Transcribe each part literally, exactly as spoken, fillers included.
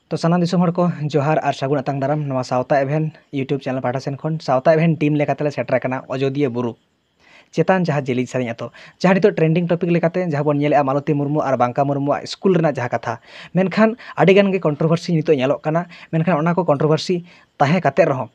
ᱛᱚ ᱥᱟᱱᱟᱢ ᱫᱤᱥᱚᱢ ᱦᱚᱲ ᱠᱚ ᱡᱚᱦᱟᱨ ᱟᱨ ᱥᱟᱹᱜᱩᱱ ᱟᱛᱟᱝ ᱫᱟᱨᱟᱢ᱾ ᱱᱚᱣᱟ ᱥᱟᱶᱛᱟ ᱮᱵᱷᱮᱱ YouTube ᱪᱮᱱᱮᱞ ᱯᱟᱦᱴᱟ ᱥᱮᱱ ᱠᱷᱚᱱ ᱥᱟᱶᱛᱟ ᱮᱵᱷᱮᱱ ᱴᱤᱢ ᱞᱮᱠᱟᱛᱮ ᱞᱮ ᱥᱮᱴᱮᱨ ᱟᱠᱟᱱᱟ ᱚᱡᱚᱫᱤᱭᱟᱹ ᱵᱩᱨᱩ ᱪᱮᱛᱟᱱ, ᱡᱟᱦᱟᱸ ᱡᱮᱞᱮᱧ ᱥᱮᱨᱮᱧ ᱟᱛᱳ, ᱡᱟᱦᱟᱸ ᱱᱤᱛᱚᱜ ᱴᱨᱮᱱᱰᱤᱝ ᱴᱚᱯᱤᱠ ᱞᱮᱠᱟᱛᱮ ᱡᱟᱦᱟᱸ ᱵᱚᱱ ᱧᱮᱞᱮᱫᱼᱟ ᱢᱟᱞᱚᱛᱤ ᱢᱩᱨᱢᱩ ᱟᱨ ᱵᱟᱝᱠᱟ ᱢᱩᱨᱢᱩᱣᱟᱜ ᱥᱠᱩᱞ ᱨᱮᱱᱟᱜ ᱡᱟᱦᱟᱸ ᱠᱟᱛᱷᱟ᱾ ᱢᱮᱱᱠᱷᱟᱱ ᱟᱹᱰᱤ ᱜᱟᱱ ᱜᱮ ᱠᱚᱱᱴᱨᱳᱵᱷᱟᱨᱥᱤ ᱱᱤᱛᱚᱜ ᱧᱮᱞᱚᱜ ᱠᱟᱱᱟ᱾ ᱢᱮᱱᱠᱷᱟᱱ ᱚᱱᱟ ᱠᱚ ᱠᱚᱱᱴᱨᱳᱵᱷᱟᱨᱥᱤ ᱛᱟᱦᱮᱸ ᱠᱟᱛᱮ ᱨᱮᱦᱚᱸ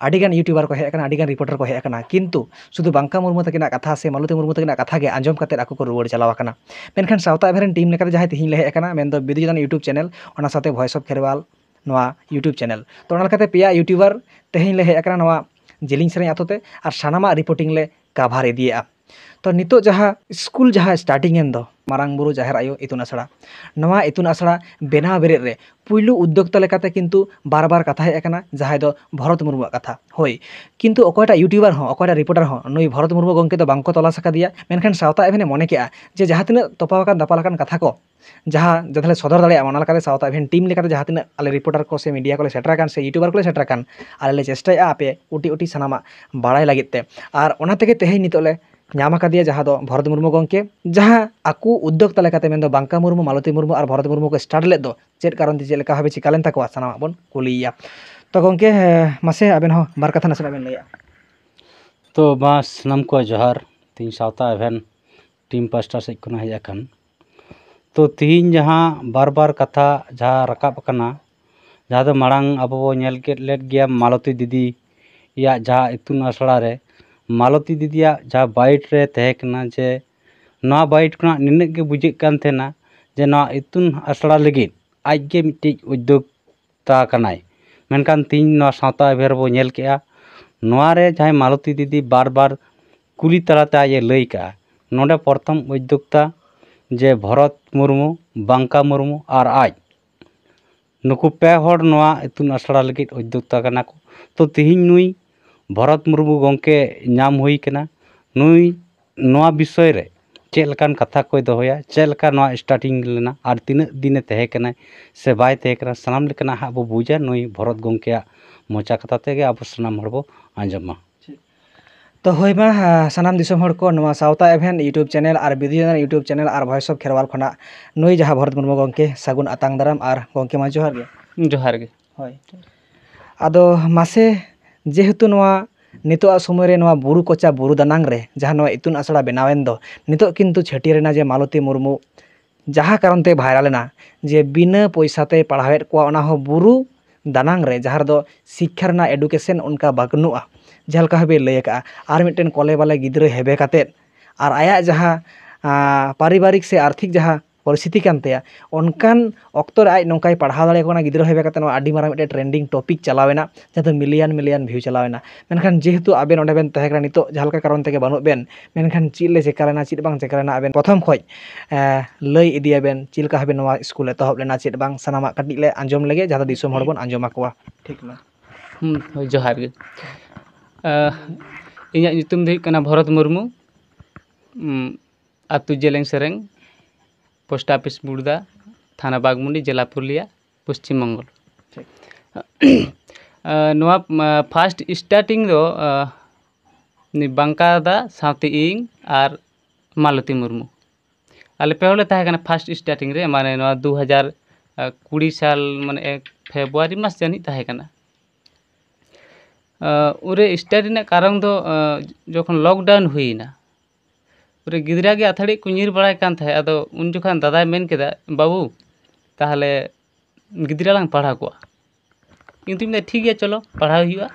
ᱟᱹᱰᱤ ᱜᱟᱱ ᱤᱭᱩᱴᱩᱵᱟᱨ ᱠᱚ ᱦᱮᱡ ᱟᱠᱟᱱᱟ, ᱟᱹᱰᱤ ᱜᱟᱱ ᱨᱤᱯᱳᱨᱴᱟᱨ ᱠᱚ ᱦᱮᱡ ᱟᱠᱟᱱᱟ, ᱠᱤᱱᱛᱩ ᱥᱩᱫᱷᱩ ᱵᱟᱝᱠᱟ ᱢᱩᱨᱢᱩ ᱛᱟᱹᱠᱤᱱᱟᱜ ᱠᱟᱛᱷᱟ ᱥᱮ ᱢᱟᱞᱚᱛᱤ ᱢᱩᱨᱢᱩ ᱛᱟᱹᱠᱤᱱᱟᱜ ᱠᱟᱛᱷᱟ ᱜᱮ ᱟᱸᱡᱚᱢ ᱠᱟᱛᱮ ᱟᱠᱚ ᱠᱚ ᱨᱩᱣᱟᱹᱲ ᱪᱟᱞᱟᱣ ᱟᱠᱟᱱᱟ᱾ ᱢᱮᱱᱠᱷᱟᱱ ᱥᱟᱶᱛᱟ ᱮᱵᱷᱮᱱ ᱨᱮᱱ ᱴᱤᱢ ᱞᱮᱠᱟᱛᱮ ᱡᱟᱦᱟᱸᱭ ᱛᱮᱦᱮᱧ ᱞᱮ ᱦᱮᱡ ᱟᱠᱟᱱᱟ, ᱢᱮᱱᱫᱚ ᱵᱤᱫᱩ ᱪᱟᱸᱫᱟᱱ YouTube ᱪᱮᱱᱮᱞ, ᱚᱱᱟ ᱥᱟᱶᱛᱮ Voice of Kherwal ᱱᱚᱣᱟ YouTube ᱪᱮᱱᱮᱞ᱾ ᱛᱚ ᱚᱱᱟ ᱞᱮᱠᱟᱛᱮ ᱯᱮᱭᱟ ᱤᱭᱩᱴᱩᱵᱟᱨ ᱛᱮᱦᱮᱧ ᱞᱮ ᱦᱮᱡ ᱟᱠᱟᱱᱟ ᱱᱚᱣᱟ ᱡᱮᱞᱮᱧ ᱥᱮᱨᱮᱧ ᱟᱛᱳ ᱛᱮ ᱟᱨ ᱥᱟᱱᱟᱢᱟᱜ ᱨᱤᱯᱳᱨᱴᱤᱝ ᱞᱮ ᱠᱟᱵᱷᱟᱨ ᱤᱫᱤᱭᱮᱫᱼᱟ᱾ ᱛᱚ ᱱᱤᱛᱚᱜ ᱡᱟᱦᱟᱸ ᱥᱠᱩᱞ ᱡᱟᱦᱟᱸ ᱥᱴᱟᱨᱴᱤᱝ ᱮᱱ ᱫᱚ ᱢᱟᱨᱟᱝ ᱵᱩᱨᱩ ᱡᱟᱦᱮᱨ ᱟᱭᱳ ᱤᱛᱩᱱ ᱟᱥᱲᱟ, ᱱᱚᱣᱟ ᱤᱛᱩᱱ ᱟᱥᱲᱟ ᱵᱮᱱᱟᱣ ᱵᱮᱨᱮᱫ ᱨᱮ ᱯᱩᱭᱞᱩ ᱩᱫᱽᱫᱳᱠᱛᱟ ᱞᱮᱠᱟᱛᱮ ᱠᱤᱱᱛᱩ ᱵᱟᱨ ᱵᱟᱨ ᱠᱟᱛᱷᱟ ᱦᱮᱡ ᱟᱠᱟᱱᱟ, ᱡᱟᱦᱟᱸᱭ ᱫᱚ ᱵᱷᱚᱨᱚᱛ ᱢᱩᱨᱢᱩᱣᱟᱜ ᱠᱟᱛᱷᱟ᱾ ᱦᱳᱭ, ᱠᱤᱱᱛᱩ ᱚᱠᱚᱭᱴᱟᱜ ᱤᱭᱩᱴᱩᱵᱟᱨ ᱦᱚᱸ, ᱚᱠᱚᱭᱴᱟᱜ ᱨᱤᱯᱳᱨᱴᱟᱨ ᱦᱚᱸ ᱱᱩᱭ ᱵᱷᱚᱨᱚᱛ ᱢᱩᱨᱢᱩ ᱜᱚᱢᱠᱮ ᱫᱚ ᱵᱟᱝᱠᱚ ᱛᱚᱞᱟᱥ ᱟᱠᱟᱫᱮᱭᱟ᱾ ᱢᱮᱱᱠᱷᱟᱱ ᱥᱟᱶᱛᱟ ᱮᱵᱷᱮᱱᱮ ᱢᱚᱱᱮ ᱠᱮᱜᱼᱟ ᱡᱮ ᱡᱟᱦᱟᱸ ᱛᱤᱱᱟᱹᱜ ᱛᱚᱯᱟᱣ ᱟᱠᱟᱱ ᱫᱟᱯᱟᱞ ᱟᱠᱟᱱ ᱠᱟᱛᱷᱟ ᱠᱚ ᱡᱟᱦᱟᱸ ᱡᱟᱛᱮ ᱞᱮ ᱥᱚᱫᱚᱨ ᱫᱟᱲᱮᱭᱟᱜ ᱢᱟ, ᱚᱱᱟ ᱞᱮᱠᱟᱛᱮ ᱥᱟᱶᱛᱟ ᱮᱵᱷᱮᱱ ᱴᱤᱢ ᱞᱮᱠᱟᱛᱮ ᱡᱟᱦᱟᱸ ᱛᱤᱱᱟᱹᱜ ᱟᱞᱮ ᱨᱤᱯᱳᱨᱴᱟᱨ ᱠᱚ ᱥᱮ ᱢᱤᱰᱤᱭᱟ ᱠᱚᱞᱮ ᱥᱮᱴᱮᱨ ᱟᱠᱟᱱ ᱥᱮ ᱤᱭᱩᱴᱩᱵᱟᱨ ᱠᱚᱞᱮ ᱥᱮᱴᱮᱨ ᱟᱠᱟᱱ, ᱟᱞᱮ ᱞᱮ ᱪᱮᱥᱴᱟᱭᱮᱫᱼᱟ ᱟᱯᱮ ᱩᱴᱤ ᱩᱴᱤ ᱥᱟᱱᱟᱢᱟᱜ ᱵᱟᱲᱟᱭ ᱞᱟᱹᱜᱤᱫ ᱛᱮ᱾ ᱟᱨ ᱚᱱᱟ ᱛᱮᱜᱮ ᱛᱮᱦᱮᱧ ᱱᱤᱛᱚᱜ ᱞᱮ ᱧᱟᱢ ᱟᱠᱟᱫᱮᱭᱟ, ᱡᱟᱦᱟᱸ ᱫᱚ ᱵᱷᱚᱨᱚᱛ ᱢᱩᱨᱢᱩ ᱜᱚᱢᱠᱮ, ᱡᱟᱦᱟᱸ ᱟᱠᱚ ᱩᱫᱽᱫᱳᱠᱛᱟ ᱞᱮᱠᱟᱛᱮ, ᱢᱮᱱᱫᱚ ᱵᱟᱝᱠᱟ ᱢᱩᱨᱢᱩ, ᱢᱟᱞᱚᱛᱤ ᱢᱩᱨᱢᱩ ᱟᱨ ᱵᱷᱚᱨᱚᱛ ᱢᱩᱨᱢᱩ ᱠᱚ ᱥᱴᱟᱨᱴ ᱞᱮᱫ ᱫᱚ, ᱪᱮᱫ ᱠᱟᱨᱚᱱ ᱛᱮ, ᱪᱮᱫ ᱞᱮᱠᱟ ᱵᱷᱟᱵᱮ ᱪᱤᱠᱟ ᱞᱮᱱ ᱛᱟᱠᱚᱣᱟ, ᱥᱟᱱᱟᱢᱟᱜ ᱵᱚᱱ ᱠᱩᱞᱤᱭᱮᱭᱟ᱾ ᱛᱚ ᱜᱚᱢᱠᱮ, ᱦᱮᱸ, ᱢᱟᱥᱮ ᱟᱵᱮᱱ ᱦᱚᱸ ᱵᱟᱨ ᱠᱟᱛᱷᱟ ᱱᱟᱥᱮᱱᱟᱜ ᱵᱮᱱ ᱞᱟᱹᱭᱟ᱾ ᱛᱚ ᱢᱟ ᱥᱟᱱᱟᱢ ᱠᱚ ᱡᱚᱦᱟᱨ᱾ ᱛᱮᱦᱮᱧ ᱥᱟᱶᱛᱟ ᱮᱵᱷᱮᱱ ᱴᱤᱢ ᱯᱟᱥᱴᱟ ᱥᱮᱫ ᱠᱷᱚᱱᱟᱜ ᱦᱮᱡ ᱟᱠᱟᱱ᱾ ᱛᱚ ᱛᱤᱦᱤᱧ ᱡᱟᱦᱟᱸ ᱵᱟᱨ ᱵᱟᱨ ᱠᱟᱛᱷᱟ ᱡᱟᱦᱟᱸ ᱨᱟᱠᱟᱵ ᱟᱠᱟᱱᱟ, ᱡᱟᱦᱟᱸ ᱫᱚ ᱢᱟᱲᱟᱝ ᱟᱵᱚ ᱵᱚ ᱧᱮᱞ ᱠᱮᱫ ᱞᱮᱫ ᱜᱮᱭᱟ ᱢᱟᱞᱚᱛᱤ ᱫᱤᱫᱤᱭᱟᱜ ᱡᱟᱦᱟᱸ ᱤᱛᱩᱱ ᱟᱥᱲᱟ ᱨᱮ, ᱢᱟᱞᱚᱛᱤ ᱫᱤᱫᱤᱭᱟᱜ ᱡᱟᱦᱟᱸ ᱵᱟᱭᱤᱴ ᱨᱮ ᱛᱟᱦᱮᱸ ᱠᱟᱱᱟ ᱡᱮ ᱱᱚᱣᱟ ᱵᱟᱭᱤᱴ ᱠᱷᱚᱱᱟᱜ ᱱᱤᱱᱟᱹᱜ ᱜᱮ ᱵᱩᱡᱷᱟᱹᱜ ᱠᱟᱱ ᱛᱟᱦᱮᱱᱟ ᱡᱮ ᱱᱚᱣᱟ ᱤᱛᱩᱱ ᱟᱥᱲᱟ ᱞᱟᱹᱜᱤᱫ ᱟᱡ ᱜᱮ ᱢᱤᱫᱴᱤᱡ ᱩᱫᱽᱫᱳᱠ ᱛᱟ ᱠᱟᱱᱟᱭ᱾ ᱢᱮᱱᱠᱷᱟᱱ ᱛᱤᱦᱤᱧ ᱱᱚᱣᱟ ᱥᱟᱶᱛᱟ ᱮᱵᱷᱮᱱ ᱨᱮᱵᱚ ᱧᱮᱞ ᱠᱮᱜᱼᱟ, ᱱᱚᱣᱟ ᱨᱮ ᱡᱟᱦᱟᱸᱭ ᱢᱟᱞᱚᱛᱤ ᱫᱤᱫᱤ ᱵᱟᱨ ᱵᱟᱨ ᱠᱩᱞᱤ ᱛᱟᱞᱟᱛᱮ ᱟᱡ ᱮ ᱞᱟᱹᱭ ᱠᱟᱜᱼᱟ, ᱱᱚᱰᱮ ᱯᱨᱚᱛᱷᱚᱢ ᱩᱫᱽᱫᱳᱠᱛᱟ ᱡᱮ ᱵᱷᱚᱨᱚᱛ ᱢᱩᱨᱢᱩ, ᱵᱟᱝᱠᱟ ᱢᱩᱨᱢᱩ ᱟᱨ ᱟᱡ, ᱱᱩᱠᱩ ᱯᱮ ᱦᱚᱲ ᱱᱚᱣᱟ ᱤᱛᱩᱱ ᱟᱥᱲᱟ ᱞᱟᱹᱜᱤᱫ ᱩᱫᱽᱫᱳᱠᱛᱟ ᱠᱟᱱᱟ ᱠᱚ᱾ ᱛᱚ ᱛᱤᱦᱤᱧ ᱱᱩᱭ ᱵᱷᱚᱨᱚᱛ ᱢᱩᱨᱢᱩ ᱜᱚᱢᱠᱮ ᱧᱟᱢ ᱦᱩᱭ ᱠᱟᱱᱟ, ᱱᱩᱭ ᱱᱚᱣᱟ ᱵᱤᱥᱚᱭ ᱨᱮ ᱪᱮᱫ ᱞᱮᱠᱟᱱ ᱠᱟᱛᱷᱟ ᱠᱚᱭ ᱫᱚᱦᱚᱭᱟ, ᱪᱮᱫ ᱞᱮᱠᱟ ᱱᱚᱣᱟ ᱥᱴᱟᱨᱴᱤᱝ ᱞᱮᱱᱟ ᱟᱨ ᱛᱤᱱᱟᱹᱜ ᱫᱤᱱᱮ ᱛᱟᱦᱮᱸ ᱠᱟᱱᱟᱭ ᱥᱮ ᱵᱟᱭ ᱛᱟᱦᱮᱸ ᱠᱟᱱᱟ, ᱥᱟᱱᱟᱢ ᱞᱮᱠᱟᱱᱟᱜ ᱦᱟᱸᱜ ᱵᱚ ᱵᱩᱡᱟ ᱱᱩᱭ ᱵᱷᱚᱨᱚᱛ ᱜᱚᱢᱠᱮᱭᱟᱜ ᱢᱚᱪᱟ ᱠᱟᱛᱷᱟ ᱛᱮᱜᱮ ᱟᱵᱚ ᱥᱟᱱᱟᱢ ᱦᱚᱲ ᱵᱚ ᱟᱸᱡᱚᱢᱟ᱾ ᱛᱚ ᱦᱳᱭ ᱢᱟ, ᱥᱟᱱᱟᱢ ᱫᱤᱥᱚᱢ ᱦᱚᱲ ᱠᱚ ᱱᱚᱣᱟ ᱥᱟᱶᱛᱟ ᱮᱵᱷᱮᱱ YouTube channel R Bidu Chandan YouTube channel R Voice of Kherwal ᱠᱷᱚᱱᱟᱜ ᱱᱩᱭ ᱡᱟᱦᱟᱸ ᱵᱷᱚᱨᱚᱛ ᱢᱩᱨᱢᱩ ᱜᱚᱢᱠᱮ ᱥᱟᱹᱜᱩᱱ ᱟᱛᱟᱝ ᱫᱟᱨᱟᱢ᱾ ᱟᱨ ᱜᱚᱢᱠᱮ ᱢᱟ ᱡᱚᱦᱟᱨ ᱜᱮ᱾ ᱡᱚᱦᱟᱨ ᱜᱮ᱾ ᱦᱳᱭ᱾ ᱟᱫᱚ ᱢᱟᱥᱮ, ᱡᱮᱦᱮᱛᱩ ᱱᱚᱣᱟ ᱱᱤᱛᱚᱜᱟᱜ ᱥᱚᱢᱚᱭ ᱨᱮ ᱱᱚᱣᱟ ᱵᱩᱨᱩ ᱠᱚᱪᱟ ᱵᱩᱨᱩ ᱫᱟᱱᱟᱝ ᱨᱮ ᱡᱟᱦᱟᱸ ᱱᱚᱣᱟ ᱤᱛᱩᱱ ᱟᱥᱲᱟ ᱵᱮᱱᱟᱣᱮᱱ ᱫᱚ, ᱱᱤᱛᱚᱜ ᱠᱤᱱᱛᱩ ᱪᱷᱟᱹᱴᱭᱟᱹᱨ ᱮᱱᱟ ᱡᱮ ᱢᱟᱞᱚᱛᱤ ᱢᱩᱨᱢᱩ ᱡᱟᱦᱟᱸ ᱠᱟᱨᱚᱱ ᱛᱮ ᱵᱷᱟᱭᱨᱟᱞ ᱮᱱᱟ, ᱡᱮ ᱵᱤᱱᱟᱹ ᱯᱚᱭᱥᱟ ᱛᱮ ᱯᱟᱲᱦᱟᱣᱮᱫ ᱠᱚᱣᱟ, ᱚᱱᱟ ᱦᱚᱸ ᱵᱩᱨᱩ ᱫᱟᱱᱟᱝ ᱨᱮ, ᱡᱟᱦᱟᱸ ᱨᱮᱫᱚ ᱥᱤᱠᱠᱷᱟ ᱨᱮᱱᱟᱜ education ᱚᱱᱠᱟ ᱵᱟᱹᱱᱩᱜᱼᱟ᱾ ᱡᱟᱦᱟᱸ ᱞᱮᱠᱟ ᱦᱚᱸ ᱵᱤᱱ ᱞᱟᱹᱭ ᱟᱠᱟᱫᱼᱟ, ᱟᱨ ᱢᱤᱫᱴᱮᱱ ᱠᱚᱞᱮ ᱵᱟᱞᱮ ᱜᱤᱫᱽᱨᱟᱹ ᱦᱮᱵᱮ ᱠᱟᱛᱮᱫ ᱟᱨ ᱟᱭᱟᱜ ᱡᱟᱦᱟᱸ, ᱟᱸ, ᱯᱟᱨᱤᱵᱟᱨᱤᱠ ᱥᱮ ᱟᱨᱛᱷᱤᱠ ᱡᱟᱦᱟᱸ ᱯᱚᱨᱤᱥᱛᱷᱤᱛᱤ ᱠᱟᱱ ᱛᱟᱭᱟ, ᱚᱱᱠᱟᱱ ᱚᱠᱛᱚ ᱨᱮ ᱟᱡ ᱱᱚᱝᱠᱟᱭ ᱯᱟᱲᱦᱟᱣ ᱫᱟᱲᱮᱭᱟᱠᱚ ᱠᱟᱱᱟ ᱜᱤᱫᱽᱨᱟᱹ ᱦᱮᱵᱮ ᱠᱟᱛᱮᱫ, ᱱᱚᱣᱟ ᱟᱹᱰᱤ ᱢᱟᱨᱟᱝ ᱢᱤᱫᱴᱮᱱ trending topic ᱪᱟᱞᱟᱣ ᱮᱱᱟ, ᱡᱟᱦᱟᱸ ᱫᱚ million million view ᱪᱟᱞᱟᱣ ᱮᱱᱟ᱾ ᱢᱮᱱᱠᱷᱟᱱ ᱡᱮᱦᱮᱛᱩ ᱟᱵᱮᱱ ᱚᱸᱰᱮ ᱵᱮᱱ ᱛᱟᱦᱮᱸ ᱠᱟᱱᱟ, ᱱᱤᱛᱚᱜ ᱡᱟᱦᱟᱸ ᱞᱮᱠᱟ ᱠᱟᱨᱚᱱ ᱛᱮᱜᱮ ᱵᱟᱹᱱᱩᱜ ᱵᱮᱱ, ᱢᱮᱱᱠᱷᱟᱱ ᱪᱮᱫ ᱞᱮ ᱪᱮᱠᱟ ᱞᱮᱱᱟ, ᱪᱮᱫ ᱵᱟᱝ ᱪᱮᱠᱟ ᱞᱮᱱᱟ, ᱟᱵᱮᱱ ᱯᱨᱚᱛᱷᱚᱢ ᱠᱷᱚᱡ, ᱮᱸ, ᱞᱟᱹᱭ ᱤᱫᱤᱭᱟᱵᱮᱱ, ᱪᱮᱫ ᱞᱮᱠᱟ ᱵᱷᱟᱵᱮ ᱱᱚᱣᱟ ᱥᱠᱩᱞ ᱮᱛᱚᱦᱚᱵ ᱞᱮᱱᱟ, ᱪᱮᱫ ᱵᱟᱝ, ᱥᱟᱱᱟᱢᱟᱜ ᱠᱟᱹᱴᱤᱡ ᱞᱮ ᱟᱸᱡᱚᱢ ᱞᱮᱜᱮ, ᱡᱟᱦᱟᱸ ᱫᱚ ᱫᱤᱥᱚᱢ ᱦᱚᱲ ᱵᱚᱱ ᱟᱸᱡᱚᱢ ᱟᱠᱚᱣᱟ᱾ ᱴᱷᱤᱠ ᱢᱟ᱾ ᱦᱩᱸ, ᱦᱳᱭ, ᱡᱚᱦᱟᱨ ᱜᱮ᱾ ᱟᱸ, ᱤᱧᱟᱹᱜ ᱧᱩᱛᱩᱢ ᱫᱚ ᱦᱩᱭᱩᱜ ᱠᱟᱱᱟ ᱵᱷᱚᱨᱚᱛ ᱢᱩᱨᱢᱩ᱾ ᱩᱸ, ᱟᱹᱛᱩ ᱡᱮᱞᱮᱧ ᱥᱮᱨᱮᱝ, post office ᱵᱩᱲᱫᱟ, ᱛᱷᱟᱱᱟ ᱵᱟᱜᱽᱢᱩᱱᱰᱤ, ᱡᱮᱞᱟ ᱯᱩᱨᱩᱞᱤᱭᱟ, ᱯᱚᱥᱪᱤᱢ ᱵᱚᱝᱜᱚ᱾ ᱴᱷᱤᱠ᱾ ᱟᱸ, ᱱᱚᱣᱟ, ᱟᱸ, first starting ᱫᱚ, ᱟᱸ, ᱩᱱᱤ ᱵᱟᱝᱠᱟ ᱫᱟ ᱥᱟᱶᱛᱮ ᱤᱧ ᱟᱨ ᱢᱟᱞᱚᱛᱤ ᱢᱩᱨᱢᱩ᱾ ᱟᱞᱮ ᱯᱮ ᱦᱚᱲ ᱞᱮ ᱛᱟᱦᱮᱸ ᱠᱟᱱᱟ first starting ᱨᱮ, ᱢᱟᱱᱮ ᱱᱚᱣᱟ ᱫᱩ ᱦᱟᱡᱟᱨ ᱠᱩᱲᱤ ᱥᱟᱞ, ᱢᱟᱱᱮ ᱮᱠ ᱯᱷᱮᱵᱽᱨᱩᱣᱟᱨᱤ ᱢᱟᱥ ᱡᱟᱹᱱᱤᱡ ᱛᱟᱦᱮᱸ ᱠᱟᱱᱟ᱾ ᱟᱸ, ᱩᱱᱨᱮ start ᱨᱮᱱᱟᱜ ᱠᱟᱨᱚᱱ ᱫᱚ, ᱟᱸ, ᱡᱚᱠᱷᱚᱱ lockdown ᱦᱩᱭᱱᱟ, ᱩᱱᱨᱮ ᱜᱤᱫᱽᱨᱟᱹ ᱜᱮ ᱟᱹᱛᱷᱟᱹᱲᱤ ᱠᱚ ᱧᱤᱨ ᱵᱟᱲᱟᱭ ᱠᱟᱱ ᱛᱟᱦᱮᱸᱫ᱾ ᱟᱫᱚ ᱩᱱ ᱡᱚᱠᱷᱚᱱ ᱫᱟᱫᱟᱭ ᱢᱮᱱ ᱠᱮᱫᱟ, "ᱵᱟᱹᱵᱩ, ᱛᱟᱦᱚᱞᱮ ᱜᱤᱫᱽᱨᱟᱹ ᱞᱟᱝ ᱯᱟᱲᱦᱟᱣ ᱠᱚᱣᱟ?" ᱤᱧ ᱫᱩᱧ ᱢᱮᱱᱫᱟ, "ᱴᱷᱤᱠ ᱜᱮᱭᱟ, ᱪᱚᱞᱚ, ᱯᱟᱲᱦᱟᱣ ᱦᱩᱭᱩᱜᱼᱟ᱾"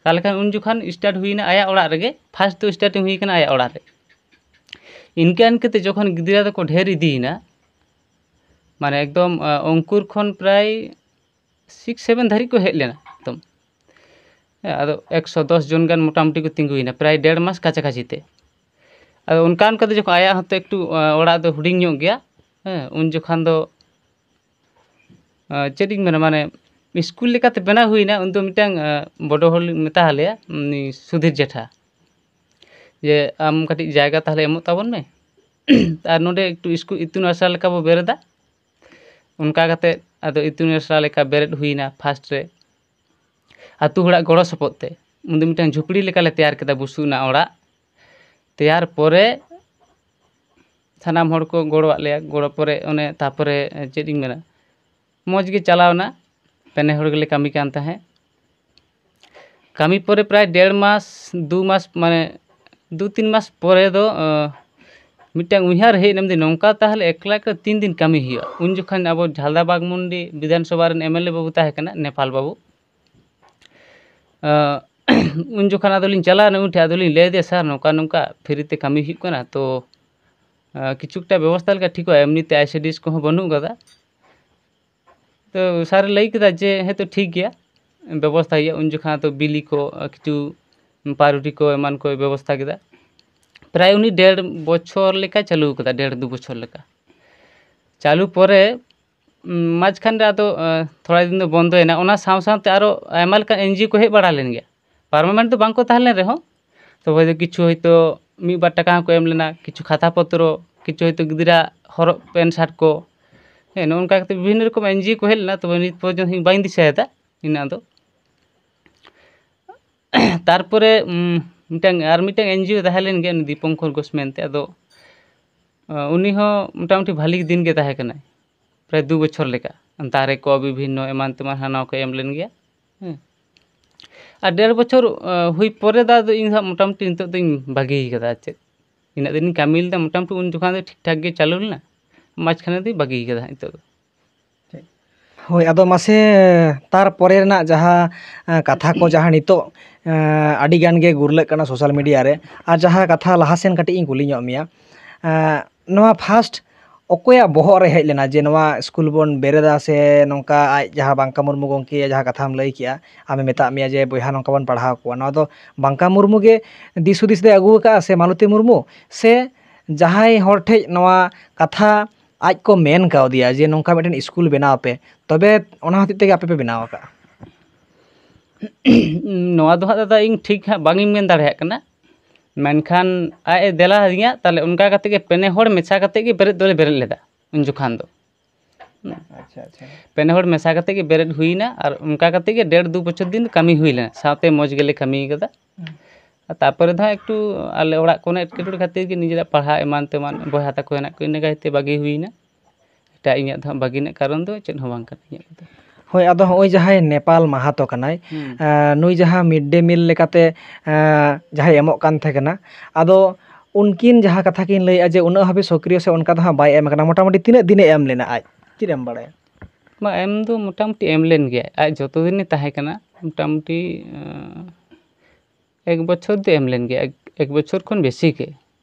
ᱛᱟᱦᱚᱞᱮ ᱠᱷᱟᱱ ᱩᱱ ᱡᱚᱠᱷᱚᱱ start ᱦᱩᱭᱱᱟ ᱟᱭᱟᱜ ᱚᱲᱟᱜ ᱨᱮᱜᱮ, first ᱫᱚ starting ᱦᱩᱭ ᱠᱟᱱᱟ ᱟᱭᱟᱜ ᱚᱲᱟᱜ ᱨᱮ᱾ ᱤᱱᱠᱟᱹ ᱤᱱᱠᱟᱹ ᱛᱮ ᱡᱚᱠᱷᱚᱱ ᱜᱤᱫᱽᱨᱟᱹ ᱫᱚᱠᱚ ᱰᱷᱮᱨ ᱤᱫᱤᱭᱮᱱᱟ, ᱢᱟᱱᱮ ᱮᱠᱫᱚᱢ, ᱟᱸ, ᱚᱝᱠᱩᱨ ᱠᱷᱚᱱ ᱯᱨᱟᱭ six seven ᱫᱷᱟᱹᱨᱤᱡ ᱠᱚ ᱦᱮᱡ ᱞᱮᱱᱟ ᱮᱠᱫᱚᱢ᱾ ᱦᱮᱸ, ᱟᱫᱚ ᱮᱠᱥᱚ ᱫᱚᱥ ᱡᱚᱱ ᱜᱟᱱ ᱢᱚᱴᱟᱢᱩᱴᱤ ᱠᱚ ᱛᱤᱸᱜᱩᱭᱮᱱᱟ, ᱯᱨᱟᱭ ᱰᱮᱲ ᱢᱟᱥ ᱠᱟᱪᱷᱟ ᱠᱟᱪᱷᱤ ᱛᱮ᱾ ᱟᱫᱚ ᱚᱱᱠᱟ ᱚᱱᱠᱟ ᱛᱮ ᱡᱚᱠᱷᱚᱱ ᱟᱭᱟᱜ ᱦᱚᱸᱛᱚ ᱮᱠᱴᱩ, ᱟᱸ, ᱚᱲᱟᱜ ᱫᱚ ᱦᱩᱰᱤᱧ ᱧᱚᱜ ᱜᱮᱭᱟ, ᱦᱮᱸ, ᱩᱱ ᱡᱚᱠᱷᱚᱱ ᱫᱚ, ᱟᱸ, ᱪᱮᱫ ᱤᱧ ᱢᱮᱱᱟ, ᱢᱟᱱᱮ ᱥᱠᱩᱞ ᱞᱮᱠᱟᱛᱮ ᱵᱮᱱᱟᱣ ᱦᱩᱭᱱᱟ᱾ ᱩᱱᱫᱚ ᱢᱤᱫᱴᱟᱝ, ᱟᱸ, ᱵᱚᱰᱚ ᱦᱚᱲ ᱢᱮᱛᱟ ᱦᱟᱞᱮᱭᱟ, ᱩᱱᱤ ᱥᱩᱫᱷᱤᱨ ᱡᱮᱴᱷᱟ, ᱡᱮ, "ᱟᱢ ᱠᱟᱹᱴᱤᱡ ᱡᱟᱭᱜᱟ ᱛᱟᱦᱞᱮ ᱮᱢᱚᱜ ᱛᱟᱵᱚᱱ ᱢᱮ, ᱟᱨ ᱱᱚᱰᱮ ᱮᱠᱴᱩ ᱥᱠᱩᱞ, ᱤᱛᱩᱱ ᱟᱥᱲᱟ ᱞᱮᱠᱟ ᱵᱚ ᱵᱮᱨᱮᱫᱟ᱾" ᱚᱱᱠᱟ ᱠᱟᱛᱮᱫ ᱟᱫᱚ ᱤᱛᱩᱱ ᱟᱥᱲᱟ ᱞᱮᱠᱟ ᱵᱮᱨᱮᱫ ᱦᱩᱭᱱᱟ first ᱨᱮ᱾ ᱟᱛᱳ ᱦᱚᱲᱟᱜ ᱜᱚᱲᱚ ᱥᱚᱯᱚᱦᱚᱫ ᱛᱮ ᱩᱱᱫᱚ ᱢᱤᱫᱴᱟᱝ ᱡᱷᱩᱯᱲᱤ ᱞᱮᱠᱟᱞᱮ ᱛᱮᱭᱟᱨ ᱠᱮᱫᱟ, ᱵᱩᱥᱩᱵ ᱨᱮᱱᱟᱜ ᱚᱲᱟᱜ ᱛᱮᱭᱟᱨ ᱯᱚᱨᱮ ᱥᱟᱱᱟᱢ ᱦᱚᱲ ᱠᱚ ᱜᱚᱲᱚᱣᱟᱫ ᱞᱮᱭᱟ᱾ ᱜᱚᱲᱚ ᱯᱚᱨᱮ ᱚᱱᱮ ᱛᱟᱯᱚᱨᱮ ᱪᱮᱫ ᱤᱧ ᱢᱮᱱᱟ, ᱢᱚᱡᱽ ᱜᱮ ᱪᱟᱞᱟᱣᱱᱟ᱾ ᱯᱮᱱᱮ ᱦᱚᱲ ᱜᱮᱞᱮ ᱠᱟᱹᱢᱤ ᱠᱟᱱ ᱛᱟᱦᱮᱸᱫ᱾ ᱠᱟᱹᱢᱤ ᱯᱚᱨᱮ ᱯᱨᱟᱭ ᱰᱮᱲ ᱢᱟᱥ, ᱫᱩ ᱢᱟᱥ, ᱢᱟᱱᱮ ᱫᱩ ᱛᱤᱱ ᱢᱟᱥ ᱯᱚᱨᱮ ᱫᱚ ᱟᱸ, ᱢᱤᱫᱴᱟᱝ ᱩᱭᱦᱟᱹᱨ ᱦᱮᱡ ᱮᱱᱟ, ᱢᱮᱱᱫᱟᱹᱧ ᱱᱚᱝᱠᱟ ᱛᱟᱦᱚᱞᱮ ᱮᱠᱞᱟ ᱮᱠᱞᱟ ᱛᱤᱱ ᱫᱤᱱ ᱠᱟᱹᱢᱤ ᱦᱩᱭᱩᱜᱼᱟ? ᱩᱱ ᱡᱚᱠᱷᱚᱱ ᱟᱵᱚ ᱡᱷᱟᱞᱫᱟ ᱵᱟᱜᱽᱢᱩᱱᱰᱤ ᱵᱤᱫᱷᱟᱱ ᱥᱚᱵᱷᱟ ᱨᱮᱱ ᱮᱢ ᱮᱞ ᱮ ᱵᱟᱹᱵᱩ ᱛᱟᱦᱮᱸ ᱠᱟᱱᱟ, ᱱᱮᱯᱟᱞ ᱵᱟᱹᱵᱩ᱾ ᱟᱸ, ᱩᱱ ᱡᱚᱠᱷᱚᱱ ᱟᱫᱚᱞᱤᱧ ᱪᱟᱞᱟᱣᱱᱟ ᱩᱱᱤ ᱴᱷᱮᱱ, ᱟᱫᱚᱞᱤᱧ ᱞᱟᱹᱭ ᱟᱫᱮᱭᱟ, "ᱥᱟᱨ, ᱱᱚᱝᱠᱟ ᱱᱚᱝᱠᱟ ᱯᱷᱨᱤ ᱛᱮ ᱠᱟᱹᱢᱤ ᱦᱩᱭᱩᱜ ᱠᱟᱱᱟ, ᱛᱚ ᱟᱸ, ᱠᱤᱪᱷᱩ ᱮᱠᱴᱟ ᱵᱮᱵᱚᱥᱛᱷᱟ ᱞᱮᱠᱷᱟᱱ ᱴᱷᱤᱠᱚᱜᱼᱟ, ᱮᱢᱱᱤ ᱛᱮ ᱟᱭ ᱥᱤ ᱰᱤ ᱮᱥ ᱠᱚᱦᱚᱸ ᱵᱟᱹᱱᱩᱜ ᱠᱟᱫᱟ᱾" ᱛᱚ ᱥᱟᱨᱮ ᱞᱟᱹᱭ ᱠᱮᱫᱟ ᱡᱮ ᱦᱮᱸ ᱛᱚ ᱴᱷᱤᱠ ᱜᱮᱭᱟ, ᱵᱮᱵᱚᱥᱛᱷᱟ ᱦᱩᱭᱩᱜᱼᱟ᱾ ᱩᱱ ᱡᱚᱠᱷᱚᱱ ᱫᱚ ᱵᱤᱞᱤ ᱠᱚ, ᱠᱤᱪᱷᱩ ᱯᱟᱣᱨᱩᱴᱤ ᱠᱚ ᱮᱢᱟᱱ ᱠᱚᱭ ᱵᱮᱵᱚᱥᱛᱷᱟ ᱠᱮᱫᱟ᱾ ᱯᱨᱟᱭ ᱩᱱᱤ ᱰᱮᱲ ᱵᱚᱪᱷᱚᱨ ᱞᱮᱠᱟ ᱪᱟᱹᱞᱩ ᱠᱟᱫᱟ, ᱰᱮᱲ ᱫᱩ ᱵᱚᱪᱷᱚᱨ ᱞᱮᱠᱟ ᱪᱟᱹᱞᱩ ᱯᱚᱨᱮ, ᱩᱢ, ᱢᱟᱡᱷᱠᱷᱟᱱ ᱨᱮ ᱟᱫᱚ ᱟᱸ, ᱛᱷᱚᱲᱟ ᱫᱤᱱ ᱫᱚ ᱵᱚᱱᱫᱚᱭᱮᱱᱟ᱾ ᱚᱱᱟ ᱥᱟᱶ ᱥᱟᱶᱛᱮ ᱟᱨᱚ ᱟᱭᱢᱟ ᱞᱮᱠᱟᱱ ᱮᱱ ᱡᱤ ᱳ ᱠᱚ ᱦᱮᱡ ᱵᱟᱲᱟ ᱞᱮᱱ ᱜᱮᱭᱟ᱾ ᱯᱟᱨᱢᱟᱱᱮᱱᱴ ᱫᱚ ᱵᱟᱝ ᱠᱚ ᱛᱟᱦᱮᱸ ᱞᱮᱱ ᱨᱮᱦᱚᱸ, ᱛᱚᱵᱮ ᱫᱚ ᱠᱤᱪᱷᱩ ᱦᱚᱭᱛᱳ ᱢᱤᱫ ᱵᱟᱨ ᱴᱟᱠᱟ ᱦᱚᱸᱠᱚ ᱮᱢ ᱞᱮᱱᱟ, ᱠᱤᱪᱷᱩ ᱠᱷᱟᱛᱟ ᱯᱚᱛᱨᱚ, ᱠᱤᱪᱷᱩ ᱦᱚᱭᱛᱳ ᱜᱤᱫᱽᱨᱟᱹ ᱦᱚᱨᱚᱜ ᱯᱮᱱᱴ ᱥᱟᱨᱴ ᱠᱚ, ᱦᱮᱸ, ᱱᱚᱜᱼᱚ ᱱᱚᱝᱠᱟ ᱠᱟᱛᱮ ᱵᱤᱵᱷᱤᱱᱱᱚ ᱨᱚᱠᱚᱢ ᱮᱱ ᱡᱤ ᱳ ᱠᱚ ᱦᱮᱡ ᱞᱮᱱᱟ, ᱛᱚᱵᱮ ᱱᱤᱛ ᱯᱚᱨᱡᱚᱱᱛᱚ ᱤᱧ ᱵᱟᱹᱧ ᱫᱤᱥᱟᱹᱭᱮᱫᱟ ᱤᱱᱟᱹᱜ ᱫᱚ᱾ ᱛᱟᱨᱯᱚᱨᱮ ᱩᱢ, ᱢᱤᱫᱴᱟᱝ, ᱟᱨ ᱢᱤᱫᱴᱟᱝ ᱮᱱ ᱡᱤ ᱳ ᱛᱟᱦᱮᱸ ᱞᱮᱱ ᱜᱮᱭᱟ, ᱩᱱᱤ ᱫᱤᱯᱚᱝᱠᱚᱨ ᱜᱷᱳᱥ ᱢᱮᱱᱛᱮ᱾ ᱟᱫᱚ ᱟᱸ, ᱩᱱᱤ ᱦᱚᱸ ᱢᱚᱴᱟᱢᱩᱴᱤ ᱵᱷᱟᱞᱤ ᱫᱤᱱ ᱜᱮ ᱛᱟᱦᱮᱸ ᱠᱟᱱᱟᱭ, ᱯᱨᱟᱭ ᱫᱩ ᱵᱚᱪᱷᱚᱨ ᱞᱮᱠᱟ᱾ ᱫᱟᱨᱮ ᱠᱚ ᱵᱤᱵᱷᱤᱱᱱᱚ ᱮᱢᱟᱱ ᱛᱮᱢᱟᱱ ᱦᱟᱱᱟ ᱱᱟᱣᱟ ᱠᱚ ᱮᱢ ᱞᱮᱱ ᱜᱮᱭᱟ᱾ ᱦᱮᱸ, ᱟᱨ ᱰᱮᱲ ᱵᱚᱪᱷᱚᱨ ᱟᱸ, ᱦᱩᱭ ᱯᱚᱨᱮ ᱫᱚ ᱟᱫᱚ ᱤᱧ ᱫᱚ ᱦᱟᱸᱜ ᱢᱚᱴᱟᱢᱩᱴᱤ ᱱᱤᱛᱚᱜ ᱫᱚᱧ ᱵᱟᱹᱜᱤ ᱠᱟᱫᱟ᱾ ᱟᱨ ᱪᱮᱫ, ᱤᱱᱟᱹᱜ ᱫᱤᱱᱤᱧ ᱠᱟᱹᱢᱤ ᱞᱮᱫᱟ, ᱢᱚᱴᱟᱢᱩᱴᱤ ᱩᱱ ᱡᱚᱠᱷᱚᱱ ᱫᱚ ᱴᱷᱤᱠ ᱴᱷᱟᱠ ᱜᱮ ᱪᱟᱹᱞᱩ ᱞᱮᱱᱟ, ᱢᱟᱡᱷᱠᱷᱟᱱᱮ ᱫᱚᱧ ᱵᱟᱹᱜᱤ ᱠᱟᱫᱟ ᱦᱟᱸᱜ ᱱᱤᱛᱚᱜ ᱫᱚ᱾ ᱦᱳᱭ, ᱟᱫᱚ ᱢᱟᱥᱮ ᱛᱟᱨᱯᱚᱨᱮ ᱨᱮᱱᱟᱜ ᱡᱟᱦᱟᱸ, ᱮᱸ, ᱠᱟᱛᱷᱟ ᱠᱚ ᱡᱟᱦᱟᱸ ᱱᱤᱛᱚᱜ, ᱮᱸ, ᱟᱹᱰᱤ ᱜᱟᱱ ᱜᱮ ᱜᱩᱨᱞᱟᱹᱜ ᱠᱟᱱᱟ ᱥᱳᱥᱟᱞ ᱢᱤᱰᱤᱭᱟ ᱨᱮ, ᱟᱨ ᱡᱟᱦᱟᱸ ᱠᱟᱛᱷᱟ ᱞᱟᱦᱟ ᱥᱮᱱ ᱠᱟᱹᱴᱤᱡ ᱤᱧ ᱠᱩᱞᱤ ᱧᱚᱜ ᱢᱮᱭᱟ, ᱮᱸ, ᱱᱚᱣᱟ ᱯᱷᱟᱥᱴ ᱚᱠᱚᱭᱟᱜ ᱵᱚᱦᱚᱜ ᱨᱮ ᱦᱮᱡ ᱞᱮᱱᱟ ᱡᱮ ᱱᱚᱣᱟ ᱥᱠᱩᱞ ᱵᱚᱱ ᱵᱮᱨᱮᱫᱟ, ᱥᱮ ᱱᱚᱝᱠᱟ ᱟᱡ ᱡᱟᱦᱟᱸ ᱵᱟᱝᱠᱟ ᱢᱩᱨᱢᱩ ᱜᱚᱢᱠᱮ ᱡᱟᱦᱟᱸ ᱠᱟᱛᱷᱟᱢ ᱞᱟᱹᱭ ᱠᱮᱜᱼᱟ, ᱟᱢᱮ ᱢᱮᱛᱟᱜ ᱢᱮᱭᱟ ᱡᱮ, "ᱵᱚᱭᱦᱟ, ᱱᱚᱝᱠᱟ ᱵᱚᱱ ᱯᱟᱲᱦᱟᱣ ᱠᱚᱣᱟ"? ᱱᱚᱣᱟ ᱫᱚ ᱵᱟᱝᱠᱟ ᱢᱩᱨᱢᱩ ᱜᱮ ᱫᱤᱥ ᱦᱩᱫᱤᱥ ᱫᱚᱭ ᱟᱹᱜᱩ ᱟᱠᱟᱫᱼᱟ ᱥᱮ ᱢᱟᱞᱚᱛᱤ ᱢᱩᱨᱢᱩ, ᱥᱮ ᱡᱟᱦᱟᱸᱭ ᱦᱚᱲ ᱴᱷᱮᱡ ᱱᱚᱣᱟ ᱠᱟᱛᱷᱟ ᱟᱡ ᱠᱚ ᱢᱮᱱ ᱠᱟᱣᱫᱮᱭᱟ ᱡᱮ ᱱᱚᱝᱠᱟ ᱢᱤᱫᱴᱮᱱ ᱥᱠᱩᱞ ᱵᱮᱱᱟᱣ ᱯᱮ, ᱛᱚᱵᱮ ᱚᱱᱟ ᱦᱚᱛᱮᱡ ᱛᱮᱜᱮ ᱟᱯᱮ ᱯᱮ ᱵᱮᱱᱟᱣ ᱟᱠᱟᱫᱼᱟ? ᱱᱚᱣᱟ ᱫᱚ ᱦᱟᱸᱜ ᱫᱟᱫᱟ ᱤᱧ ᱴᱷᱤᱠ ᱦᱟᱸᱜ ᱵᱟᱝ ᱤᱧ ᱢᱮᱱ ᱫᱟᱲᱮᱭᱟᱜ ᱠᱟᱱᱟ, ᱢᱮᱱᱠᱷᱟᱱ ᱟᱡ ᱮ ᱫᱮᱞᱟ ᱟᱹᱫᱤᱧᱟ, ᱛᱟᱦᱞᱮ ᱚᱱᱠᱟ ᱠᱟᱛᱮ ᱜᱮ ᱯᱮᱱᱮ ᱦᱚᱲ ᱢᱮᱥᱟ ᱠᱟᱛᱮ ᱜᱮ ᱵᱮᱨᱮᱫ ᱫᱚᱞᱮ ᱵᱮᱨᱮᱫ ᱞᱮᱫᱟ ᱩᱱ ᱡᱚᱠᱷᱟᱱ ᱫᱚ᱾ ᱟᱪᱪᱷᱟ, ᱟᱪᱪᱷᱟ᱾ ᱯᱮᱱᱮ ᱦᱚᱲ ᱢᱮᱥᱟ ᱠᱟᱛᱮ ᱜᱮ ᱵᱮᱨᱮᱫ ᱦᱩᱭᱱᱟ, ᱟᱨ ᱚᱱᱠᱟ ᱠᱟᱛᱮ ᱜᱮ ᱰᱮᱲ ᱫᱩ ᱵᱚᱪᱷᱚᱨ ᱫᱤᱱ ᱠᱟᱹᱢᱤ ᱦᱩᱭ ᱞᱮᱱᱟ, ᱥᱟᱶᱛᱮ ᱢᱚᱡᱽ ᱜᱮᱞᱮ ᱠᱟᱹᱢᱤ ᱠᱟᱫᱟ᱾ ᱦᱩᱸ᱾ ᱟᱨ ᱛᱟᱨᱯᱚᱨᱮ ᱫᱚ ᱦᱟᱸᱜ ᱮᱠᱴᱩ ᱟᱞᱮ ᱚᱲᱟᱜ ᱠᱚᱨᱮᱱᱟᱜ ᱮᱴᱠᱮᱴᱚᱬᱮ ᱠᱷᱟᱹᱛᱤᱨ ᱜᱮ ᱱᱤᱡᱮᱨᱟᱜ ᱯᱟᱲᱦᱟᱜ ᱮᱢᱟᱱ ᱛᱮᱢᱟᱱ ᱵᱚᱭᱦᱟ ᱛᱟᱠᱚ ᱦᱮᱱᱟᱜ ᱠᱚ, ᱤᱱᱟᱹ ᱠᱷᱟᱹᱛᱤᱨ ᱛᱮ ᱵᱟᱹᱜᱤ ᱦᱩᱭᱱᱟ᱾ ᱮᱴᱟᱜ ᱤᱧᱟᱹᱜ ᱫᱚ ᱦᱟᱸᱜ ᱵᱟᱹᱜᱤ ᱨᱮᱱᱟᱜ ᱠᱟᱨᱚᱱ ᱫᱚ ᱪᱮᱫ ᱦᱚᱸ ᱵᱟᱝ ᱠᱟᱱᱟ ᱤᱧᱟᱹᱜ ᱫᱚ᱾ ᱦᱳᱭ, ᱟᱫᱚ ᱦᱚᱸᱜᱼᱚᱭ ᱡᱟᱦᱟᱸᱭ ᱱᱮᱯᱟᱞ ᱢᱟᱦᱟᱛᱚ ᱠᱟᱱᱟᱭ, ᱦᱩᱸ᱾ ᱟᱸ, ᱱᱩᱭ ᱡᱟᱦᱟᱸ ᱢᱤᱰ ᱰᱮ ᱢᱤᱞ ᱞᱮᱠᱟᱛᱮ, ᱟᱸ, ᱡᱟᱦᱟᱸᱭ ᱮᱢᱚᱜ ᱠᱟᱱ ᱛᱟᱦᱮᱸ ᱠᱟᱱᱟ, ᱟᱫᱚ ᱩᱱᱠᱤᱱ ᱡᱟᱦᱟᱸ ᱠᱟᱛᱷᱟ ᱠᱤᱱ ᱞᱟᱹᱭᱮᱫᱼᱟ ᱡᱮ ᱩᱱᱟᱹᱜ ᱦᱟᱹᱵᱤᱡ ᱥᱚᱠᱨᱤᱭᱚ ᱥᱮ ᱚᱱᱠᱟ ᱫᱚ ᱦᱟᱸᱜ ᱵᱟᱭ ᱮᱢ ᱠᱟᱱᱟ, ᱢᱚᱴᱟᱢᱩᱴᱤ ᱛᱤᱱᱟᱹᱜ ᱫᱤᱱᱮ ᱮᱢ ᱞᱮᱱᱟ ᱟᱡ? ᱪᱮᱫ ᱮᱢ ᱵᱟᱲᱟᱭᱟ? ᱵᱟ, ᱮᱢ ᱫᱚ ᱢᱚᱴᱟᱢᱩᱴᱤ ᱮᱢ ᱞᱮᱱ ᱜᱮᱭᱟᱭ᱾ ᱟᱡ ᱡᱚᱛᱚ ᱫᱤᱱᱮ ᱛᱟᱦᱮᱸ ᱠᱟᱱᱟ, ᱢᱚᱴᱟᱢᱩᱴᱤ, ᱟᱸ, ᱮᱠ ᱵᱚᱪᱷᱚᱨ ᱫᱚ ᱮᱢ ᱞᱮᱱ ᱜᱮᱭᱟ, ᱮᱠ, ᱮᱠ ᱵᱚᱪᱷᱚᱨ ᱠᱷᱚᱱ ᱵᱮᱥᱤ ᱜᱮ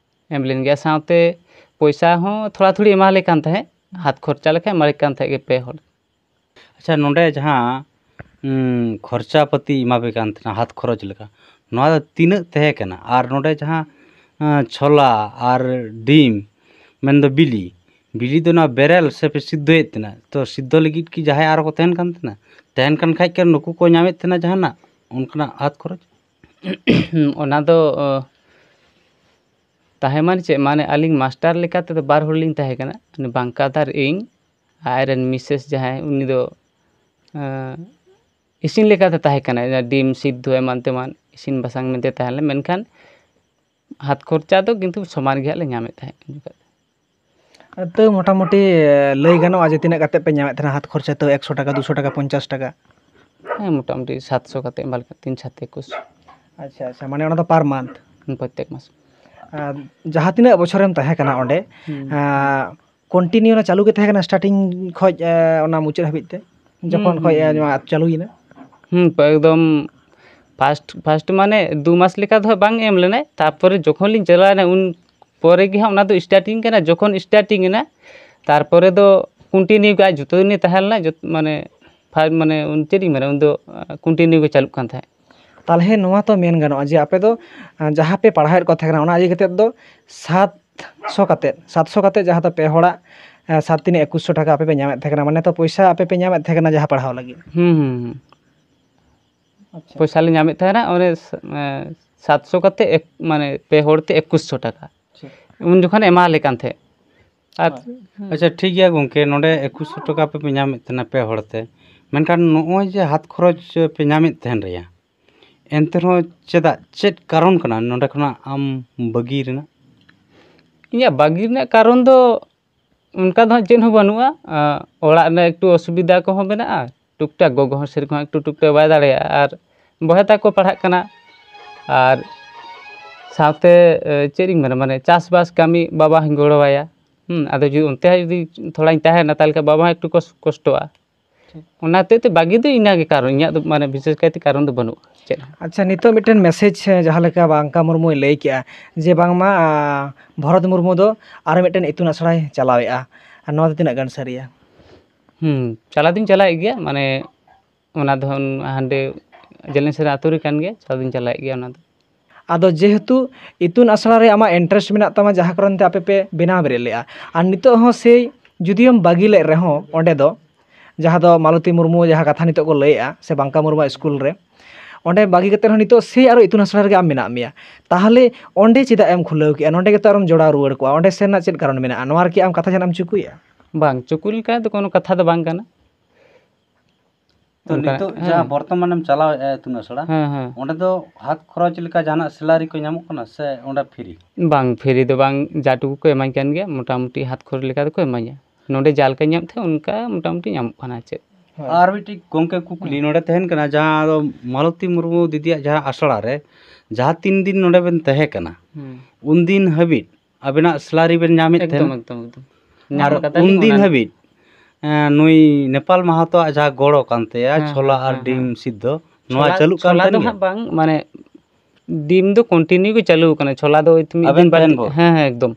ᱮᱢ ᱞᱮᱱ ᱜᱮᱭᱟ᱾ ᱥᱟᱶᱛᱮ ᱯᱚᱭᱥᱟ ᱦᱚᱸ ᱛᱷᱚᱲᱟ ᱛᱷᱩᱲᱤ ᱮᱢᱟᱞᱮ ᱠᱟᱱ ᱛᱟᱦᱮᱸᱫ, ᱦᱟᱛ ᱠᱷᱚᱨᱪᱟ ᱞᱮᱠᱟ ᱮᱢᱟᱞᱮ ᱠᱟᱱ ᱛᱟᱦᱮᱸᱫ ᱜᱮ ᱯᱮ ᱦᱚᱲ᱾ ᱟᱪᱪᱷᱟ, ᱱᱚᱰᱮ ᱡᱟᱦᱟᱸ, ᱩᱸ, ᱠᱷᱚᱨᱪᱟ ᱯᱟᱹᱛᱤ ᱮᱢᱟ ᱯᱮ ᱠᱟᱱ ᱛᱟᱦᱮᱱᱟ, ᱦᱟᱛ ᱠᱷᱚᱨᱚᱪ ᱞᱮᱠᱟ, ᱱᱚᱣᱟ ᱫᱚ ᱛᱤᱱᱟᱹᱜ ᱛᱟᱦᱮᱸ ᱠᱟᱱᱟ? ᱟᱨ ᱱᱚᱰᱮ ᱡᱟᱦᱟᱸ, ᱟᱸ, ᱪᱷᱚᱞᱟ ᱟᱨ ᱰᱤᱢ, ᱢᱮᱱᱫᱚ ᱵᱤᱞᱤ, ᱵᱤᱞᱤ ᱫᱚ ᱱᱚᱣᱟ ᱵᱮᱨᱮᱞ ᱥᱮ ᱯᱮ ᱥᱤᱫᱽᱫᱷᱚᱭᱮᱫ ᱛᱟᱦᱮᱱᱟ? ᱛᱚ, ᱥᱤᱫᱽᱫᱷᱚ ᱞᱟᱹᱜᱤᱫ ᱠᱤ ᱡᱟᱦᱟᱸᱭ ᱟᱨᱚ ᱠᱚ ᱛᱟᱦᱮᱱ ᱠᱟᱱ ᱛᱟᱦᱮᱱᱟ? ᱛᱟᱦᱮᱱ ᱠᱟᱱ ᱠᱷᱟᱡ ᱠᱤ ᱱᱩᱠᱩ ᱠᱚ ᱧᱟᱢᱮᱫ ᱛᱟᱦᱮᱱᱟ ᱡᱟᱦᱟᱱᱟᱜ ᱚᱱᱠᱟᱱᱟᱜ ᱦᱟᱛ ᱠᱷᱚᱨᱚᱪ? ᱚᱱᱟ ᱫᱚ, ᱚ, ᱛᱟᱦᱮᱸ ᱢᱟᱱᱮ ᱪᱮᱫ? ᱢᱟᱱᱮ ᱟᱹᱞᱤᱧ ᱢᱟᱥᱴᱟᱨ ᱞᱮᱠᱟ ᱛᱮᱫᱚ ᱵᱟᱨ ᱦᱚᱲ ᱞᱤᱧ ᱛᱟᱦᱮᱸ ᱠᱟᱱᱟ, ᱩᱱᱤ ᱵᱟᱝᱠᱟᱫᱟᱨ ᱤᱧ, ᱟᱡ ᱨᱮᱱ ᱢᱤᱥᱮᱥ ᱡᱟᱦᱟᱸᱭ, ᱩᱱᱤ ᱫᱚ, ᱮᱸ, ᱤᱥᱤᱱ ᱞᱮᱠᱟᱛᱮ ᱛᱟᱦᱮᱸ ᱠᱟᱱᱟᱭ, ᱚᱱᱟ ᱰᱤᱢ ᱥᱤᱫᱽᱫᱷᱚ ᱮᱢᱟᱱ ᱛᱮᱢᱟᱱ ᱤᱥᱤᱱ ᱵᱟᱥᱟᱝ ᱢᱮᱱᱛᱮ ᱛᱟᱦᱮᱸ ᱞᱮᱱᱟ, ᱢᱮᱱᱠᱷᱟᱱ ᱦᱟᱛ ᱠᱷᱚᱨᱪᱟ ᱫᱚ ᱠᱤᱱᱛᱩ ᱥᱚᱢᱟᱱ ᱜᱮ ᱦᱟᱸᱜ ᱞᱮ ᱧᱟᱢᱮᱫ ᱛᱟᱦᱮᱸᱫ ᱩᱱ ᱡᱚᱠᱷᱚᱱ ᱫᱚ᱾ ᱛᱟᱹᱣ ᱢᱚᱴᱟᱢᱩᱴᱤ ᱞᱟᱹᱭ ᱜᱟᱱᱚᱜᱼᱟ ᱡᱮ ᱛᱤᱱᱟᱹᱜ ᱠᱟᱛᱮ ᱯᱮ ᱧᱟᱢᱮᱫ ᱛᱟᱦᱮᱱᱟ ᱦᱟᱛ ᱠᱷᱚᱨᱪᱟ, ᱛᱟᱹᱣ ᱮᱠᱥᱚ ᱴᱟᱠᱟ, ᱫᱩᱥᱚ ᱴᱟᱠᱟ, ᱯᱚᱧᱪᱟᱥ ᱴᱟᱠᱟ? ᱦᱮᱸ, ᱢᱚᱴᱟᱢᱩᱴᱤ ᱥᱟᱛᱥᱚ ᱠᱟᱛᱮ ᱮᱢ ᱞᱮᱠᱟ, ᱛᱤᱱ ᱥᱟᱛ ᱮᱠᱩᱥ᱾ ᱟᱪᱪᱷᱟ, ᱟᱪᱪᱷᱟ, ᱢᱟᱱᱮ ᱚᱱᱟ ᱫᱚ per month? ᱦᱩᱸ, ᱯᱨᱚᱛᱛᱮᱠ ᱢᱟᱥ᱾ ᱟᱨ ᱡᱟᱦᱟᱸ ᱛᱤᱱᱟᱹᱜ ᱵᱚᱪᱷᱚᱨᱮᱢ ᱛᱟᱦᱮᱸ ᱠᱟᱱᱟ ᱚᱸᱰᱮ, ᱦᱩᱸ᱾ ᱟᱸ, continue ᱚᱱᱟ ᱪᱟᱹᱞᱩ ᱜᱮ ᱛᱟᱦᱮᱸ ᱠᱟᱱᱟ starting ᱠᱷᱚᱡ, ᱮ, ᱚᱱᱟ ᱢᱩᱪᱟᱹᱫ ᱦᱟᱹᱵᱤᱡ ᱛᱮ, ᱡᱚᱠᱷᱚᱱ ᱦᱩᱸ, ᱠᱷᱚᱡ, ᱦᱩᱸ, ᱮ, ᱦᱩᱸ᱾ ᱱᱚᱣᱟ ᱪᱟᱹᱞᱩᱭᱮᱱᱟ? ᱦᱩᱸ, ᱯᱟ-, ᱮᱠᱫᱚᱢ first, first ᱢᱟᱱᱮ ᱫᱩ ᱢᱟᱥ ᱞᱮᱠᱟ ᱫᱚ ᱦᱟᱸᱜ ᱵᱟᱝ ᱮᱢ ᱞᱮᱱᱟᱭ, ᱛᱟᱨᱯᱚᱨᱮ ᱡᱚᱠᱷᱚᱱ ᱞᱤᱧ ᱪᱟᱞᱟᱣᱮᱱᱟ ᱩᱱ ᱯᱚᱨᱮ ᱜᱮ ᱦᱟᱸᱜ ᱚᱱᱟ ᱫᱚ starting ᱠᱟᱱᱟ, ᱡᱚᱠᱷᱚᱱ starting ᱮᱱᱟ ᱛᱟᱨᱯᱚᱨᱮ ᱫᱚ continue ᱜᱮ ᱟᱡ ᱡᱚᱛᱚ ᱫᱤᱱᱮ ᱛᱟᱦᱮᱸ ᱞᱮᱱᱟ, ᱡᱚᱛ-, ᱢᱟᱱᱮ ᱯᱷᱟ-, ᱢᱟᱱᱮ ᱩᱱ ᱪᱮᱫ ᱤᱧ ᱢᱮᱱᱟ, ᱩᱱ ᱫᱚ, ᱟ, continue ᱜᱮ ᱪᱟᱹᱞᱩᱜ ᱠᱟᱱ ᱛᱟᱦᱮᱸᱫ᱾ ᱛᱟᱦᱚᱞᱮ ᱱᱚᱣᱟ ᱛᱚ ᱢᱮᱱ ᱜᱟᱱᱚᱜᱼᱟ ᱡᱮ ᱟᱯᱮ ᱫᱚ, ᱟ, ᱡᱟᱦᱟᱸ ᱯᱮ ᱯᱟᱲᱦᱟᱣᱮᱫ ᱠᱚ ᱛᱟᱦᱮᱸ ᱠᱟᱱᱟ ᱚᱱᱟ ᱤᱫᱤ ᱠᱟᱛᱮᱫ ᱫᱚ ᱥᱟᱛᱥᱚ ᱠᱟᱛᱮᱫ, ᱥᱟᱛᱥᱚ ᱠᱟᱛᱮᱫ ᱡᱟᱦᱟᱸ ᱫᱚ ᱯᱮ ᱦᱚᱲᱟᱜ, ᱟ, ᱥᱟᱛ ᱛᱤᱱᱟᱹᱜ ᱮᱠᱩᱥᱥᱚ ᱴᱟᱠᱟ ᱟᱯᱮ ᱯᱮ ᱧᱟᱢᱮᱫ ᱛᱟᱦᱮᱸ ᱠᱟᱱᱟ, ᱢᱟᱱᱮ ᱛᱚ ᱯᱚᱭᱥᱟ ᱟᱯᱮ ᱯᱮ ᱧᱟᱢᱮᱫ ᱛᱟᱦᱮᱸ ᱠᱟᱱᱟ ᱡᱟᱦᱟᱸ ᱯᱟᱲᱦᱟᱣ ᱞᱟᱹᱜᱤᱫ᱾ ᱦᱩᱸ, ᱦᱩᱸ, ᱦᱩᱸ᱾ ᱟᱪᱪᱷᱟ᱾ ᱯᱚᱭᱥᱟ ᱞᱮ ᱧᱟᱢᱮᱫ ᱛᱟᱦᱮᱱᱟ, ᱚᱱᱮ ᱥ-, ᱮ, ᱥᱟᱛᱥᱚ ᱠᱟᱛᱮ ᱮᱠ-, ᱢᱟᱱᱮ ᱯᱮ ᱦᱚᱲ ᱛᱮ ᱮᱠᱩᱥᱥᱚ ᱴᱟᱠᱟ᱾ ᱟᱪᱪᱷᱟ᱾ ᱩᱱ ᱡᱚᱠᱷᱚᱱ ᱮᱢᱟ ᱞᱮ ᱠᱟᱱ ᱛᱟᱦᱮᱸᱫ᱾ ᱟᱨ ᱦᱳᱭ᱾ ᱟᱪᱪᱷᱟ, ᱴᱷᱤᱠ ᱜᱮᱭᱟ ᱜᱚᱢᱠᱮ, ᱱᱚᱰᱮ ᱮᱠᱩᱥᱥᱚ ᱴᱟᱠᱟ ᱯᱮ, ᱯᱮ ᱧᱟᱢᱮᱫ ᱛᱟᱦᱮᱱᱟ ᱯᱮ ᱦᱚᱲ ᱛᱮ, ᱢᱮᱱᱠᱷᱟᱱ ᱱᱚᱜᱼᱚᱭ ᱡᱮ ᱦᱟᱛ ᱠᱷᱚᱨᱚᱪ ᱯᱮ ᱧᱟᱢᱮᱫ ᱛᱟᱦᱮᱱ ᱨᱮᱭᱟ, ᱮᱱᱛᱮ ᱨᱮᱦᱚᱸ ᱪᱮᱫᱟᱜ, ᱪᱮᱫ ᱠᱟᱨᱚᱱ ᱠᱟᱱᱟ ᱱᱚᱰᱮ ᱠᱷᱚᱱᱟᱜ ᱟᱢ ᱵᱟᱹᱜᱤ ᱨᱮᱱᱟᱜ? ᱤᱧᱟᱹᱜ ᱵᱟᱹᱜᱤ ᱨᱮᱱᱟᱜ ᱠᱟᱨᱚᱱ ᱫᱚ ᱚᱱᱠᱟ ᱫᱚ ᱦᱟᱸᱜ ᱪᱮᱫ ᱦᱚᱸ ᱵᱟᱹᱱᱩᱜᱼᱟ᱾ ᱟᱸ, ᱚᱲᱟᱜ ᱨᱮᱱᱟᱜ ᱮᱠᱴᱩ ᱚᱥᱩᱵᱤᱫᱷᱟ ᱠᱚᱦᱚᱸ ᱢᱮᱱᱟᱜᱼᱟ, ᱴᱩᱠ ᱴᱟᱠ ᱜᱚᱜᱚ ᱦᱚᱸ ᱥᱮᱨᱚᱠᱚᱢ ᱮᱠᱴᱩ ᱴᱩᱠ ᱴᱟᱠ ᱵᱟᱭ ᱫᱟᱲᱮᱭᱟᱜᱼᱟ, ᱟᱨ ᱵᱚᱭᱦᱟ ᱛᱟᱠᱚ ᱯᱟᱲᱦᱟᱜ ᱠᱟᱱᱟ, ᱟᱨ ᱥᱟᱶᱛᱮ, ᱮ, ᱪᱮᱫ ᱤᱧ ᱢᱮᱱᱟ, ᱢᱟᱱᱮ ᱪᱟᱥᱵᱟᱥ ᱠᱟᱹᱢᱤ ᱵᱟᱵᱟ ᱦᱚᱸᱧ ᱜᱚᱲᱚᱣᱟᱭᱟ᱾ ᱦᱩᱸ, ᱟᱫᱚ ᱡᱩᱫᱤ ᱚᱱᱛᱮ ᱦᱚᱸ ᱡᱩᱫᱤ ᱛᱷᱚᱲᱟᱧ ᱛᱟᱦᱮᱱᱟ, ᱛᱟᱦᱚᱞᱮ ᱠᱷᱟᱱ ᱵᱟᱵᱟ ᱦᱚᱸ ᱮᱠᱴᱩ ᱠᱚᱥ-, ᱠᱚᱥᱴᱚᱜᱼᱟ᱾ ᱴᱷᱤᱠ᱾ ᱚᱱᱟ ᱦᱚᱛᱮᱡ ᱛᱮ ᱵᱟᱹᱜᱤ ᱫᱚ ᱤᱱᱟᱹᱜᱮ ᱠᱟᱨᱚᱱ, ᱤᱧᱟᱹᱜ ᱫᱚ ᱢᱟᱱᱮ ᱵᱤᱥᱮᱥ ᱠᱟᱭᱛᱮ ᱠᱟᱨᱚᱱ ᱫᱚ ᱵᱟᱹᱱᱩᱜᱼᱟ ᱪᱮᱫ ᱦᱚᱸ᱾ ᱟᱪᱪᱷᱟ, ᱱᱤᱛᱚᱜ ᱢᱤᱫᱴᱮᱱ ᱢᱮᱥᱮᱡᱽ, ᱡᱟᱦᱟᱸ ᱞᱮᱠᱟ ᱵᱟᱝᱠᱟ ᱢᱩᱨᱢᱩᱭ ᱞᱟᱹᱭ ᱠᱮᱜᱼᱟ, ᱡᱮ ᱵᱟᱝᱢᱟ, ᱟᱸ, ᱵᱷᱚᱨᱚᱛ ᱢᱩᱨᱢᱩ ᱫᱚ ᱟᱨ ᱢᱤᱫᱴᱮᱱ ᱤᱛᱩᱱ ᱟᱥᱲᱟᱭ ᱪᱟᱞᱟᱣᱮᱫᱼᱟ, ᱟᱨ ᱱᱚᱣᱟ ᱫᱚ ᱛᱤᱱᱟᱹᱜ ᱜᱟᱱ ᱥᱟᱹᱨᱤᱭᱟ? ᱦᱩᱸ, ᱪᱟᱞᱟᱣ ᱫᱩᱧ ᱪᱟᱞᱟᱣᱮᱫ ᱜᱮᱭᱟ, ᱢᱟᱱᱮ ᱚᱱᱟ ᱫᱚ ᱦᱟᱸᱜ ᱦᱟᱸᱰᱮ ᱡᱮᱞᱮᱧ ᱥᱮᱱᱟᱜ ᱟᱹᱛᱩ ᱨᱮ ᱠᱟᱱ ᱜᱮᱭᱟ, ᱪᱟᱞᱟᱣ ᱫᱩᱧ ᱪᱟᱞᱟᱣᱮᱫ ᱜᱮᱭᱟ ᱚᱱᱟ ᱫᱚ᱾ ᱟᱫᱚ ᱡᱮᱦᱮᱛᱩ ᱤᱛᱩᱱ ᱟᱥᱲᱟ ᱨᱮ ᱟᱢᱟᱜ interest ᱢᱮᱱᱟᱜ ᱛᱟᱢᱟ, ᱡᱟᱦᱟᱸ ᱠᱟᱨᱚᱱ ᱛᱮ ᱟᱯᱮ ᱯᱮ ᱵᱮᱱᱟᱣ ᱵᱮᱨᱮᱫ ᱞᱮᱫᱼᱟ, ᱟᱨ ᱱᱤᱛᱚᱜ ᱦᱚᱸ ᱥᱮᱭ ᱡᱩᱫᱤᱭᱳᱢ ᱵᱟᱹᱜᱤ ᱞᱮᱫ ᱨᱮᱦᱚᱸ, ᱚᱸᱰᱮ ᱫᱚ ᱡᱟᱦᱟᱸ ᱫᱚ ᱢᱟᱞᱚᱛᱤ ᱢᱩᱨᱢᱩ ᱡᱟᱦᱟᱸ ᱠᱟᱛᱷᱟ ᱱᱤᱛᱚᱜ ᱠᱚ ᱞᱟᱹᱭᱮᱫᱼᱟ, ᱥᱮ ᱵᱟᱝᱠᱟ ᱢᱩᱨᱢᱩ ᱥᱠᱩᱞ ᱨᱮ, ᱚᱸᱰᱮ ᱵᱟᱹᱜᱤ ᱠᱟᱛᱮ ᱦᱚᱸ ᱱᱤᱛᱚᱜ ᱥᱮᱭ ᱟᱨᱚ ᱤᱛᱩᱱ ᱟᱥᱲᱟ ᱨᱮᱜᱮ ᱟᱢ ᱢᱮᱱᱟᱜ ᱢᱮᱭᱟ, ᱛᱟᱦᱚᱞᱮ ᱚᱸᱰᱮ ᱪᱮᱫᱟᱜ ᱮᱢ ᱠᱷᱩᱞᱟᱹᱣ ᱠᱮᱜᱼᱟ? ᱱᱚᱸᱰᱮ ᱜᱮᱛᱚ ᱟᱨᱚᱢ ᱡᱚᱲᱟᱣ ᱨᱩᱣᱟᱹᱲ ᱠᱚᱜᱼᱟ᱾ ᱚᱸᱰᱮ ᱥᱮᱱ ᱨᱮᱱᱟᱜ ᱪᱮᱫ ᱠᱟᱨᱚᱱ ᱢᱮᱱᱟᱜᱼᱟ? ᱱᱚᱣᱟ ᱨᱮᱠᱤ ᱟᱢ ᱠᱟᱛᱷᱟ ᱡᱟᱦᱟᱱᱟᱜ ᱮᱢ ᱪᱩᱠᱩᱭᱮᱫᱼᱟ? ᱵᱟᱝ, ᱪᱩᱠᱩ ᱞᱮᱠᱟ ᱫᱚ ᱠᱳᱱᱳ ᱠᱟᱛᱷᱟ ᱫᱚ ᱵᱟᱝ ᱠᱟᱱᱟ᱾ ᱛᱚ, ᱚᱱᱠᱟ, ᱱᱤᱛᱚᱜ ᱦᱮᱸ᱾ ᱡᱟᱦᱟᱸ ᱵᱚᱨᱛᱚᱢᱟᱱᱮᱢ ᱪᱟᱞᱟᱣᱮᱫᱼᱟ ᱤᱛᱩᱱ ᱟᱥᱲᱟ, ᱦᱮᱸ, ᱦᱮᱸ᱾ ᱚᱸᱰᱮ ᱫᱚ ᱦᱟᱛ ᱠᱷᱚᱨᱚᱪ ᱞᱮᱠᱟ ᱡᱟᱦᱟᱱᱟᱜ salary ᱠᱚ ᱧᱟᱢᱚᱜ ᱠᱟᱱᱟ ᱥᱮ ᱚᱸᱰᱮ free? ᱵᱟᱝ, free ᱫᱚ ᱵᱟᱝ, ᱡᱟ ᱴᱩᱠᱩ ᱠᱚ ᱮᱢᱟᱹᱧ ᱠᱟᱱ ᱜᱮᱭᱟ, ᱢᱚᱴᱟᱢᱩᱴᱤ ᱦᱟᱛ ᱠᱷᱚᱨᱚᱪ ᱞᱮᱠᱟ ᱫᱚᱠᱚ ᱮᱢᱟᱹᱧᱟ᱾ ᱱᱚᱸᱰᱮ ᱡᱟ ᱞᱮᱠᱟᱧ ᱧᱟᱢ ᱛᱟᱦᱮᱸᱫ, ᱚᱱᱠᱟ ᱢᱚᱴᱟᱢᱩᱴᱤ ᱧᱟᱢᱚᱜ ᱠᱟᱱᱟ, ᱪᱮᱫ᱾ ᱦᱳᱭ᱾ ᱟᱨ ᱢᱤᱫᱴᱤᱡ ᱜᱚᱢᱠᱮ ᱠᱩᱠᱞᱤ ᱦᱮᱸ᱾ ᱱᱚᱸᱰᱮ ᱛᱟᱦᱮᱱ ᱠᱟᱱᱟ, ᱡᱟᱦᱟᱸ ᱫᱚ ᱢᱟᱞᱚᱛᱤ ᱢᱩᱨᱢᱩ ᱫᱤᱫᱤᱭᱟᱜ ᱡᱟᱦᱟᱸ ᱟᱥᱲᱟ ᱨᱮ ᱡᱟᱦᱟᱸ ᱛᱤᱱ ᱫᱤᱱ ᱱᱚᱸᱰᱮ ᱵᱮᱱ ᱛᱟᱦᱮᱸ ᱠᱟᱱᱟ, ᱦᱩᱸ᱾ ᱩᱱ ᱫᱤᱱ ᱦᱟᱹᱵᱤᱡ ᱟᱵᱮᱱᱟᱜ salary ᱵᱮᱱ ᱧᱟᱢᱮᱫ ᱮᱠᱫᱚᱢ, ᱛᱟᱦᱮᱱᱟ? ᱮᱠᱫᱚᱢ, ᱮᱠᱫᱚᱢ᱾ ᱧᱟᱢ ᱟᱨ ᱟᱠᱟᱫᱟᱞᱤᱧ ᱩᱱ ᱫᱤᱱ ᱚᱱᱟ᱾ ᱦᱟᱹᱵᱤᱡ, ᱮᱸ, ᱱᱩᱭ ᱱᱮᱯᱟᱞ ᱢᱟᱦᱟᱛᱚᱣᱟᱜ ᱡᱟᱦᱟᱸ ᱜᱚᱲᱚ ᱠᱟᱱ ᱛᱟᱭᱟ, ᱦᱮᱸ, ᱪᱷᱳᱞᱟ ᱦᱮᱸ, ᱟᱨ ᱦᱮᱸ, ᱰᱤᱢ ᱦᱮᱸ᱾ ᱥᱤᱫᱷᱚ, ᱱᱚᱣᱟ ᱪᱷᱳᱞᱟ, ᱪᱟᱹᱞᱩᱜ ᱠᱟᱱ ᱪᱷᱳᱞᱟ ᱛᱟᱦᱮᱱ ᱫᱚ ᱜᱮᱭᱟ? ᱦᱟᱸᱜ ᱵᱟᱝ, ᱢᱟᱱᱮ, ᱰᱤᱢ ᱫᱚ continue ᱜᱮ ᱪᱟᱹᱞᱩ ᱟᱠᱟᱱᱟ, ᱪᱷᱳᱞᱟ ᱫᱚ ᱦᱳᱭᱛᱳ ᱢᱤᱫ ᱟᱵᱮᱱ ᱫᱤᱱ ᱵᱟᱨ ᱴᱷᱮᱱ ᱫᱤᱱ, ᱵᱚ? ᱦᱮᱸ, ᱦᱮᱸ, ᱮᱠᱫᱚᱢ᱾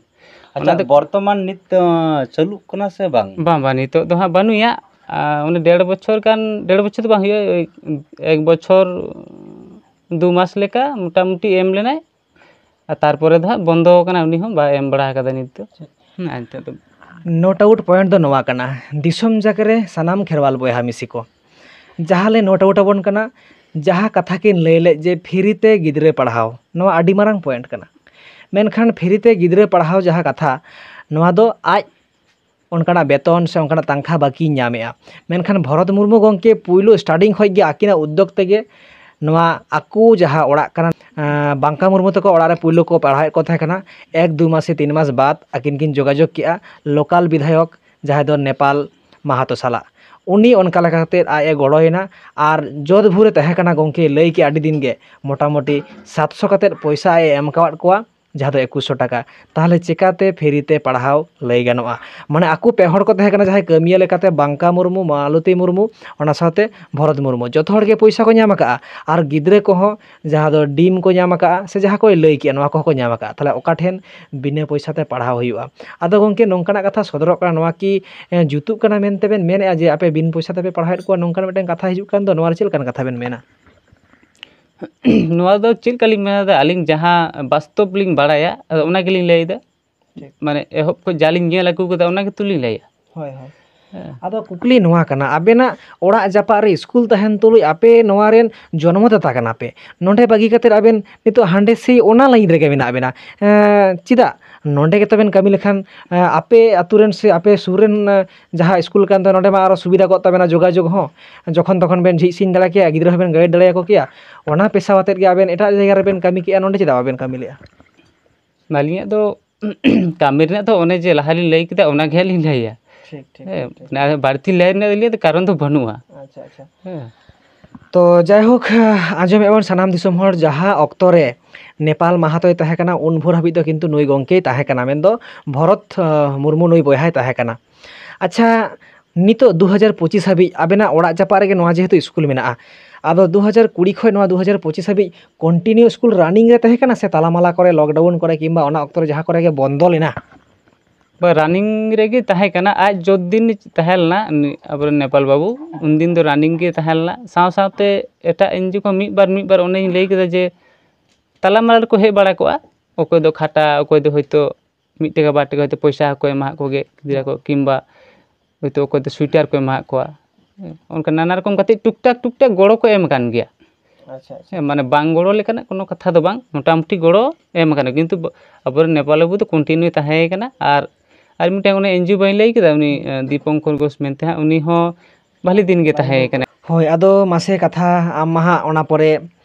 ᱟᱪᱪᱷᱟ, ᱚᱱᱟ ᱫᱚ ᱵᱚᱨᱛᱚᱢᱟᱱ ᱱᱤᱛ, ᱟᱸ, ᱪᱟᱹᱞᱩᱜ ᱠᱟᱱᱟ ᱥᱮ ᱵᱟᱝ? ᱵᱟᱝ, ᱵᱟᱝ, ᱱᱤᱛᱚᱜ ᱫᱚ ᱦᱟᱸᱜ ᱵᱟᱹᱱᱩᱭᱟ᱾ ᱟᱨ ᱚᱱᱮ ᱰᱮᱲ ᱵᱚᱪᱷᱚᱨ ᱜᱟᱱ, ᱰᱮᱲ ᱵᱚᱪᱷᱚᱨ ᱫᱚ ᱵᱟᱝ ᱦᱩᱭᱩᱜᱼᱟ, ᱳᱭ ᱮᱠ ᱵᱚᱪᱷᱚᱨ ᱫᱩ ᱢᱟᱥ ᱞᱮᱠᱟ ᱢᱚᱴᱟᱢᱩᱴᱤ ᱮᱢ ᱞᱮᱱᱟᱭ᱾ ᱟᱨ ᱛᱟᱨᱯᱚᱨᱮ ᱫᱚ ᱦᱟᱸᱜ ᱵᱚᱱᱫᱚ ᱟᱠᱟᱱᱟ, ᱩᱱᱤ ᱦᱚᱸ ᱵᱟᱭ ᱮᱢ ᱵᱟᱲᱟ ᱟᱠᱟᱫᱟ ᱱᱤᱛ ᱫᱚ᱾ ᱦᱮᱸ, ᱱᱤᱛᱚᱜ ᱫᱚ᱾ No doubt point ᱫᱚ ᱱᱚᱣᱟ ᱠᱟᱱᱟ, ᱫᱤᱥᱚᱢ ᱡᱟᱠ ᱨᱮ ᱥᱟᱱᱟᱢ ᱠᱷᱮᱨᱣᱟᱞ ᱵᱚᱭᱦᱟ ᱢᱤᱥᱤ ᱠᱚ, ᱡᱟᱦᱟᱸ ᱞᱮ no doubt ᱟᱵᱚᱱ ᱠᱟᱱᱟ, ᱡᱟᱦᱟᱸ ᱠᱟᱛᱷᱟ ᱠᱤᱱ ᱞᱟᱹᱭ ᱞᱮᱫ ᱡᱮ free ᱛᱮ ᱜᱤᱫᱽᱨᱟᱹ ᱯᱟᱲᱦᱟᱣ, ᱱᱚᱣᱟ ᱟᱹᱰᱤ ᱢᱟᱨᱟᱝ point ᱠᱟᱱᱟ᱾ ᱢᱮᱱᱠᱷᱟᱱ free ᱛᱮ ᱜᱤᱫᱽᱨᱟᱹ ᱯᱟᱲᱦᱟᱣ ᱡᱟᱦᱟᱸ ᱠᱟᱛᱷᱟ, ᱱᱚᱣᱟ ᱫᱚ ᱟᱡ ᱚᱱᱠᱟᱱᱟᱜ ᱵᱮᱛᱚᱱ ᱥᱮ ᱚᱱᱠᱟᱱᱟᱜ ᱛᱟᱱᱠᱷᱟ ᱵᱟᱹᱠᱤ ᱧᱟᱢᱮᱜᱼᱟ᱾ ᱢᱮᱱᱠᱷᱟᱱ ᱵᱷᱚᱨᱚᱛ ᱢᱩᱨᱢᱩ ᱜᱚᱢᱠᱮ ᱯᱩᱭᱞᱩ starting ᱠᱷᱚᱱ ᱜᱮ ᱟᱹᱠᱤᱱᱟᱜ ᱩᱫᱽᱫᱳᱜᱽ ᱛᱮᱜᱮ ᱱᱚᱣᱟ ᱟᱠᱚ ᱡᱟᱦᱟᱸ ᱚᱲᱟᱜ ᱠᱟᱱᱟ, ᱟᱸ, ᱵᱟᱝᱠᱟ ᱢᱩᱨᱢᱩ ᱛᱟᱠᱚ ᱚᱲᱟᱜ ᱨᱮ ᱯᱩᱭᱞᱩ ᱠᱚ ᱯᱟᱲᱦᱟᱣᱮᱫ ᱠᱚ ᱛᱟᱦᱮᱸ ᱠᱟᱱᱟ᱾ ᱮᱠ ᱫᱩ ᱢᱟᱥ ᱥᱮ ᱛᱤᱱ ᱢᱟᱥ ᱵᱟᱫ ᱟᱹᱠᱤᱱ ᱠᱤᱱ ᱡᱳᱜᱟᱡᱳᱜᱽ ᱠᱮᱜᱼᱟ ᱞᱳᱠᱟᱞ ᱵᱤᱫᱷᱟᱭᱚᱠ, ᱡᱟᱦᱟᱸᱭ ᱫᱚ ᱱᱮᱯᱟᱞ ᱢᱟᱦᱟᱛᱚ ᱥᱟᱞᱟᱜ᱾ ᱩᱱᱤ ᱚᱱᱠᱟ ᱞᱮᱠᱟ ᱠᱟᱛᱮᱫ ᱟᱡ ᱮ ᱜᱚᱲᱚᱭᱮᱱᱟ᱾ ᱟᱨ ᱡᱚᱫᱽ ᱵᱷᱳᱨᱮ ᱛᱟᱦᱮᱸ ᱠᱟᱱᱟ ᱜᱚᱢᱠᱮ, ᱞᱟᱹᱭ ᱠᱮᱜᱼᱟ ᱟᱹᱰᱤ ᱫᱤᱱ ᱜᱮ, ᱢᱚᱴᱟᱢᱩᱴᱤ ᱥᱟᱛᱥᱚ ᱠᱟᱛᱮᱫ ᱯᱚᱭᱥᱟ ᱟᱡ ᱮ ᱮᱢ ᱟᱠᱟᱣᱟᱫ ᱠᱚᱣᱟ, ᱡᱟᱦᱟᱸ ᱫᱚ ᱮᱠᱩᱥᱥᱚ ᱴᱟᱠᱟ᱾ ᱛᱟᱦᱚᱞᱮ ᱪᱮᱠᱟᱛᱮ ᱯᱷᱨᱤ ᱛᱮ ᱯᱟᱲᱦᱟᱣ ᱞᱟᱹᱭ ᱜᱟᱱᱚᱜᱼᱟ? ᱢᱟᱱᱮ ᱟᱠᱚ ᱯᱮ ᱦᱚᱲ ᱠᱚ ᱛᱟᱦᱮᱸ ᱠᱟᱱᱟ, ᱡᱟᱦᱟᱸᱭ ᱠᱟᱹᱢᱤᱭᱟᱹ ᱞᱮᱠᱟᱛᱮ ᱵᱟᱝᱠᱟ ᱢᱩᱨᱢᱩ, ᱢᱟᱞᱚᱛᱤ ᱢᱩᱨᱢᱩ, ᱚᱱᱟ ᱥᱟᱶᱛᱮ ᱵᱷᱚᱨᱚᱛ ᱢᱩᱨᱢᱩ, ᱡᱚᱛᱚ ᱦᱚᱲ ᱜᱮ ᱯᱚᱭᱥᱟ ᱠᱚ ᱧᱟᱢ ᱟᱠᱟᱫᱼᱟ᱾ ᱟᱨ ᱜᱤᱫᱽᱨᱟᱹ ᱠᱚᱦᱚᱸ ᱡᱟᱦᱟᱸ ᱫᱚ ᱰᱤᱢ ᱠᱚ ᱧᱟᱢ ᱟᱠᱟᱫᱼᱟ, ᱥᱮ ᱡᱟᱦᱟᱸ ᱠᱚᱭ ᱞᱟᱹᱭ ᱠᱮᱜᱼᱟ, ᱱᱚᱣᱟ ᱠᱚᱦᱚᱸ ᱠᱚ ᱧᱟᱢ ᱟᱠᱟᱫᱼᱟ᱾ ᱛᱟᱦᱚᱞᱮ ᱚᱠᱟ ᱴᱷᱮᱱ ᱵᱤᱱᱟᱹ ᱯᱚᱭᱥᱟ ᱛᱮ ᱯᱟᱲᱦᱟᱣ ᱦᱩᱭᱩᱜᱼᱟ? ᱟᱫᱚ ᱜᱚᱢᱠᱮ, ᱱᱚᱝᱠᱟᱱᱟᱜ ᱠᱟᱛᱷᱟ ᱥᱚᱫᱚᱨᱚᱜ ᱠᱟᱱᱟ, ᱱᱚᱣᱟ ᱠᱤ, ᱮ, ᱡᱩᱛᱩᱜ ᱠᱟᱱᱟ ᱢᱮᱱᱛᱮ ᱵᱮᱱ ᱢᱮᱱᱮᱫᱼᱟ ᱡᱮ ᱟᱯᱮ ᱵᱤᱱ ᱯᱚᱭᱥᱟ ᱛᱮᱯᱮ ᱯᱟᱲᱦᱟᱣᱮᱫ ᱠᱚᱣᱟ? ᱱᱚᱝᱠᱟᱱ ᱢᱤᱫᱴᱮᱱ ᱠᱟᱛᱷᱟ ᱦᱤᱡᱩᱜ ᱠᱟᱱ ᱫᱚ, ᱱᱚᱣᱟ ᱨᱮ ᱪᱮᱫ ᱞᱮᱠᱟᱱ ᱠᱟᱛᱷᱟ ᱵᱮᱱ ᱢᱮᱱᱟ? ᱱᱚᱣᱟ ᱫᱚ ᱪᱮᱫ ᱞᱮᱠᱟᱞᱤᱧ ᱢᱮᱱᱟ, ᱟᱹᱞᱤᱧ ᱡᱟᱦᱟᱸ ᱵᱟᱥᱛᱚᱵ ᱞᱤᱧ ᱵᱟᱲᱟᱭᱟ, ᱟᱫᱚ ᱚᱱᱟ ᱜᱮᱞᱤᱧ ᱞᱟᱹᱭᱫᱟ᱾ ᱴᱷᱤᱠ᱾ ᱢᱟᱱᱮ ᱮᱦᱚᱵ ᱠᱷᱚᱱ ᱡᱟ ᱞᱤᱧ ᱧᱮᱞ ᱟᱹᱜᱩ ᱠᱟᱫᱟ, ᱚᱱᱟ ᱜᱮᱛᱚ ᱞᱤᱧ ᱞᱟᱹᱭᱟ᱾ ᱦᱳᱭ, ᱦᱳᱭ᱾ ᱦᱮᱸ᱾ ᱟᱫᱚ ᱠᱩᱠᱞᱤ ᱱᱚᱣᱟ ᱠᱟᱱᱟ, ᱟᱵᱮᱱᱟᱜ ᱚᱲᱟᱜ ᱡᱟᱯᱟᱜ ᱨᱮ ᱥᱠᱩᱞ ᱛᱟᱦᱮᱱ ᱛᱩᱞᱩᱡ ᱟᱯᱮ ᱱᱚᱣᱟ ᱨᱮᱱ ᱡᱚᱱᱢᱚᱫᱟᱛᱟ ᱠᱟᱱᱟ ᱯᱮ, ᱱᱚᱰᱮ ᱵᱟᱹᱜᱤ ᱠᱟᱛᱮᱫ ᱟᱵᱮᱱ ᱱᱤᱛᱚᱜ ᱦᱟᱸᱰᱮ ᱥᱮ ᱚᱱᱟ ᱞᱟᱭᱤᱱ ᱨᱮᱜᱮ ᱢᱮᱱᱟᱜ ᱵᱮᱱᱟ᱾ ᱮᱸ, ᱪᱮᱫᱟᱜ? ᱱᱚᱰᱮ ᱜᱮᱛᱚ ᱵᱮᱱ ᱠᱟᱹᱢᱤ ᱞᱮᱠᱷᱟᱱ, ᱮᱸ, ᱟᱯᱮ ᱟᱹᱛᱩ ᱨᱮᱱ ᱥᱮ ᱟᱯᱮ ᱥᱩᱨ ᱨᱮᱱ, ᱮᱸ, ᱡᱟᱦᱟᱸ ᱥᱠᱩᱞ ᱠᱟᱱ ᱛᱟᱵᱮᱱᱟ, ᱱᱚᱰᱮ ᱢᱟ ᱟᱨᱚ ᱥᱩᱵᱤᱫᱷᱟ ᱠᱚᱜ ᱛᱟᱵᱮᱱᱟ ᱡᱳᱜᱟᱡᱳᱜᱽ ᱦᱚᱸ, ᱡᱚᱠᱷᱚᱱ ᱛᱚᱠᱷᱚᱱ ᱵᱮᱱ ᱡᱷᱤᱡ ᱥᱤᱧ ᱫᱟᱲᱮ ᱠᱮᱭᱟ, ᱜᱤᱫᱽᱨᱟᱹ ᱦᱚᱸᱵᱮᱱ ᱜᱟᱭᱤᱰ ᱫᱟᱲᱮᱭᱟᱠᱚ ᱠᱮᱭᱟ᱾ ᱚᱱᱟ ᱯᱮᱥᱟ ᱟᱛᱮᱫ ᱜᱮ ᱟᱵᱮᱱ ᱮᱴᱟᱜ ᱡᱟᱭᱜᱟ ᱨᱮᱵᱮᱱ ᱠᱟᱹᱢᱤ ᱠᱮᱜᱼᱟ, ᱱᱚᱰᱮ ᱪᱮᱫᱟᱜ ᱵᱟᱵᱮᱱ ᱠᱟᱹᱢᱤ ᱞᱮᱜᱼᱟ? ᱟᱹᱞᱤᱧᱟᱜ ᱫᱚ ᱠᱟᱹᱢᱤ ᱨᱮᱱᱟᱜ ᱫᱚ ᱚᱱᱮ ᱡᱮ ᱞᱟᱦᱟ ᱞᱤᱧ ᱞᱟᱹᱭ ᱠᱮᱫᱟ, ᱚᱱᱟ ᱜᱮ ᱦᱟᱸᱜ ᱞᱤᱧ ᱞᱟᱹᱭᱟ᱾ ᱴᱷᱤᱠ, ᱴᱷᱤᱠ, ᱦᱮᱸ, ᱴᱷᱤᱠ, ᱴᱷᱤᱠ᱾ ᱢᱟᱱᱮ ᱟᱨ ᱵᱟᱹᱲᱛᱤ ᱞᱟᱹᱭ ᱨᱮᱱᱟᱜ ᱫᱚ ᱠᱟᱨᱚᱱ ᱫᱚ ᱵᱟᱹᱱᱩᱜᱼᱟ᱾ ᱟᱪᱪᱷᱟ, ᱟᱪᱪᱷᱟ᱾ ᱦᱮᱸ᱾ ᱛᱚ ᱡᱟᱭᱦᱳᱠ, ᱟᱸᱡᱚᱢᱮᱫ ᱵᱚᱱ ᱥᱟᱱᱟᱢ ᱫᱤᱥᱚᱢ ᱦᱚᱲ, ᱡᱟᱦᱟᱸ ᱚᱠᱛᱚ ᱨᱮ ᱱᱮᱯᱟᱞ ᱢᱟᱦᱟᱛᱚᱭ ᱛᱟᱦᱮᱸ ᱠᱟᱱᱟ, ᱩᱱ ᱵᱷᱳᱨ ᱦᱟᱹᱵᱤᱡ ᱫᱚ ᱠᱤᱱᱛᱩ ᱱᱩᱭ ᱜᱚᱢᱠᱮᱭ ᱛᱟᱦᱮᱸ ᱠᱟᱱᱟ, ᱢᱮᱱᱫᱚ ᱵᱷᱚᱨᱚᱛ, ᱟᱸ, ᱢᱩᱨᱢᱩ ᱱᱩᱭ ᱵᱚᱭᱦᱟᱭ ᱛᱟᱦᱮᱸ ᱠᱟᱱᱟ᱾ ᱟᱪᱪᱷᱟ, ᱱᱤᱛᱚᱜ ᱫᱩ ᱦᱟᱡᱟᱨ ᱯᱚᱸᱪᱤᱥ ᱦᱟᱹᱵᱤᱡ ᱟᱵᱮᱱᱟᱜ ᱚᱲᱟᱜ ᱡᱟᱯᱟᱜ ᱨᱮᱜᱮ ᱱᱚᱣᱟ ᱡᱮᱦᱮᱛᱩ ᱥᱠᱩᱞ ᱢᱮᱱᱟᱜᱼᱟ, ᱟᱫᱚ ᱫᱩ ᱦᱟᱡᱟᱨ ᱠᱩᱲᱤ ᱠᱷᱚᱱ ᱱᱚᱣᱟ ᱫᱩ ᱦᱟᱡᱟᱨ ᱯᱚᱸᱪᱤᱥ ᱦᱟᱹᱵᱤᱡ ᱠᱚᱱᱴᱤᱱᱤᱭᱩ ᱥᱠᱩᱞ ᱨᱟᱱᱤᱝ ᱨᱮ ᱛᱟᱦᱮᱸ ᱠᱟᱱᱟ ᱥᱮ ᱛᱟᱞᱟᱢᱟᱞᱟ ᱠᱚᱨᱮ, ᱞᱚᱠᱰᱟᱣᱩᱱ ᱠᱚᱨᱮ, ᱠᱤᱝᱵᱟ ᱚᱱᱟ ᱚᱠᱛᱚ ᱨᱮ ᱡᱟᱦᱟᱸ ᱠᱚᱨᱮ ᱜᱮ ᱵᱚᱱᱫᱚ ᱞᱮᱱᱟ? ᱵᱟ, ᱨᱟᱱᱤᱝ ᱨᱮᱜᱮ ᱛᱟᱦᱮᱸ ᱠᱟᱱᱟ᱾ ᱟᱡ ᱡᱚᱛ ᱫᱤᱱ ᱛᱟᱦᱮᱸ ᱞᱮᱱᱟ, ᱩᱱᱤ ᱟᱵᱚᱨᱮᱱ ᱱᱮᱯᱟᱞ ᱵᱟᱹᱵᱩ, ᱩᱱᱫᱤᱱ ᱫᱚ ᱨᱟᱱᱤᱝ ᱜᱮ ᱛᱟᱦᱮᱸ ᱞᱮᱱᱟ᱾ ᱥᱟᱶ ᱥᱟᱶᱛᱮ ᱮᱴᱟᱜ ᱮᱱᱡᱤᱭᱳ ᱠᱚ ᱢᱤᱫ ᱵᱟᱨ, ᱢᱤᱫ ᱵᱟᱨ ᱚᱱᱮᱧ ᱞᱟᱹᱭ ᱠᱮᱫᱟ ᱡᱮ ᱛᱟᱞᱟᱢᱟᱞᱟ ᱨᱮᱠᱚ ᱦᱮᱡ ᱵᱟᱲᱟ ᱠᱚᱜᱼᱟ᱾ ᱚᱠᱚᱭ ᱫᱚ ᱠᱷᱟᱴᱟ, ᱚᱠᱚᱭ ᱫᱚ ᱦᱚᱭᱛᱳ ᱢᱤᱫ ᱴᱟᱠᱟ ᱵᱟᱨ ᱴᱟᱠᱟ ᱦᱚᱭᱛᱳ ᱯᱚᱭᱥᱟ ᱦᱚᱸᱠᱚ ᱮᱢᱟᱜ ᱠᱚᱜᱮ ᱜᱤᱫᱽᱨᱟᱹ ᱠᱚ, ᱠᱤᱝᱵᱟ ᱦᱚᱭᱛᱳ ᱚᱠᱚᱭ ᱫᱚ ᱥᱩᱭᱮᱴᱟᱨ ᱠᱚ ᱮᱢᱟᱜ ᱠᱚᱣᱟ᱾ ᱚᱱᱠᱟ ᱱᱟᱱᱟ ᱨᱚᱠᱚᱢ ᱠᱟᱛᱮ ᱴᱩᱠ ᱴᱟᱠ, ᱴᱩᱠ ᱴᱟᱠ ᱜᱚᱲᱚ ᱠᱚ ᱮᱢ ᱟᱠᱟᱱ ᱜᱮᱭᱟ᱾ ᱟᱪᱪᱷᱟ, ᱟᱪᱪᱷᱟ᱾ ᱦᱮᱸ, ᱢᱟᱱᱮ ᱵᱟᱝ ᱜᱚᱲᱚ ᱞᱮᱠᱟᱱᱟᱜ ᱠᱳᱱᱳ ᱠᱟᱛᱷᱟ ᱫᱚ ᱵᱟᱝ, ᱢᱚᱴᱟᱢᱩᱴᱤ ᱜᱚᱲᱚ ᱮᱢ ᱟᱠᱟᱱᱟ᱾ ᱠᱤᱱᱛᱩ ᱵ-, ᱟᱵᱚᱨᱮᱱ ᱱᱮᱯᱟᱞ ᱵᱟᱹᱵᱩ ᱫᱚ ᱠᱚᱱᱴᱤᱱᱤᱭᱩ ᱛᱟᱦᱮᱸ ᱠᱟᱱᱟ᱾ ᱟᱨ, ᱟᱨ ᱢᱤᱫᱴᱟᱝ ᱚᱱᱮ ᱮᱱᱡᱤᱭᱳ ᱵᱟᱹᱧ ᱞᱟᱹᱭ ᱠᱮᱫᱟ, ᱩᱱᱤ, ᱟᱸ, ᱫᱤᱯᱚᱝᱠᱚᱨ ᱜᱷᱳᱥ ᱢᱮᱱᱛᱮ ᱦᱟᱸᱜ, ᱩᱱᱤ ᱦᱚᱸ ᱵᱷᱟᱞᱤ ᱫᱤᱱ ᱜᱮ ᱛᱟᱦᱮᱸ ᱠᱟᱱᱟ᱾ ᱦᱳᱭ, ᱟᱫᱚ ᱢᱟᱥᱮ ᱠᱟᱛᱷᱟ, ᱟᱢ ᱢᱟ ᱦᱟᱸᱜ ᱚᱱᱟ ᱯᱚᱨᱮ,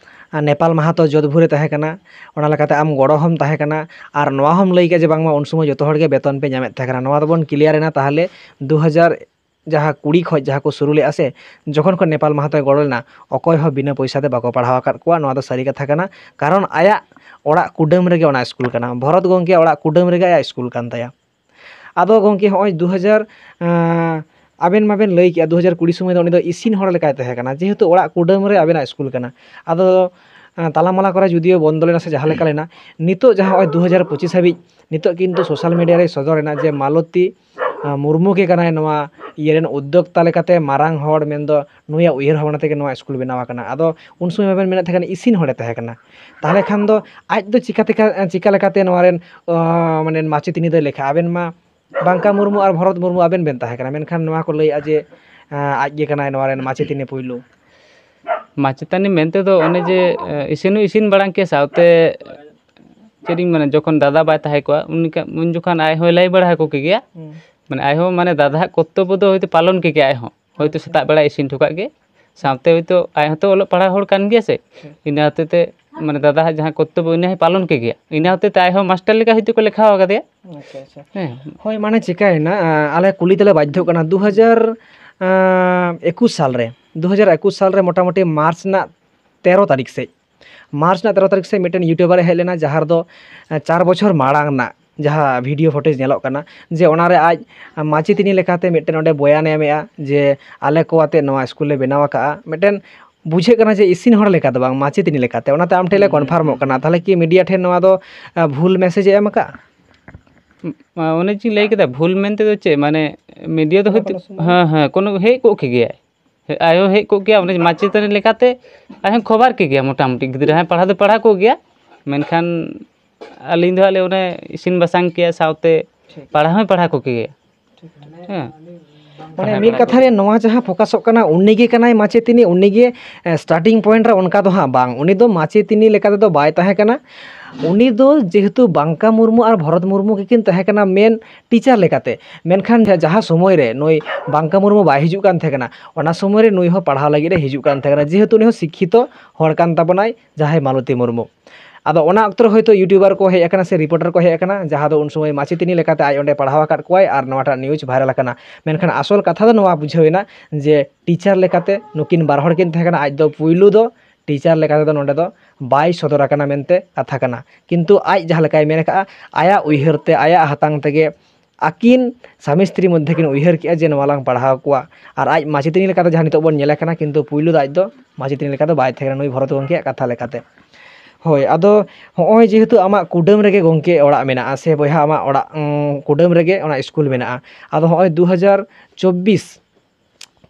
ᱟᱨ ᱱᱮᱯᱟᱞ ᱢᱟᱦᱟᱛᱚ ᱡᱳᱫᱷᱯᱩᱨᱮ ᱛᱟᱦᱮᱸ ᱠᱟᱱᱟ, ᱚᱱᱟ ᱞᱮᱠᱟᱛᱮ ᱟᱢ ᱜᱚᱲᱚ ᱦᱚᱸᱢ ᱛᱟᱦᱮᱸ ᱠᱟᱱᱟ, ᱟᱨ ᱱᱚᱣᱟ ᱦᱚᱸᱢ ᱞᱟᱹᱭ ᱠᱮᱫᱟ ᱡᱮ ᱵᱟᱝᱢᱟ ᱩᱱ ᱥᱚᱢᱚᱭ ᱡᱚᱛᱚ ᱦᱚᱲ ᱜᱮ ᱵᱮᱛᱚᱱ ᱯᱮ ᱧᱟᱢᱮᱫ ᱛᱟᱦᱮᱸ ᱠᱟᱱᱟ᱾ ᱱᱚᱣᱟ ᱫᱚᱵᱚᱱ ᱠᱞᱤᱭᱟᱨ ᱮᱱᱟ ᱛᱟᱦᱚᱞᱮ ᱫᱩ ᱦᱟᱡᱟᱨ ᱡᱟᱦᱟᱸ ᱠᱩᱲᱤ ᱠᱷᱚᱱ ᱡᱟᱦᱟᱸ ᱠᱚ ᱥᱩᱨᱩ ᱞᱮᱫᱼᱟ ᱥᱮ, ᱡᱚᱠᱷᱚᱱ ᱠᱷᱚᱱ ᱱᱮᱯᱟᱞ ᱢᱟᱦᱟᱛᱚᱭ ᱜᱚᱲᱚ ᱞᱮᱱᱟ, ᱚᱠᱚᱭ ᱦᱚᱸ ᱵᱤᱱᱟᱹ ᱯᱚᱭᱥᱟ ᱛᱮ ᱵᱟᱠᱚ ᱯᱟᱲᱦᱟᱣ ᱟᱠᱟᱫ ᱠᱚᱣᱟ᱾ ᱱᱚᱣᱟ ᱫᱚ ᱥᱟᱹᱨᱤ ᱠᱟᱛᱷᱟ ᱠᱟᱱᱟ, ᱠᱟᱨᱚᱱ ᱟᱭᱟᱜ ᱚᱲᱟᱜ ᱠᱩᱰᱟᱹᱢ ᱨᱮᱜᱮ ᱚᱱᱟ ᱥᱠᱩᱞ ᱠᱟᱱᱟ, ᱵᱷᱚᱨᱚᱛ ᱜᱚᱢᱠᱮᱭᱟᱜ ᱚᱲᱟᱜ ᱠᱩᱰᱟᱹᱢ ᱨᱮᱜᱮ ᱟᱭᱟᱜ ᱥᱠᱩᱞ ᱠᱟᱱ ᱛᱟᱭᱟ᱾ ᱟᱫᱚ ᱜᱚᱢᱠᱮ, ᱦᱚᱸᱜᱼᱚᱭ ᱫᱩ ᱦᱟᱡᱟᱨ, ᱟᱸ, ᱟᱵᱮᱱ ᱢᱟᱵᱮᱱ ᱞᱟᱹᱭ ᱠᱮᱜᱼᱟ, ᱫᱩ ᱦᱟᱡᱟᱨ ᱠᱩᱲᱤ ᱥᱚᱢᱚᱭ ᱫᱚ ᱩᱱᱤ ᱫᱚ ᱤᱥᱤᱱ ᱦᱚᱲ ᱞᱮᱠᱟᱭ ᱛᱟᱦᱮᱸ ᱠᱟᱱᱟ, ᱡᱮᱦᱮᱛᱩ ᱚᱲᱟᱜ ᱠᱩᱰᱟᱹᱢ ᱨᱮ ᱟᱵᱮᱱᱟᱜ ᱥᱠᱩᱞ ᱠᱟᱱᱟ᱾ ᱟᱫᱚ, ᱟᱸ, ᱛᱟᱞᱟᱢᱟᱞᱟ ᱠᱚᱨᱮ ᱡᱩᱫᱤᱭᱳ ᱵᱚᱱᱫᱚ ᱞᱮᱱᱟ ᱥᱮ ᱡᱟᱦᱟᱸ ᱞᱮᱠᱟ ᱞᱮᱱᱟ, ᱱᱤᱛᱚᱜ ᱡᱟᱦᱟᱸ ᱦᱚᱸᱜᱼᱚᱭ ᱫᱩ ᱦᱟᱡᱟᱨ ᱯᱚᱸᱪᱤᱥ ᱦᱟᱹᱵᱤᱡ, ᱱᱤᱛᱚᱜ ᱠᱤᱱᱛᱩ ᱥᱳᱥᱟᱞ ᱢᱤᱰᱤᱭᱟ ᱨᱮᱭ ᱥᱚᱫᱚᱨ ᱮᱱᱟ ᱡᱮ ᱢᱟᱞᱚᱛᱤ, ᱟᱸ, ᱢᱩᱨᱢᱩ ᱜᱮ ᱠᱟᱱᱟᱭ ᱱᱚᱣᱟ ᱤᱭᱟᱹ ᱨᱮᱱ ᱩᱫᱽᱫᱳᱠᱛᱟ ᱞᱮᱠᱟᱛᱮ ᱢᱟᱨᱟᱝ ᱦᱚᱲ, ᱢᱮᱱᱫᱚ ᱱᱩᱭᱟᱜ ᱩᱭᱦᱟᱹᱨ ᱵᱷᱟᱵᱽᱱᱟ ᱛᱮᱜᱮ ᱱᱚᱣᱟ ᱥᱠᱩᱞ ᱵᱮᱱᱟᱣ ᱟᱠᱟᱱᱟ᱾ ᱟᱫᱚ ᱩᱱ ᱥᱚᱢᱚᱭ ᱢᱟᱵᱮᱱ ᱢᱮᱱᱮᱫ ᱛᱟᱦᱮᱸ ᱠᱟᱱᱟ ᱤᱥᱤᱱ ᱦᱚᱲᱮ ᱛᱟᱦᱮᱸ ᱠᱟᱱᱟ, ᱛᱟᱦᱚᱞᱮ ᱠᱷᱟᱱ ᱫᱚ ᱟᱡ ᱫᱚ ᱪᱤᱠᱟᱹ ᱛᱮᱠᱟ-, ᱪᱤᱠᱟᱹ ᱞᱮᱠᱟᱛᱮ ᱱᱚᱣᱟ ᱨᱮᱱ, ᱚ, ᱢᱟᱱᱮ ᱢᱟᱪᱮᱛᱟᱹᱱᱤ ᱫᱚᱭ ᱞᱮᱠᱷᱟᱜᱼᱟ? ᱟᱵᱮᱱ ᱢᱟ ᱵᱟᱝᱠᱟ ᱢᱩᱨᱢᱩ ᱟᱨ ᱵᱷᱚᱨᱚᱛ ᱢᱩᱨᱢᱩ ᱟᱵᱮᱱ ᱵᱮᱱ ᱛᱟᱦᱮᱸ ᱠᱟᱱᱟ, ᱢᱮᱱᱠᱷᱟᱱ ᱱᱚᱣᱟ ᱠᱚ ᱞᱟᱹᱭᱮᱫᱼᱟ ᱡᱮ, ᱟᱸ, ᱟᱡ ᱜᱮ ᱠᱟᱱᱟᱭ ᱱᱚᱣᱟ ᱨᱮᱱ ᱢᱟᱪᱮᱛᱟᱹᱱᱤ ᱯᱩᱭᱞᱩ᱾ ᱢᱟᱪᱮᱛᱟᱹᱱᱤ ᱢᱮᱱᱛᱮ ᱫᱚ ᱚᱱᱮ ᱡᱮ, ᱮ, ᱤᱥᱤᱱ ᱦᱚᱸ ᱤᱥᱤᱱ ᱵᱟᱲᱟᱝ ᱠᱮᱫ ᱥᱟᱶᱛᱮ, ᱪᱮᱫ ᱤᱧ ᱢᱮᱱᱟ, ᱡᱚᱠᱷᱚᱱ ᱫᱟᱫᱟ ᱵᱟᱭ ᱛᱟᱦᱮᱸ ᱠᱚᱜᱼᱟ, ᱩᱱᱤ ᱠᱟ-, ᱩᱱ ᱡᱚᱠᱷᱚᱱ ᱟᱡ ᱦᱚᱸᱭ ᱞᱟᱹᱭ ᱵᱟᱲᱟ ᱟᱠᱚ ᱠᱮᱜᱮᱭᱟ᱾ ᱦᱩᱸ᱾ ᱢᱟᱱᱮ ᱟᱡ ᱦᱚᱸ ᱢᱟᱱᱮ ᱫᱟᱫᱟᱣᱟᱜ ᱠᱚᱨᱛᱚᱵᱵᱚ ᱫᱚ ᱦᱚᱭᱛᱳ ᱯᱟᱞᱚᱱ ᱠᱮᱜᱮᱭᱟ ᱟᱡ ᱦᱚᱸ᱾ ᱦᱚᱭᱛᱳ ᱟᱪᱪᱷᱟ᱾ ᱥᱮᱛᱟᱜ ᱵᱮᱲᱟ ᱤᱥᱤᱱ ᱦᱚᱴᱚ ᱠᱟᱜ ᱜᱮ᱾ ᱥᱟᱶᱛᱮ ᱦᱚᱭᱛᱳ ᱟᱡ ᱦᱚᱸᱛᱚ ᱚᱞᱚᱜ ᱯᱟᱲᱦᱟᱣ ᱦᱚᱲ ᱠᱟᱱ ᱜᱮᱭᱟ ᱥᱮ᱾ ᱦᱩᱸ᱾ ᱤᱱᱟᱹ ᱦᱚᱛᱮᱡ ᱛᱮ ᱢᱟᱱᱮ ᱫᱟᱫᱟᱣᱟᱜ ᱡᱟᱦᱟᱸ ᱠᱚᱨᱛᱚᱵᱵᱚ, ᱤᱱᱟᱹ ᱦᱚᱸᱭ ᱯᱟᱞᱚᱱ ᱠᱮᱜᱮᱭᱟ᱾ ᱤᱱᱟᱹ ᱦᱚᱛᱮᱡ ᱛᱮ ᱟᱡ ᱦᱚᱸ ᱢᱟᱥᱴᱟᱨ ᱞᱮᱠᱟ ᱦᱚᱭᱛᱳ ᱠᱚ ᱞᱮᱠᱷᱟ ᱟᱠᱟᱫᱮᱭᱟ᱾ ᱟᱪᱪᱷᱟ, ᱟᱪᱪᱷᱟ᱾ ᱦᱮᱸ᱾ ᱦᱳᱭ, ᱢᱟᱱᱮ ᱪᱤᱠᱟᱹᱭᱮᱱᱟ, ᱟᱸ, ᱟᱞᱮ ᱠᱩᱞᱤ ᱛᱮᱞᱮ ᱵᱟᱫᱽᱫᱷᱚᱜ ᱠᱟᱱᱟ᱾ ᱫᱩ ᱦᱟᱡᱟᱨ ᱮᱠᱩᱥ ᱥᱟᱞ ᱨᱮ, ᱫᱩ ᱦᱟᱡᱟᱨ ᱮᱠᱩᱥ ᱥᱟᱞ ᱨᱮ ᱢᱚᱴᱟᱢᱩᱴᱤ ᱢᱟᱨᱪ ᱨᱮᱱᱟᱜ ᱛᱮᱨᱚ ᱛᱟᱹᱨᱤᱠᱷ ᱥᱮᱫ, ᱢᱟᱨᱪ ᱨᱮᱱᱟᱜ ᱛᱮᱨᱚ ᱛᱟᱹᱨᱤᱠᱷ ᱥᱮᱫ ᱢᱤᱫᱴᱮᱱ YouTuber ᱮ ᱦᱮᱡ ᱞᱮᱱᱟ, ᱡᱟᱦᱟᱸ ᱨᱮᱫᱚ, ᱮᱸ, ᱪᱟᱨ ᱵᱚᱪᱷᱚᱨ ᱢᱟᱲᱟᱝ ᱨᱮᱱᱟᱜ ᱡᱟᱦᱟᱸ video footage ᱧᱮᱞᱚᱜ ᱠᱟᱱᱟ, ᱡᱮ ᱚᱱᱟᱨᱮ ᱟᱡ ᱢᱟᱪᱮᱛᱟᱹᱱᱤ ᱞᱮᱠᱟᱛᱮ ᱢᱤᱫᱴᱮᱱ ᱚᱸᱰᱮ ᱵᱚᱭᱟᱱᱮ ᱮᱢᱮᱜᱼᱟ, ᱡᱮ ᱟᱞᱮ ᱠᱚ ᱟᱛᱮ ᱱᱚᱣᱟ ᱥᱠᱩᱞ ᱞᱮ ᱵᱮᱱᱟᱣ ᱟᱠᱟᱜᱼᱟ᱾ ᱢᱤᱫᱴᱮᱱ ᱵᱩᱡᱷᱟᱹᱜ ᱠᱟᱱᱟ ᱡᱮ ᱤᱥᱤᱱ ᱦᱚᱲ ᱞᱮᱠᱟ ᱫᱚ ᱵᱟᱝ, ᱢᱟᱪᱮᱛᱟᱹᱱᱤ ᱞᱮᱠᱟᱛᱮ᱾ ᱚᱱᱟᱛᱮ ᱟᱢ ᱴᱷᱮᱱ ᱞᱮ ᱦᱩᱸ, ᱦᱩᱸ, confirm ᱚᱜ ᱦᱩᱸ᱾ ᱠᱟᱱᱟ᱾ ᱛᱟᱦᱚᱞᱮ ᱠᱤ media ᱴᱷᱮᱱ ᱱᱚᱣᱟ ᱫᱚ, ᱟᱸ, ᱵᱷᱩᱞ message ᱮ ᱮᱢ ᱟᱠᱟᱜᱼᱟ? ᱢᱟ, ᱚᱱᱮ ᱡᱮᱧ ᱞᱟᱹᱭ ᱠᱮᱫᱟ, ᱵᱷᱩᱞ ᱢᱮᱱᱛᱮ ᱫᱚ ᱪᱮᱫ, ᱢᱟᱱᱮ, media ᱫᱚ ᱠᱳᱱᱳ ᱦᱚᱭᱛᱳ, ᱠᱳᱱᱳ ᱥᱚᱢᱚᱭ ᱦᱮᱸ, ᱦᱮᱸ, ᱠᱳᱱᱳ ᱦᱮᱡ ᱠᱚᱜ ᱠᱮᱜᱮᱭᱟᱭ᱾ ᱦᱮ-, ᱟᱡ ᱦᱚᱸ ᱦᱮᱡ ᱠᱚᱜ ᱜᱮᱭᱟ, ᱚᱱᱮ ᱢᱟᱪᱮᱛᱟᱹᱱᱤ ᱞᱮᱠᱟᱛᱮ ᱟᱡ ᱦᱚᱸ ᱠᱷᱚᱵᱟᱨ ᱠᱮᱜᱮᱭᱟ ᱢᱚᱴᱟᱢᱩᱴᱤ᱾ ᱜᱤᱫᱽᱨᱟᱹ ᱦᱚᱸᱭ ᱯᱟᱲᱦᱟᱣ ᱫᱚ ᱯᱟᱲᱦᱟᱣ ᱠᱚᱜ ᱜᱮᱭᱟ, ᱢᱮᱱᱠᱷᱟᱱ ᱟᱹᱞᱤᱧ ᱫᱚ ᱦᱟᱸᱜ ᱞᱮ ᱚᱱᱮ ᱤᱥᱤᱱ ᱵᱟᱥᱟᱝ ᱠᱮᱭᱟ, ᱥᱟᱶᱛᱮ ᱴᱷᱤᱠ᱾ ᱯᱟᱲᱦᱟᱣ ᱦᱚᱸᱭ ᱯᱟᱲᱦᱟᱣ ᱠᱚ ᱠᱮᱜᱮᱭᱟ᱾ ᱴᱷᱤᱠ᱾ ᱦᱮᱸ᱾ ᱢᱟᱱᱮ ᱯᱟᱲᱦᱟᱣ ᱢᱤᱫ ᱯᱟᱲᱦᱟᱣ ᱠᱟᱛᱷᱟ ᱨᱮ ᱠᱚᱜᱮ᱾ ᱱᱚᱣᱟ ᱡᱟᱦᱟᱸ ᱯᱷᱳᱠᱟᱥᱚᱜ ᱠᱟᱱᱟ, ᱩᱱᱤ ᱜᱮ ᱠᱟᱱᱟᱭ ᱢᱟᱪᱮᱛᱟᱹᱱᱤ, ᱩᱱᱤ ᱜᱮ, ᱮ, starting point ᱨᱮ, ᱚᱱᱠᱟ ᱫᱚ ᱦᱟᱸᱜ ᱵᱟᱝ᱾ ᱩᱱᱤ ᱫᱚ ᱢᱟᱪᱮᱛᱟᱹᱱᱤ ᱞᱮᱠᱟ ᱛᱮᱫᱚ ᱵᱟᱭ ᱛᱟᱦᱮᱸ ᱠᱟᱱᱟ᱾ ᱩᱱᱤ ᱫᱚ ᱡᱮᱦᱮᱛᱩ ᱵᱟᱝᱠᱟ ᱢᱩᱨᱢᱩ ᱟᱨ ᱵᱷᱚᱨᱚᱛ ᱢᱩᱨᱢᱩ ᱜᱮᱠᱤᱱ ᱛᱟᱦᱮᱸ ᱠᱟᱱᱟ ᱢᱮᱱ ᱴᱤᱪᱟᱨ ᱞᱮᱠᱟᱛᱮ, ᱢᱮᱱᱠᱷᱟᱱ ᱡᱟᱦᱟᱸ ᱥᱚᱢᱚᱭ ᱨᱮ ᱱᱩᱭ ᱵᱟᱝᱠᱟ ᱢᱩᱨᱢᱩ ᱵᱟᱭ ᱦᱤᱡᱩᱜ ᱠᱟᱱ ᱛᱟᱦᱮᱸ ᱠᱟᱱᱟ, ᱚᱱᱟ ᱥᱚᱢᱚᱭ ᱨᱮ ᱱᱩᱭ ᱦᱚᱸ ᱯᱟᱲᱦᱟᱣ ᱞᱟᱹᱜᱤᱫ ᱮ ᱦᱤᱡᱩᱜ ᱠᱟᱱ ᱛᱟᱦᱮᱸ ᱠᱟᱱᱟ, ᱡᱮᱦᱮᱛᱩ ᱩᱱᱤ ᱦᱚᱸ ᱥᱤᱠᱠᱷᱤᱛᱚ ᱦᱚᱲ ᱠᱟᱱ ᱛᱟᱵᱚᱱᱟᱭ, ᱡᱟᱦᱟᱸᱭ ᱢᱟᱞᱚᱛᱤ ᱢᱩᱨᱢᱩ᱾ ᱟᱫᱚ ᱚᱱᱟ ᱚᱠᱛᱚ ᱨᱮ ᱦᱚᱭᱛᱳ YouTuber ᱠᱚ ᱦᱮᱡ ᱟᱠᱟᱱᱟ ᱥᱮ reporter ᱠᱚ ᱦᱮᱡ ᱟᱠᱟᱱᱟ, ᱡᱟᱦᱟᱸ ᱫᱚ ᱩᱱ ᱥᱚᱢᱚᱭ ᱢᱟᱪᱮᱛᱟᱹᱱᱤ ᱞᱮᱠᱟᱛᱮ ᱟᱡ ᱚᱸᱰᱮ ᱯᱟᱲᱦᱟᱣ ᱟᱠᱟᱫ ᱠᱚᱣᱟᱭ ᱟᱨ ᱱᱚᱣᱟᱴᱟᱜ news viral ᱟᱠᱟᱱᱟ᱾ ᱢᱮᱱᱠᱷᱟᱱ ᱟᱥᱚᱞ ᱠᱟᱛᱷᱟ ᱫᱚ ᱱᱚᱣᱟ ᱵᱩᱡᱷᱟᱹᱣ ᱮᱱᱟ ᱡᱮ ᱴᱤᱪᱟᱨ ᱞᱮᱠᱟᱛᱮ ᱱᱩᱠᱤᱱ ᱵᱟᱨ ᱦᱚᱲ ᱠᱤᱱ ᱛᱟᱦᱮᱸ ᱠᱟᱱᱟ᱾ ᱟᱡ ᱫᱚ ᱯᱩᱭᱞᱩ ᱫᱚ ᱴᱤᱪᱟᱨ ᱞᱮᱠᱟ ᱛᱮᱫᱚ ᱱᱚᱰᱮ ᱫᱚ ᱵᱟᱭ ᱥᱚᱫᱚᱨ ᱟᱠᱟᱱᱟ ᱢᱮᱱᱛᱮ ᱠᱟᱛᱷᱟ ᱠᱟᱱᱟ᱾ ᱠᱤᱱᱛᱩ ᱟᱡ ᱡᱟᱦᱟᱸ ᱞᱮᱠᱟᱭ ᱢᱮᱱ ᱟᱠᱟᱫᱼᱟ, ᱟᱭᱟᱜ ᱩᱭᱦᱟᱹᱨ ᱛᱮ, ᱟᱭᱟᱜ ᱦᱟᱛᱟᱝ ᱛᱮᱜᱮ ᱟᱹᱠᱤᱱ ᱥᱟᱢᱤ ᱥᱛᱨᱤ ᱢᱚᱫᱽᱫᱷᱮ ᱠᱤᱱ ᱩᱭᱦᱟᱹᱨ ᱠᱮᱫᱼᱟ ᱡᱮ ᱱᱚᱣᱟ ᱞᱟᱝ ᱯᱟᱲᱦᱟᱣ ᱠᱚᱣᱟ᱾ ᱟᱨ ᱟᱡ ᱢᱟᱪᱮᱛᱟᱹᱱᱤ ᱞᱮᱠᱟᱛᱮ ᱡᱟᱦᱟᱸ ᱱᱤᱛᱚᱜ ᱵᱚᱱ ᱧᱮᱞᱮ ᱠᱟᱱᱟ, ᱠᱤᱱᱛᱩ ᱯᱩᱭᱞᱩ ᱫᱚ ᱟᱡ ᱫᱚ ᱢᱟᱪᱮᱛᱟᱹᱱᱤ ᱞᱮᱠᱟ ᱫᱚ ᱵᱟᱭ ᱛᱟᱦᱮᱸ ᱠᱟᱱᱟ, ᱱᱩᱭ ᱵᱷᱚᱨᱚᱛ ᱜᱚᱢᱠᱮᱭᱟᱜ ᱠᱟᱛᱷᱟ ᱞᱮᱠᱟᱛᱮ᱾ ᱦᱳᱭ, ᱟᱫᱚ ᱦᱚᱸᱜᱼᱚᱭ ᱡᱮᱦᱮᱛᱩ ᱟᱢᱟᱜ ᱠᱩᱰᱟᱹᱢ ᱨᱮᱜᱮ ᱜᱚᱢᱠᱮ ᱚᱲᱟᱜ ᱢᱮᱱᱟᱜᱼᱟ, ᱥᱮ ᱵᱚᱭᱦᱟ ᱟᱢᱟᱜ ᱚᱲᱟᱜ, ᱩᱸ, ᱠᱩᱰᱟᱹᱢ ᱨᱮᱜᱮ ᱚᱱᱟ ᱥᱠᱩᱞ ᱢᱮᱱᱟᱜᱼᱟ, ᱟᱫᱚ ᱦᱚᱸᱜᱼᱚᱭ ᱫᱩ ᱦᱟᱡᱟᱨ ᱪᱚᱵᱵᱤᱥ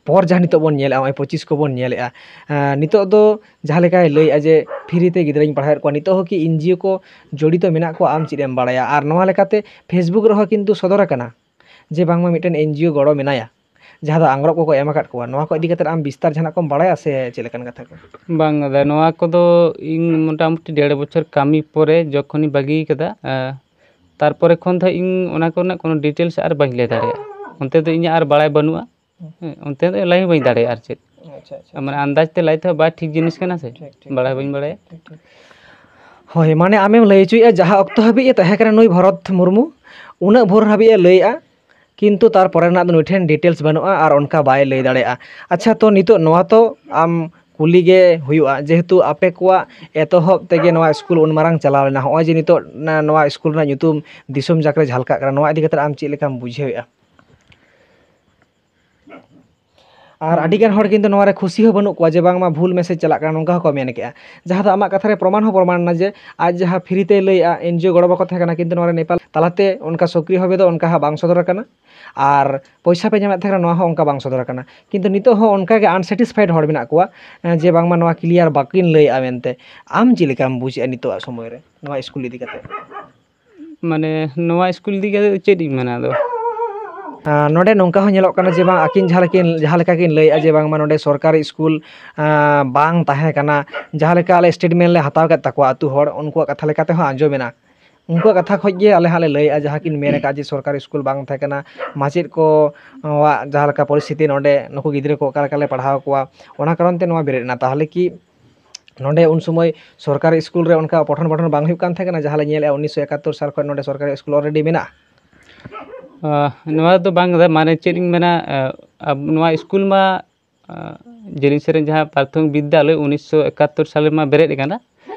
ᱯᱚᱨ ᱡᱟᱦᱟᱸ ᱱᱤᱛᱚᱜ ᱵᱚᱱ ᱧᱮᱞᱮᱫᱼᱟ, ᱱᱚᱜᱼᱚᱭ ᱯᱚᱸᱪᱤᱥ ᱠᱚᱵᱚᱱ ᱧᱮᱞᱮᱫᱼᱟ, ᱮᱸ, ᱱᱤᱛᱚᱜ ᱫᱚ ᱡᱟᱦᱟᱸ ᱞᱮᱠᱟᱭ ᱞᱟᱹᱭᱮᱫᱼᱟ ᱡᱮ free ᱛᱮ ᱜᱤᱫᱽᱨᱟᱹᱧ ᱯᱟᱲᱦᱟᱣᱮᱫ ᱠᱚᱣᱟ, ᱱᱤᱛᱚᱜ ᱦᱚᱸ ᱠᱤ NGO ᱠᱚ ᱡᱚᱲᱤᱛᱚ ᱢᱮᱱᱟᱜ ᱠᱚᱣᱟ, ᱟᱢ ᱪᱮᱫ ᱮᱢ ᱵᱟᱲᱟᱭᱟ? ᱟᱨ ᱱᱚᱣᱟ ᱞᱮᱠᱟᱛᱮ Facebook ᱨᱮᱦᱚᱸ ᱠᱤᱱᱛᱩ ᱥᱚᱫᱚᱨ ᱟᱠᱟᱱᱟ ᱡᱮ ᱵᱟᱝᱢᱟ ᱢᱤᱫᱴᱮᱱ NGO ᱜᱚᱲᱚ ᱢᱮᱱᱟᱭᱟ, ᱡᱟᱦᱟᱸ ᱫᱚ ᱟᱝᱨᱚᱵ ᱠᱚᱠᱚ ᱮᱢ ᱟᱠᱟᱫ ᱠᱚᱣᱟ᱾ ᱱᱚᱣᱟ ᱠᱚ ᱤᱫᱤ ᱠᱟᱛᱮ ᱟᱢ ᱵᱤᱥᱛᱟᱨ ᱡᱟᱦᱟᱱᱟᱜ ᱠᱚᱢ ᱵᱟᱲᱟᱭᱟ ᱥᱮ ᱪᱮᱫ ᱞᱮᱠᱟᱱ ᱠᱟᱛᱷᱟ ᱠᱚ? ᱵᱟᱝ ᱫᱟᱫᱟ, ᱱᱚᱣᱟ ᱠᱚᱫᱚ ᱤᱧ ᱢᱚᱴᱟᱢᱩᱴᱤ ᱰᱮᱲ ᱵᱚᱪᱷᱚᱨ ᱠᱟᱹᱢᱤ ᱯᱚᱨᱮ ᱡᱚᱠᱷᱚᱱᱤᱧ ᱵᱟᱹᱜᱤ ᱠᱟᱫᱟ, ᱟᱸ, ᱛᱟᱨᱯᱚᱨᱮ ᱠᱷᱚᱱ ᱫᱚ ᱤᱧ ᱚᱱᱟ ᱠᱚᱨᱮᱱᱟᱜ ᱠᱳᱱᱳ details ᱟᱨ ᱵᱟᱹᱧ ᱞᱟᱹᱭ ᱫᱟᱲᱮᱭᱟᱜᱼᱟ᱾ ᱚᱱᱛᱮ ᱫᱚ ᱤᱧᱟᱹᱜ ᱟᱨ ᱵᱟᱲᱟᱭ ᱵᱟᱹᱱᱩᱜᱼᱟ᱾ ᱦᱮᱸ, ᱚᱱᱛᱮ ᱫᱚ ᱞᱟᱹᱭ ᱦᱚᱸ ᱵᱟᱹᱧ ᱫᱟᱲᱮᱭᱟᱜᱼᱟ ᱟᱨ ᱪᱮᱫ᱾ ᱟᱪᱪᱷᱟ, ᱟᱪᱪᱷᱟ, ᱢᱟᱱᱮ ᱟᱪᱪᱷᱟ᱾ ᱟᱱᱫᱟᱡᱽ ᱛᱮ ᱞᱟᱹᱭ ᱛᱮᱦᱚᱸ ᱵᱟᱭ ᱴᱷᱤᱠ ᱡᱤᱱᱤᱥ ᱠᱟᱱᱟ ᱥᱮ, ᱴᱷᱤᱠ, ᱴᱷᱤᱠ, ᱵᱟᱲᱟᱭ ᱴᱷᱤᱠ, ᱵᱟᱹᱧ ᱵᱟᱲᱟᱭᱟ᱾ ᱴᱷᱤᱠ, ᱴᱷᱤᱠ᱾ ᱦᱳᱭ, ᱢᱟᱱᱮ ᱟᱢᱮᱢ ᱞᱟᱹᱭ ᱦᱚᱪᱚᱭᱮᱫᱼᱟ ᱡᱟᱦᱟᱸ ᱚᱠᱛᱚ ᱦᱟᱹᱵᱤᱡ ᱮ ᱛᱟᱦᱮᱸ ᱠᱟᱱᱟ ᱱᱩᱭ ᱵᱷᱚᱨᱚᱛ ᱢᱩᱨᱢᱩ, ᱩᱱᱟᱹᱜ ᱵᱷᱳᱨ ᱦᱟᱹᱵᱤᱡ ᱮ ᱞᱟᱹᱭᱮᱫᱼᱟ, ᱠᱤᱱᱛᱩ ᱛᱟᱨᱯᱚᱨᱮ ᱨᱮᱱᱟᱜ ᱫᱚ ᱱᱩᱭ ᱴᱷᱮᱱ details ᱵᱟᱹᱱᱩᱜᱼᱟ ᱟᱨ ᱚᱱᱠᱟ ᱵᱟᱭ ᱞᱟᱹᱭ ᱫᱟᱲᱮᱭᱟᱜᱼᱟ᱾ ᱟᱪᱪᱷᱟ, ᱛᱚ ᱱᱤᱛᱚᱜ ᱱᱚᱣᱟ ᱛᱚ ᱟᱢ ᱠᱩᱞᱤ ᱜᱮ ᱦᱩᱭᱩᱜᱼᱟ, ᱡᱮᱦᱮᱛᱩ ᱟᱯᱮ ᱠᱚᱣᱟᱜ ᱮᱛᱚᱦᱚᱵ ᱛᱮᱜᱮ ᱱᱚᱣᱟ ᱥᱠᱩᱞ ᱩᱱ ᱢᱟᱨᱟᱝ ᱪᱟᱞᱟᱣ ᱞᱮᱱᱟ, ᱦᱚᱸᱜᱼᱚᱭ ᱡᱮ ᱱᱤᱛᱚᱜ ᱱᱟ-, ᱱᱚᱣᱟ ᱥᱠᱩᱞ ᱨᱮᱱᱟᱜ ᱧᱩᱛᱩᱢ ᱫᱤᱥᱚᱢ ᱡᱟᱠ ᱨᱮ ᱡᱷᱟᱞᱠᱟᱜ ᱠᱟᱱᱟ, ᱱᱚᱣᱟ ᱤᱫᱤ ᱠᱟᱛᱮ ᱟᱢ ᱪᱮᱫ ᱞᱮᱠᱟᱢ ᱵᱩᱡᱷᱟᱹᱣᱮᱫᱼᱟ? ᱟᱨ ᱟᱹᱰᱤᱜᱟᱱ ᱦᱚᱲ ᱠᱤᱱᱛᱩ ᱱᱚᱣᱟ ᱨᱮ ᱠᱷᱩᱥᱤ ᱦᱚᱸ ᱵᱟᱹᱱᱩᱜ ᱠᱚᱣᱟ ᱡᱮ ᱵᱟᱝᱢᱟ ᱵᱷᱩᱞ message ᱪᱟᱞᱟᱜ ᱠᱟᱱᱟ, ᱱᱚᱝᱠᱟ ᱦᱚᱸᱠᱚ ᱢᱮᱱ ᱠᱮᱜᱼᱟ᱾ ᱡᱟᱦᱟᱸ ᱫᱚ ᱟᱢᱟᱜ ᱠᱟᱛᱷᱟ ᱨᱮ ᱯᱨᱚᱢᱟᱱ ᱦᱚᱸ ᱯᱨᱚᱢᱟᱱ ᱮᱱᱟ ᱡᱮ ᱟᱡ ᱡᱟᱦᱟᱸ free ᱛᱮᱭ ᱞᱟᱹᱭᱮᱜᱼᱟ, NGO ᱜᱚᱲᱚ ᱵᱟᱠᱚ ᱛᱟᱦᱮᱸ ᱠᱟᱱᱟ, ᱠᱤᱱᱛᱩ ᱱᱚᱣᱟ ᱨᱮ ᱱᱮᱯᱟᱞ ᱛᱟᱞᱟᱛᱮ ᱚᱱᱠᱟ ᱥᱚᱠᱨᱤᱭᱚ ᱵᱷᱟᱵᱮ ᱫᱚ ᱚᱱᱠᱟ ᱦᱟᱸᱜ ᱵᱟᱝ ᱥᱚᱫᱚᱨ ᱟᱠᱟᱱᱟ᱾ ᱟᱨ ᱯᱚᱭᱥᱟ ᱯᱮ ᱧᱟᱢᱮᱫ ᱛᱟᱦᱮᱸ ᱠᱟᱱᱟ, ᱱᱚᱣᱟ ᱦᱚᱸ ᱚᱱᱠᱟ ᱵᱟᱝ ᱥᱚᱫᱚᱨ ᱟᱠᱟᱱᱟ᱾ ᱠᱤᱱᱛᱩ ᱱᱤᱛᱚᱜ ᱦᱚᱸ ᱚᱱᱠᱟ ᱜᱮ unsatisfied ᱦᱚᱲ ᱢᱮᱱᱟᱜ ᱠᱚᱣᱟ, ᱮᱸ, ᱡᱮ ᱵᱟᱝᱢᱟ ᱱᱚᱣᱟ clear ᱵᱟᱹᱠᱤᱱ ᱞᱟᱹᱭᱮᱜᱼᱟ ᱢᱮᱱᱛᱮ᱾ ᱟᱢ ᱪᱮᱫ ᱞᱮᱠᱟᱢ ᱵᱩᱡᱮᱜᱼᱟ ᱱᱤᱛᱚᱜᱟᱜ ᱥᱚᱢᱚᱭ ᱨᱮ ᱱᱚᱣᱟ ᱥᱠᱩᱞ ᱤᱫᱤ ᱠᱟᱛᱮ? ᱢᱟᱱᱮ, ᱱᱚᱣᱟ ᱥᱠᱩᱞ ᱤᱫᱤ ᱠᱟᱛᱮ ᱫᱚ ᱪᱮᱫ ᱤᱧ ᱢᱮᱱᱟ ᱟᱫᱚ? ᱟᱨ ᱱᱚᱰᱮ ᱱᱚᱝᱠᱟ ᱦᱚᱸ ᱧᱮᱞᱚᱜ ᱠᱟᱱᱟ ᱡᱮ ᱵᱟᱝ, ᱟᱹᱠᱤᱱ ᱡᱟᱦᱟᱸ ᱞᱮᱠᱤᱱ, ᱡᱟᱦᱟᱸ ᱞᱮᱠᱟ ᱠᱤᱱ ᱞᱟᱹᱭᱮᱫᱼᱟ ᱡᱮ ᱵᱟᱝᱢᱟ ᱱᱚᱰᱮ ᱥᱚᱨᱠᱟᱨᱤ ᱥᱠᱩᱞ, ᱟᱸ, ᱵᱟᱝ ᱛᱟᱦᱮᱸ ᱠᱟᱱᱟ, ᱡᱟᱦᱟᱸ ᱞᱮᱠᱟ ᱟᱞᱮ ᱥᱴᱮᱴᱢᱮᱱᱴ ᱞᱮ ᱦᱟᱛᱟᱣ ᱠᱮᱫ ᱛᱟᱠᱚᱣᱟ ᱟᱹᱛᱩ ᱦᱚᱲ, ᱩᱱᱠᱩᱣᱟᱜ ᱠᱟᱛᱷᱟ ᱞᱮᱠᱟ ᱛᱮᱦᱚᱸ ᱟᱸᱡᱚᱢᱮᱱᱟ᱾ ᱩᱱᱠᱩᱣᱟᱜ ᱠᱟᱛᱷᱟ ᱠᱷᱚᱱ ᱜᱮ ᱟᱞᱮ ᱦᱟᱸᱜ ᱞᱮ ᱞᱟᱹᱭᱮᱫᱼᱟ, ᱡᱟᱦᱟᱸ ᱠᱤᱱ ᱢᱮᱱ ᱟᱠᱟᱫ ᱡᱮ ᱥᱚᱨᱠᱟᱨᱤ ᱥᱠᱩᱞ ᱵᱟᱝ ᱛᱟᱦᱮᱸ ᱠᱟᱱᱟ, ᱢᱟᱪᱮᱫ ᱠᱚᱣᱟᱜ ᱡᱟᱦᱟᱸ ᱞᱮᱠᱟ ᱯᱚᱨᱤᱥᱛᱷᱤᱛᱤ ᱱᱚᱰᱮ ᱱᱩᱠᱩ ᱜᱤᱫᱽᱨᱟᱹ ᱠᱚ ᱚᱠᱟ ᱞᱮᱠᱟ ᱞᱮ ᱯᱟᱲᱦᱟᱣ ᱠᱚᱣᱟ, ᱚᱱᱟ ᱠᱟᱨᱚᱱ ᱛᱮ ᱱᱚᱣᱟ ᱵᱮᱨᱮᱫ ᱮᱱᱟ᱾ ᱛᱟᱦᱚᱞᱮ ᱠᱤ ᱱᱚᱰᱮ ᱩᱱ ᱥᱚᱢᱚᱭ ᱥᱚᱨᱠᱟᱨᱤ ᱥᱠᱩᱞ ᱨᱮ ᱚᱱᱠᱟ ᱯᱚᱴᱷᱚᱱ ᱯᱟᱴᱷᱚᱱ ᱵᱟᱝ ᱦᱩᱭᱩᱜ ᱠᱟᱱ ᱛᱟᱦᱮᱸ ᱠᱟᱱᱟ? ᱡᱟᱦᱟᱸ ᱞᱮ ᱧᱮᱞᱮᱫᱼᱟ, ᱩᱱᱤᱥᱥᱚ ᱮᱠᱟᱛᱛᱳᱨ ᱥᱟᱞ ᱠᱷᱚᱱ ᱱᱚᱰᱮ ᱥᱚᱨᱠᱟᱨᱤ ᱥᱠᱩᱞ already ᱢᱮᱱᱟᱜᱼᱟ᱾ ᱟᱦ, ᱱᱚᱣᱟ ᱫᱚ ᱵᱟᱝ ᱠᱟᱱᱟ, ᱢᱟᱱᱮ ᱪᱮᱫ ᱤᱧ ᱢᱮᱱᱟ, ᱟᱦ, ᱟᱵ-, ᱱᱚᱣᱟ ᱥᱠᱩᱞ ᱢᱟ, ᱟᱦ, ᱡᱤᱞᱤᱧ ᱥᱮᱨᱮᱧ ᱡᱟᱦᱟᱸ ᱯᱨᱟᱛᱷᱚᱢᱤᱠ ᱵᱤᱫᱽᱫᱟᱞᱚᱭ ᱩᱱᱤᱥᱥᱚ ᱮᱠᱟᱛᱛᱳᱨ ᱥᱟᱞ ᱨᱮᱢᱟ ᱵᱮᱨᱮᱫ ᱟᱠᱟᱱᱟ᱾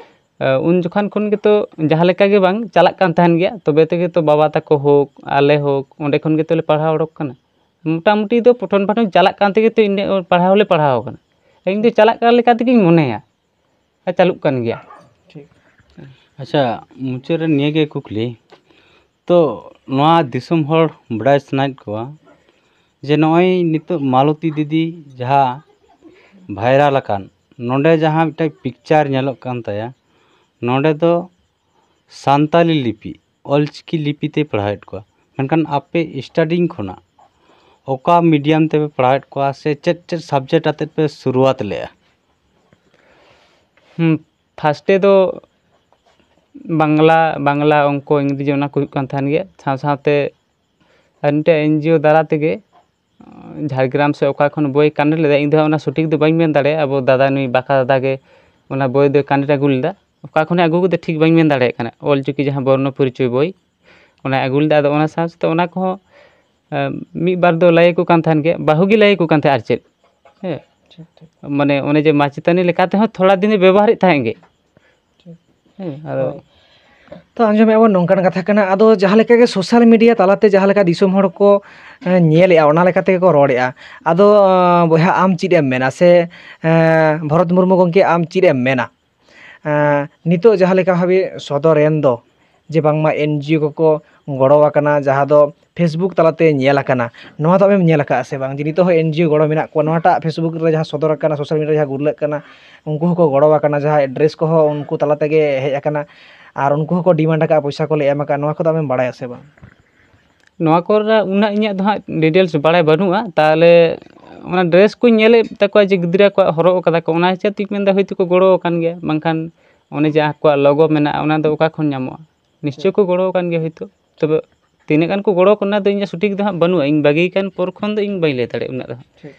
ᱟᱦ, ᱩᱱ ᱡᱚᱠᱷᱚᱱ ᱠᱷᱚᱱ ᱜᱮᱛᱚ ᱡᱟᱦᱟᱸ ᱞᱮᱠᱟ ᱜᱮ ᱵᱟᱝ ᱪᱟᱞᱟᱜ ᱠᱟᱱ ᱛᱟᱦᱮᱱ ᱜᱮᱭᱟ, ᱛᱚᱵᱮ ᱛᱮᱜᱮ ᱛᱚ ᱵᱟᱵᱟ ᱛᱟᱠᱚ ᱦᱳᱠ, ᱟᱞᱮ ᱦᱳᱠ, ᱚᱸᱰᱮ ᱠᱷᱚᱱ ᱜᱮᱛᱚ ᱞᱮ ᱯᱟᱲᱦᱟᱣ ᱚᱰᱚᱠ ᱠᱟᱱᱟ᱾ ᱢᱚᱴᱟᱢᱩᱴᱤ ᱫᱚ ᱯᱚᱴᱷᱚᱱ ᱯᱟᱴᱷᱚᱱ ᱪᱟᱞᱟᱜ ᱠᱟᱱ ᱛᱮᱜᱮ ᱛᱚ ᱤᱧ ᱫᱚ ᱯᱟᱲᱦᱟᱣ ᱦᱚᱸᱞᱮ ᱯᱟᱲᱦᱟᱣ ᱟᱠᱟᱱᱟ᱾ ᱤᱧ ᱫᱚ ᱪᱟᱞᱟᱜ ᱠᱟᱱ ᱞᱮᱠᱟ ᱛᱮᱜᱮᱧ ᱢᱚᱱᱮᱭᱟ ᱟᱨ ᱪᱟᱹᱞᱩᱜ ᱠᱟᱱ ᱜᱮᱭᱟ᱾ ᱴᱷᱤᱠ᱾ ᱟᱪᱪᱷᱟ, ᱢᱩᱪᱟᱹᱫ ᱨᱮ ᱱᱤᱭᱟᱹ ᱜᱮ ᱠᱩᱠᱞᱤ, ᱛᱚ ᱱᱚᱣᱟ ᱫᱤᱥᱚᱢ ᱦᱚᱲ ᱵᱟᱰᱟᱭ ᱥᱟᱱᱟᱭᱮᱫ ᱠᱚᱣᱟ ᱡᱮ ᱱᱚᱜᱼᱚᱭ ᱱᱤᱛᱚᱜ ᱢᱟᱞᱚᱛᱤ ᱫᱤᱫᱤ ᱡᱟᱦᱟᱸ ᱵᱷᱟᱭᱨᱟᱞ ᱟᱠᱟᱱ, ᱱᱚᱰᱮ ᱡᱟᱦᱟᱸ ᱢᱤᱫᱴᱮᱱ ᱯᱤᱠᱪᱟᱨ ᱧᱮᱞᱚᱜ ᱠᱟᱱ ᱛᱟᱭᱟ, ᱱᱚᱰᱮ ᱫᱚ ᱥᱟᱱᱛᱟᱞᱤ ᱞᱤᱯᱤ, ᱚᱞᱪᱤᱠᱤ ᱞᱤᱯᱤ ᱛᱮ ᱯᱟᱲᱦᱟᱣᱮᱫ ᱠᱚᱣᱟ, ᱢᱮᱱᱠᱷᱟᱱ ᱟᱯᱮ ᱥᱴᱟᱨᱴᱤᱝ ᱠᱷᱚᱱᱟᱜ ᱚᱠᱟ ᱢᱤᱰᱤᱭᱟᱢ ᱛᱮᱯᱮ ᱯᱟᱲᱦᱟᱣᱮᱫ ᱠᱚᱣᱟ ᱥᱮ ᱪᱮᱫ ᱪᱮᱫ ᱥᱟᱵᱡᱮᱠᱴ ᱟᱛᱮᱫ ᱯᱮ ᱥᱩᱨᱩᱣᱟᱛ ᱞᱮᱫᱼᱟ? ᱦᱩᱸ, ᱯᱷᱟᱥᱴᱮ ᱫᱚ ᱵᱟᱝᱞᱟ, ᱵᱟᱝᱞᱟ, ᱚᱝᱠᱚ, ᱤᱝᱨᱮᱡᱤ ᱚᱱᱟ ᱠᱚ ᱦᱩᱭᱩᱜ ᱠᱟᱱ ᱛᱟᱦᱮᱱ ᱜᱮᱭᱟ᱾ ᱥᱟᱶ ᱥᱟᱶᱛᱮ ᱟᱨ ᱢᱤᱫᱴᱮᱡ ᱮᱱᱡᱤᱭᱳ ᱫᱟᱨᱟ ᱛᱮᱜᱮ, ᱟᱸ, ᱡᱷᱟᱲᱜᱨᱟᱢ ᱥᱮ ᱚᱠᱟ ᱠᱷᱚᱱ ᱵᱳᱭ ᱠᱟᱱᱮᱠᱴ ᱞᱮᱫᱟ, ᱤᱧ ᱫᱚ ᱦᱟᱸᱜ ᱚᱱᱟ ᱥᱚᱴᱷᱤᱠ ᱫᱚ ᱵᱟᱹᱧ ᱢᱮᱱ ᱫᱟᱲᱮᱭᱟᱜᱼᱟ᱾ ᱟᱵᱚ ᱫᱟᱫᱟ, ᱱᱩᱭ ᱵᱟᱸᱠᱟ ᱫᱟᱫᱟ ᱜᱮ ᱚᱱᱟ ᱵᱳᱭ ᱫᱚᱭ ᱠᱟᱱᱮᱠᱴ ᱟᱹᱜᱩ ᱞᱮᱫᱟ᱾ ᱚᱠᱟ ᱠᱷᱚᱱᱮ ᱟᱹᱜᱩ ᱠᱮᱫᱟ ᱴᱷᱤᱠ ᱵᱟᱹᱧ ᱢᱮᱱ ᱫᱟᱲᱮᱭᱟᱜ ᱠᱟᱱᱟ᱾ ᱚᱞ ᱪᱤᱠᱤ ᱡᱟᱦᱟᱸ ᱵᱚᱨᱱᱚ ᱯᱚᱨᱤᱪᱚᱭ ᱵᱳᱭ, ᱚᱱᱟᱭ ᱟᱹᱜᱩ ᱞᱮᱫᱟ᱾ ᱟᱫᱚ ᱚᱱᱟ ᱥᱟᱶ ᱥᱟᱶᱛᱮ ᱚᱱᱟ ᱠᱚᱦᱚᱸ, ᱟᱸ, ᱢᱤᱫ ᱵᱟᱨ ᱫᱚ ᱞᱟᱹᱭ ᱟᱠᱚ ᱠᱟᱱ ᱛᱟᱦᱮᱱ ᱜᱮ, ᱵᱟᱹᱦᱩ ᱜᱮ ᱞᱟᱹᱭ ᱟᱠᱚ ᱠᱟᱱ ᱛᱟᱦᱮᱸᱫ ᱟᱨ ᱪᱮᱫ᱾ ᱦᱮᱸ᱾ ᱴᱷᱤᱠ, ᱴᱷᱤᱠ᱾ ᱢᱟᱱᱮ ᱚᱱᱮ ᱡᱮ ᱢᱟᱪᱮᱛᱟᱹᱱᱤ ᱞᱮᱠᱟ ᱛᱮᱦᱚᱸ ᱛᱷᱚᱲᱟ ᱫᱤᱱᱮ ᱵᱮᱵᱚᱦᱟᱨᱮᱫ ᱛᱟᱦᱮᱸᱫ ᱜᱮ᱾ ᱴᱷᱤᱠ᱾ ᱦᱮᱸ, ᱟᱫᱚ ᱦᱳᱭ᱾ ᱛᱚ ᱟᱸᱡᱚᱢᱮᱫᱼᱟ ᱵᱚᱱ ᱱᱚᱝᱠᱟᱱ ᱠᱟᱛᱷᱟ ᱠᱟᱱᱟ᱾ ᱟᱫᱚ ᱡᱟᱦᱟᱸ ᱞᱮᱠᱟ ᱜᱮ ᱥᱳᱥᱟᱞ ᱢᱤᱰᱤᱭᱟ ᱛᱟᱞᱟᱛᱮ ᱡᱟᱦᱟᱸ ᱞᱮᱠᱟ ᱫᱤᱥᱚᱢ ᱦᱚᱲ ᱠᱚ, ᱮᱸ, ᱧᱮᱞᱮᱫᱼᱟ, ᱚᱱᱟ ᱞᱮᱠᱟ ᱛᱮᱜᱮ ᱠᱚ ᱨᱚᱲᱮᱫᱼᱟ᱾ ᱟᱫᱚ, ᱮᱸ, ᱵᱚᱭᱦᱟ, ᱟᱢ ᱪᱮᱫ ᱮᱢ ᱢᱮᱱᱟ? ᱥᱮ, ᱮᱸ, ᱵᱷᱚᱨᱚᱛ ᱢᱩᱨᱢᱩ ᱜᱚᱢᱠᱮ, ᱟᱢ ᱪᱮᱫ ᱮᱢ ᱢᱮᱱᱟ? ᱮᱸ, ᱱᱤᱛᱚᱜ ᱡᱟᱦᱟᱸ ᱞᱮᱠᱟ ᱵᱷᱟᱵᱮ ᱥᱚᱫᱚᱨᱮᱱ ᱫᱚ, ᱡᱮ ᱵᱟᱝᱢᱟ ᱮᱱᱡᱤᱭᱳ ᱠᱚᱠᱚ ᱜᱚᱲᱚ ᱟᱠᱟᱱᱟ, ᱡᱟᱦᱟᱸ ᱫᱚ ᱯᱷᱮᱥᱵᱩᱠ ᱛᱟᱞᱟᱛᱮ ᱧᱮᱞ ᱟᱠᱟᱱᱟ, ᱱᱚᱣᱟ ᱫᱚ ᱟᱢᱮᱢ ᱧᱮᱞ ᱟᱠᱟᱫᱼᱟ ᱥᱮ ᱵᱟᱝ? ᱡᱮ ᱱᱤᱛᱚᱜ ᱦᱚᱸ ᱮᱱᱡᱤᱭᱳ ᱜᱚᱲᱚ ᱢᱮᱱᱟᱜ ᱠᱚᱣᱟ, ᱱᱚᱣᱟᱴᱟᱜ ᱯᱷᱮᱥᱵᱩᱠ ᱨᱮ ᱡᱟᱦᱟᱸ ᱥᱚᱫᱚᱨ ᱟᱠᱟᱱᱟ, ᱥᱳᱥᱟᱞ ᱢᱤᱰᱤᱭᱟ ᱨᱮ ᱡᱟᱦᱟᱸ ᱜᱩᱨᱞᱟᱹᱜ ᱠᱟᱱᱟ, ᱩᱱᱠᱩ ᱦᱚᱸᱠᱚ ᱜᱚᱲᱚ ᱟᱠᱟᱱᱟ, ᱡᱟᱦᱟᱸ ᱮᱰᱨᱮᱥ ᱠᱚᱦᱚᱸ ᱩᱱᱠᱩ ᱛᱟᱞᱟ ᱛᱮᱜᱮ ᱦᱮᱡ ᱟᱠᱟᱱᱟ, ᱟᱨ ᱩᱱᱠᱩ ᱦᱚᱸᱠᱚ ᱰᱤᱢᱟᱱᱰ ᱟᱠᱟᱫᱼᱟ, ᱯᱚᱭᱥᱟ ᱠᱚᱞᱮ ᱮᱢ ᱟᱠᱟᱫᱼᱟ, ᱱᱚᱣᱟ ᱠᱚᱫᱚ ᱟᱢᱮᱢ ᱵᱟᱲᱟᱭᱟ ᱥᱮ ᱵᱟᱝ? ᱱᱚᱣᱟ ᱠᱚᱨᱮ ᱩᱱᱟᱹᱜ ᱤᱧᱟᱹᱜ ᱫᱚ ᱦᱟᱸᱜ ᱰᱤᱴᱮᱞᱥ ᱵᱟᱲᱟᱭ ᱵᱟᱹᱱᱩᱜᱼᱟ᱾ ᱛᱟᱦᱚᱞᱮ ᱚᱱᱟ ᱰᱨᱮᱥ ᱠᱚᱧ ᱧᱮᱞᱮᱫ ᱛᱟᱠᱚᱣᱟ ᱡᱮ ᱜᱤᱫᱽᱨᱟᱹ ᱠᱚᱣᱟᱜ ᱦᱚᱨᱚᱜ ᱠᱟᱫᱟ ᱠᱚ, ᱚᱱᱟ ᱦᱤᱥᱟᱹᱵ ᱛᱮᱧ ᱢᱮᱱᱫᱟ ᱦᱳᱭᱛᱳ ᱠᱚ ᱜᱚᱲᱚ ᱟᱠᱟᱱ ᱜᱮᱭᱟ, ᱵᱟᱝᱠᱷᱟᱱ ᱚᱱᱮ ᱡᱮ ᱟᱠᱚᱣᱟᱜ ᱞᱳᱜᱳ ᱢᱮᱱᱟᱜᱼᱟ, ᱚᱱᱟ ᱫᱚ ᱚᱠᱟ ᱠᱷᱚᱱ ᱧᱟᱢᱚᱜᱼᱟ? ᱱᱤᱥᱪᱳᱭ ᱠᱚ ᱜᱚᱲᱚ ᱟᱠᱟᱱ ᱜᱮᱭᱟ ᱦᱳᱭᱛᱳ, ᱛᱚᱵᱮ ᱛᱤᱱᱟᱹᱜ ᱜᱟᱱ ᱠᱚ ᱜᱚᱲᱚ ᱟᱠᱟᱱᱟ ᱫᱚ ᱤᱧᱟᱹᱜ ᱥᱚᱴᱷᱤᱠ ᱫᱚ ᱦᱟᱸᱜ ᱵᱟᱹᱱᱩᱜᱼᱟ, ᱤᱧ ᱵᱟᱹᱜᱤ ᱠᱟᱱ ᱯᱚᱨ ᱠᱷᱚᱱ ᱫᱚ ᱤᱧ ᱵᱟᱹᱧ ᱞᱟᱹᱭ ᱫᱟᱲᱮᱭᱟᱜᱼᱟ ᱩᱱᱟᱹᱜ ᱫᱚ ᱦᱟᱸᱜ᱾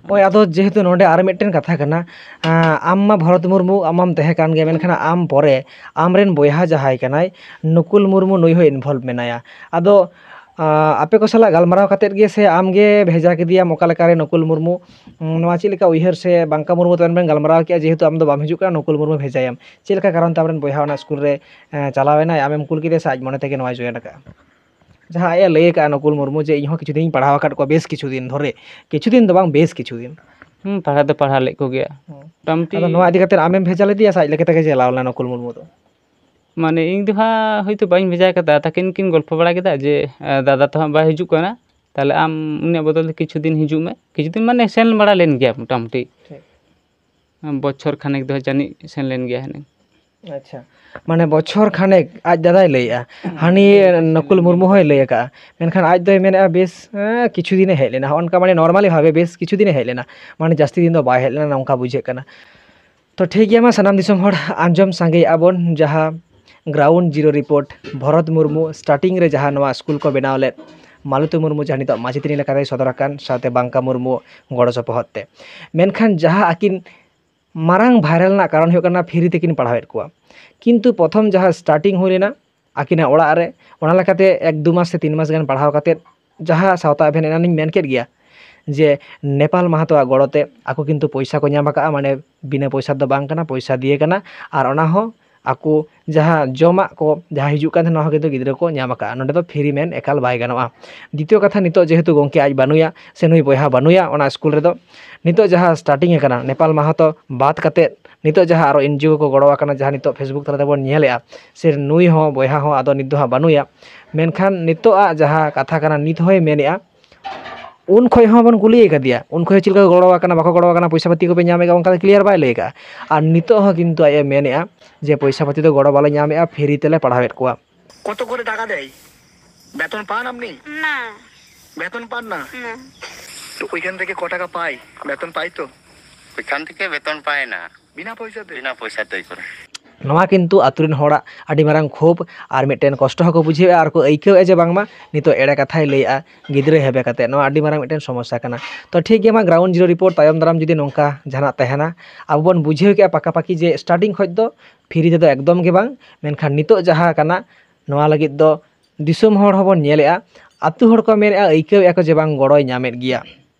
ᱦᱳᱭ, ᱟᱫᱚ ᱡᱮᱦᱮᱛᱩ ᱱᱚᱰᱮ ᱟᱨ ᱢᱤᱫᱴᱮᱱ ᱠᱟᱛᱷᱟ ᱠᱟᱱᱟ, ᱟᱸ, ᱟᱢ ᱢᱟ ᱵᱷᱚᱨᱚᱛ ᱢᱩᱨᱢᱩ ᱟᱢ ᱢᱟᱢ ᱛᱟᱦᱮᱸ ᱠᱟᱱ ᱜᱮᱭᱟ, ᱢᱮᱱᱠᱷᱟᱱ ᱟᱢ ᱯᱚᱨᱮ ᱟᱢᱨᱮᱱ ᱵᱚᱭᱦᱟ ᱡᱟᱦᱟᱸᱭ ᱠᱟᱱᱟᱭ ᱱᱩᱠᱩᱞ ᱢᱩᱨᱢᱩ, ᱱᱩᱭ ᱦᱚᱸ ᱤᱱᱵᱷᱚᱞᱵᱷ ᱢᱮᱱᱟᱭᱟ᱾ ᱟᱫᱚ ᱟᱸ, ᱟᱯᱮ ᱠᱚ ᱥᱟᱞᱟᱜ ᱜᱟᱞᱢᱟᱨᱟᱣ ᱠᱟᱛᱮᱫ ᱜᱮ ᱥᱮ ᱟᱢ ᱜᱮ ᱵᱷᱮᱡᱟ ᱠᱮᱫᱮᱭᱟᱢ ᱚᱠᱟ ᱞᱮᱠᱟᱨᱮ ᱱᱩᱠᱩᱞ ᱢᱩᱨᱢᱩ? ᱩᱸ, ᱱᱚᱣᱟ ᱪᱮᱫ ᱞᱮᱠᱟ ᱩᱭᱦᱟᱹᱨ ᱥᱮ ᱵᱟᱝᱠᱟ ᱢᱩᱨᱢᱩ ᱛᱟᱵᱮᱱ ᱵᱮᱱ ᱜᱟᱞᱢᱟᱨᱟᱣ ᱠᱮᱜᱼᱟ, ᱡᱮᱦᱮᱛᱩ ᱟᱢ ᱫᱚ ᱵᱟᱢ ᱦᱤᱡᱩᱜ ᱠᱟᱱᱟ, ᱱᱩᱠᱩᱞ ᱢᱩᱨᱢᱩ ᱵᱷᱮᱡᱟᱭᱟᱢ, ᱪᱮᱫ ᱞᱮᱠᱟ ᱠᱟᱨᱚᱱ ᱛᱮ ᱟᱢᱨᱮᱱ ᱵᱚᱭᱦᱟ ᱚᱱᱟ ᱥᱠᱩᱞ ᱨᱮ ᱮᱸ, ᱪᱟᱞᱟᱣ ᱮᱱᱟᱭ, ᱟᱢᱮᱢ ᱠᱩᱞ ᱠᱮᱫᱮᱭᱟ ᱥᱮ ᱟᱡ ᱢᱚᱱᱮ ᱛᱮᱜᱮ ᱱᱚᱣᱟᱭ ᱡᱚᱭᱮᱱ ᱟᱠᱟᱫᱼᱟ? ᱡᱟᱦᱟᱸ ᱟᱡ ᱮ ᱞᱟᱹᱭ ᱟᱠᱟᱫᱼᱟ ᱱᱩᱠᱩᱞ ᱢᱩᱨᱢᱩ ᱡᱮ ᱤᱧ ᱦᱚᱸ ᱠᱤᱪᱷᱩ ᱫᱤᱱᱤᱧ ᱯᱟᱲᱦᱟᱣ ᱟᱠᱟᱫ ᱠᱚᱣᱟ, ᱵᱮᱥ ᱠᱤᱪᱷᱩ ᱫᱤᱱ ᱫᱷᱚᱨᱮ, ᱠᱤᱪᱷᱩ ᱫᱤᱱ ᱫᱚ ᱵᱟᱝ, ᱵᱮᱥ ᱠᱤᱪᱷᱩ ᱫᱤᱱ᱾ ᱦᱩᱸ, ᱯᱟᱲᱦᱟᱣ ᱫᱚ ᱯᱟᱲᱦᱟᱣ ᱞᱮᱫ ᱠᱚᱜᱮᱭᱟ᱾ ᱦᱩᱸ᱾ ᱢᱚᱴᱟᱢᱩᱴᱤ ᱟᱫᱚ ᱱᱚᱣᱟ ᱤᱫᱤ ᱠᱟᱛᱮ ᱟᱢᱮᱢ ᱵᱷᱮᱡᱟ ᱞᱮᱫᱮᱭᱟ ᱥᱮ ᱟᱡ ᱞᱮᱠᱟ ᱛᱮᱜᱮ ᱪᱟᱞᱟᱣ ᱞᱮᱱᱟ ᱱᱩᱠᱩᱞ ᱢᱩᱨᱢᱩ ᱫᱚ? ᱢᱟᱱᱮ ᱤᱧ ᱫᱚ ᱦᱟᱸᱜ ᱦᱳᱭᱛᱳ ᱵᱟᱹᱧ ᱵᱷᱮᱡᱟ ᱠᱟᱫᱟ, ᱛᱟᱹᱠᱤᱱ ᱠᱤᱱ ᱜᱚᱞᱯᱷᱚ ᱵᱟᱲᱟ ᱠᱮᱫᱟ ᱡᱮ, ᱮ, ᱫᱟᱫᱟ ᱛᱚ ᱦᱟᱸᱜ ᱵᱟᱭ ᱦᱤᱡᱩᱜ ᱠᱟᱱᱟ, ᱛᱟᱦᱞᱮ ᱟᱢ ᱩᱱᱤᱭᱟᱜ ᱵᱚᱫᱚᱞ ᱛᱮ ᱠᱤᱪᱷᱩ ᱫᱤᱱ ᱦᱤᱡᱩᱜ ᱢᱮ᱾ ᱠᱤᱪᱷᱩ ᱫᱤᱱ ᱢᱟᱱᱮ ᱥᱮᱱ ᱵᱟᱲᱟ ᱞᱮᱱ ᱜᱮᱭᱟ ᱢᱚᱴᱟᱢᱩᱴᱤ᱾ ᱴᱷᱤᱠ᱾ ᱵᱚᱪᱷᱚᱨ ᱠᱷᱟᱱᱮᱠ ᱫᱚ ᱡᱟᱹᱱᱤᱡ ᱥᱮᱱ ᱞᱮᱱ ᱜᱮᱭᱟ ᱦᱩᱱᱟᱹᱝ᱾ ᱟᱪᱪᱷᱟ, ᱢᱟᱱᱮ ᱵᱚᱪᱷᱚᱨ ᱠᱷᱟᱱᱮᱠ ᱟᱡ ᱫᱟᱫᱟᱭ ᱞᱟᱹᱭᱮᱜᱼᱟ, ᱦᱟᱹᱱᱤ ᱱᱩᱠᱩᱞ ᱢᱩᱨᱢᱩ ᱦᱚᱸᱭ ᱞᱟᱹᱭ ᱟᱠᱟᱜᱼᱟ, ᱢᱮᱱᱠᱷᱟᱱ ᱟᱡ ᱫᱚᱭ ᱢᱮᱱᱮᱫᱼᱟ ᱵᱮᱥ, ᱮᱸ, ᱠᱤᱪᱷᱩ ᱫᱤᱱᱮ ᱦᱮᱡ ᱞᱮᱱᱟ, ᱦᱚᱸᱜᱼᱚ ᱱᱚᱝᱠᱟ ᱢᱟᱱᱮ normally ᱵᱷᱟᱵᱮ ᱵᱮᱥ ᱠᱤᱪᱷᱩ ᱫᱤᱱᱮ ᱦᱮᱡ ᱞᱮᱱᱟ, ᱢᱟᱱᱮ ᱡᱟᱹᱥᱛᱤ ᱫᱤᱱ ᱫᱚ ᱵᱟᱭ ᱦᱮᱡ ᱞᱮᱱᱟ, ᱱᱚᱝᱠᱟ ᱵᱩᱡᱷᱟᱹᱜ ᱠᱟᱱᱟ᱾ ᱛᱚ ᱴᱷᱤᱠ ᱜᱮᱭᱟ, ᱢᱟ ᱥᱟᱱᱟᱢ ᱫᱤᱥᱚᱢ ᱦᱚᱲ ᱟᱸᱡᱚᱢ ᱥᱟᱸᱜᱮᱭᱮᱜᱼᱟ ᱵᱚᱱ, ᱡᱟᱦᱟᱸ ground zero report, Bharat Murmu starting ᱨᱮ ᱡᱟᱦᱟᱸ ᱱᱚᱣᱟ ᱥᱠᱩᱞ ᱠᱚ ᱵᱮᱱᱟᱣ ᱞᱮᱫ, ᱢᱟᱞᱚᱛᱤ ᱢᱩᱨᱢᱩ ᱡᱟᱦᱟᱸ ᱱᱤᱛᱚᱜ ᱢᱟᱪᱮᱛᱟᱹᱱᱤ ᱞᱮᱠᱟᱛᱮᱭ ᱥᱚᱫᱚᱨ ᱟᱠᱟᱱ, ᱥᱟᱶᱛᱮ ᱵᱟᱝᱠᱟ ᱢᱩᱨᱢᱩ ᱜᱚᱲᱚ ᱥᱚᱯᱚᱦᱚᱫ ᱛᱮ᱾ ᱢᱮᱱᱠᱷᱟᱱ ᱡᱟᱦᱟᱸ ᱟᱹᱠᱤᱱ ᱢᱟᱨᱟᱝ viral ᱨᱮᱱᱟᱜ ᱠᱟᱨᱚᱱ ᱦᱩᱭᱩᱜ ᱠᱟᱱᱟ free ᱛᱮᱠᱤᱱ ᱯᱟᱲᱦᱟᱣᱮᱫ ᱠᱚᱣᱟ, ᱠᱤᱱᱛᱩ ᱯᱨᱚᱛᱷᱚᱢ ᱡᱟᱦᱟᱸ starting ᱦᱩᱭ ᱞᱮᱱᱟ ᱟᱹᱠᱤᱱᱟᱜ ᱚᱲᱟᱜ ᱨᱮ, ᱚᱱᱟ ᱞᱮᱠᱟᱛᱮ ᱮᱠ ᱫᱩ ᱢᱟᱥ ᱥᱮ ᱛᱤᱱ ᱢᱟᱥ ᱜᱟᱱ ᱯᱟᱲᱦᱟᱣ ᱠᱟᱛᱮᱫ ᱡᱟᱦᱟᱸ ᱥᱟᱶᱛᱟ ᱮᱵᱷᱮᱱ ᱮᱱᱟᱱᱤᱧ ᱢᱮᱱ ᱠᱮᱫ ᱜᱮᱭᱟ ᱡᱮ ᱱᱮᱯᱟᱞ ᱢᱟᱦᱟᱛᱚᱣᱟᱜ ᱜᱚᱲᱚ ᱛᱮ ᱟᱠᱚ ᱠᱤᱱᱛᱩ ᱯᱚᱭᱥᱟ ᱠᱚ ᱧᱟᱢ ᱟᱠᱟᱫᱼᱟ, ᱢᱟᱱᱮ ᱵᱤᱱᱟᱹ ᱯᱚᱭᱥᱟ ᱫᱚ ᱵᱟᱝ ᱠᱟᱱᱟ, ᱯᱚᱭᱥᱟ ᱫᱤᱭᱮ ᱠᱟᱱᱟ, ᱟᱨ ᱚᱱᱟ ᱦᱚᱸ ᱟᱠᱚ ᱡᱟᱦᱟᱸ ᱡᱚᱢᱟᱜ ᱠᱚ ᱡᱟᱦᱟᱸ ᱦᱤᱡᱩᱜ ᱠᱟᱱ ᱛᱟᱦᱮᱱᱟ, ᱚᱱᱟ ᱦᱚᱸ ᱠᱤᱱᱛᱩ ᱜᱤᱫᱽᱨᱟᱹ ᱠᱚ ᱧᱟᱢ ᱟᱠᱟᱫᱼᱟ᱾ ᱱᱚᱸᱰᱮ ᱫᱚ free ᱢᱮᱱ ᱮᱠᱟᱞ ᱵᱟᱭ ᱜᱟᱱᱚᱜᱼᱟ᱾ ᱫᱤᱛᱤᱭᱚ ᱠᱟᱛᱷᱟ, ᱱᱤᱛᱚᱜ ᱡᱮᱦᱮᱛᱩ ᱜᱚᱢᱠᱮ ᱟᱡ ᱵᱟᱹᱱᱩᱭᱟ ᱥᱮ ᱱᱩᱭ ᱵᱚᱭᱦᱟ ᱵᱟᱹᱱᱩᱭᱟ ᱚᱱᱟ ᱥᱠᱩᱞ ᱨᱮᱫᱚ, ᱱᱤᱛᱚᱜ ᱡᱟᱦᱟᱸ starting ᱟᱠᱟᱱᱟ ᱱᱮᱯᱟᱞ ᱢᱟᱦᱟᱛᱚ ᱵᱟᱫ ᱠᱟᱛᱮᱫ, ᱱᱤᱛᱚᱜ ᱡᱟᱦᱟᱸ ᱟᱨᱚ NGO ᱠᱚ ᱜᱚᱲᱚ ᱟᱠᱟᱱᱟ, ᱡᱟᱦᱟᱸ ᱱᱤᱛᱚᱜ Facebook ᱛᱟᱞᱟ ᱛᱮᱵᱚᱱ ᱧᱮᱞᱮᱜᱼᱟ, ᱥᱮ ᱱᱩᱭ ᱦᱚᱸ ᱵᱚᱭᱦᱟ ᱦᱚᱸ ᱟᱫᱚ ᱱᱤᱛ ᱫᱚ ᱦᱟᱸᱜ ᱵᱟᱹᱱᱩᱭᱟ, ᱢᱮᱱᱠᱷᱟᱱ ᱱᱤᱛᱚᱜ ᱟᱜ ᱡᱟᱦᱟᱸ ᱠᱟᱛᱷᱟ ᱠᱟᱱᱟ, ᱱᱤᱛ ᱦᱚᱸᱭ ᱢᱮᱱᱮᱜᱼᱟ, ᱩᱱ ᱠᱷᱚᱡ ᱦᱚᱸ ᱵᱚᱱ ᱠᱩᱞᱤᱭᱮ ᱠᱟᱫᱮᱭᱟ, ᱩᱱ ᱠᱷᱚᱡ ᱪᱮᱫ ᱞᱮᱠᱟ ᱠᱚ ᱜᱚᱲᱚ ᱟᱠᱟᱱᱟ, ᱵᱟᱠᱚ ᱜᱚᱲᱚ ᱟᱠᱟᱱᱟ, ᱯᱚᱭᱥᱟ ᱯᱟᱹᱛᱤ ᱠᱚᱯᱮ ᱧᱟᱢᱮᱫᱼᱟ, ᱚᱱᱠᱟ ᱫᱚ clear ᱵᱟᱭ ᱞᱟᱹᱭ ᱠᱟᱜᱼᱟ᱾ ᱟᱨ ᱱᱤᱛᱚᱜ ᱦᱚᱸ ᱠᱤᱱᱛᱩ ᱟᱡ ᱮ ᱢᱮᱱᱮᱜᱼᱟ ᱡᱮ ᱯᱚᱭᱥᱟ ᱯᱟᱹᱛᱤ ᱫᱚ ᱜᱚᱲᱚ ᱵᱟᱞᱮ ᱧᱟᱢᱮᱜᱼᱟ, free ᱛᱮᱞᱮ ᱯᱟᱲᱦᱟᱣᱮᱫ ᱠᱚᱣᱟ᱾ কত করে টাকা দেয়? বেতন পান আপনি? না। বেতন পান না? না। তো ওইখান থেকে ক টাকা পায়? বেতন পাই তো? ওইখান থেকে বেতন পায় না। বিনা পয়সাতে? বিনা পয়সাতেই করে। ᱱᱚᱣᱟ ᱠᱤᱱᱛᱩ ᱟᱛᱳ ᱨᱮᱱ ᱦᱚᱲᱟᱜ ᱟᱹᱰᱤ ᱢᱟᱨᱟᱝ ᱠᱷᱳᱵᱽ ᱟᱨ ᱢᱤᱫᱴᱮᱱ ᱠᱚᱥᱴᱚ ᱦᱚᱸᱠᱚ ᱵᱩᱡᱷᱟᱹᱣᱮᱫᱼᱟ ᱟᱨ ᱠᱚ ᱟᱹᱭᱠᱟᱹᱣᱮᱫᱼᱟ ᱡᱮ ᱵᱟᱝᱢᱟ ᱱᱤᱛᱚᱜ ᱮᱲᱮ ᱠᱟᱛᱷᱟᱭ ᱞᱟᱹᱭᱮᱫᱼᱟ ᱜᱤᱫᱽᱨᱟᱹ ᱦᱮᱵᱮ ᱠᱟᱛᱮ᱾ ᱱᱚᱣᱟ ᱟᱹᱰᱤ ᱢᱟᱨᱟᱝ ᱢᱤᱫᱴᱮᱱ ᱥᱚᱢᱚᱥᱥᱟ ᱠᱟᱱᱟ᱾ ᱛᱚ ᱴᱷᱤᱠ ᱜᱮᱭᱟ, ᱢᱟ ground zero report ᱛᱟᱭᱚᱢ ᱫᱟᱨᱟᱢ ᱡᱩᱫᱤ ᱱᱚᱝᱠᱟ ᱡᱟᱦᱟᱱᱟᱜ ᱛᱟᱦᱮᱱᱟ, ᱟᱵᱚ ᱵᱚᱱ ᱵᱩᱡᱷᱟᱹᱣ ᱠᱮᱜᱼᱟ ᱯᱟᱠᱟ ᱯᱟᱠᱤ ᱡᱮ starting ᱠᱷᱚᱡ ᱫᱚ free ᱛᱮᱫᱚ ᱮᱠᱫᱚᱢ ᱜᱮ ᱵᱟᱝ, ᱢᱮᱱᱠᱷᱟᱱ ᱱᱤᱛᱚᱜ ᱡᱟᱦᱟᱸ ᱠᱟᱱᱟ ᱱᱚᱣᱟ ᱞᱟᱹᱜᱤᱫ ᱫᱚ ᱫᱤᱥᱚᱢ ᱦᱚᱲ ᱦᱚᱸᱵᱚᱱ ᱧᱮᱞᱮᱜᱼᱟ, ᱟᱛᱳ ᱦᱚᱲ ᱠᱚ ᱢᱮᱱᱮᱜᱼᱟ, ᱟᱹᱭᱠᱟᱹᱣᱮᱜᱼᱟ ᱠᱚ ᱡᱮ ᱵᱟᱝ ᱜᱚᱲᱚᱭ ᱧᱟᱢᱮᱫ ᱜᱮᱭᱟ,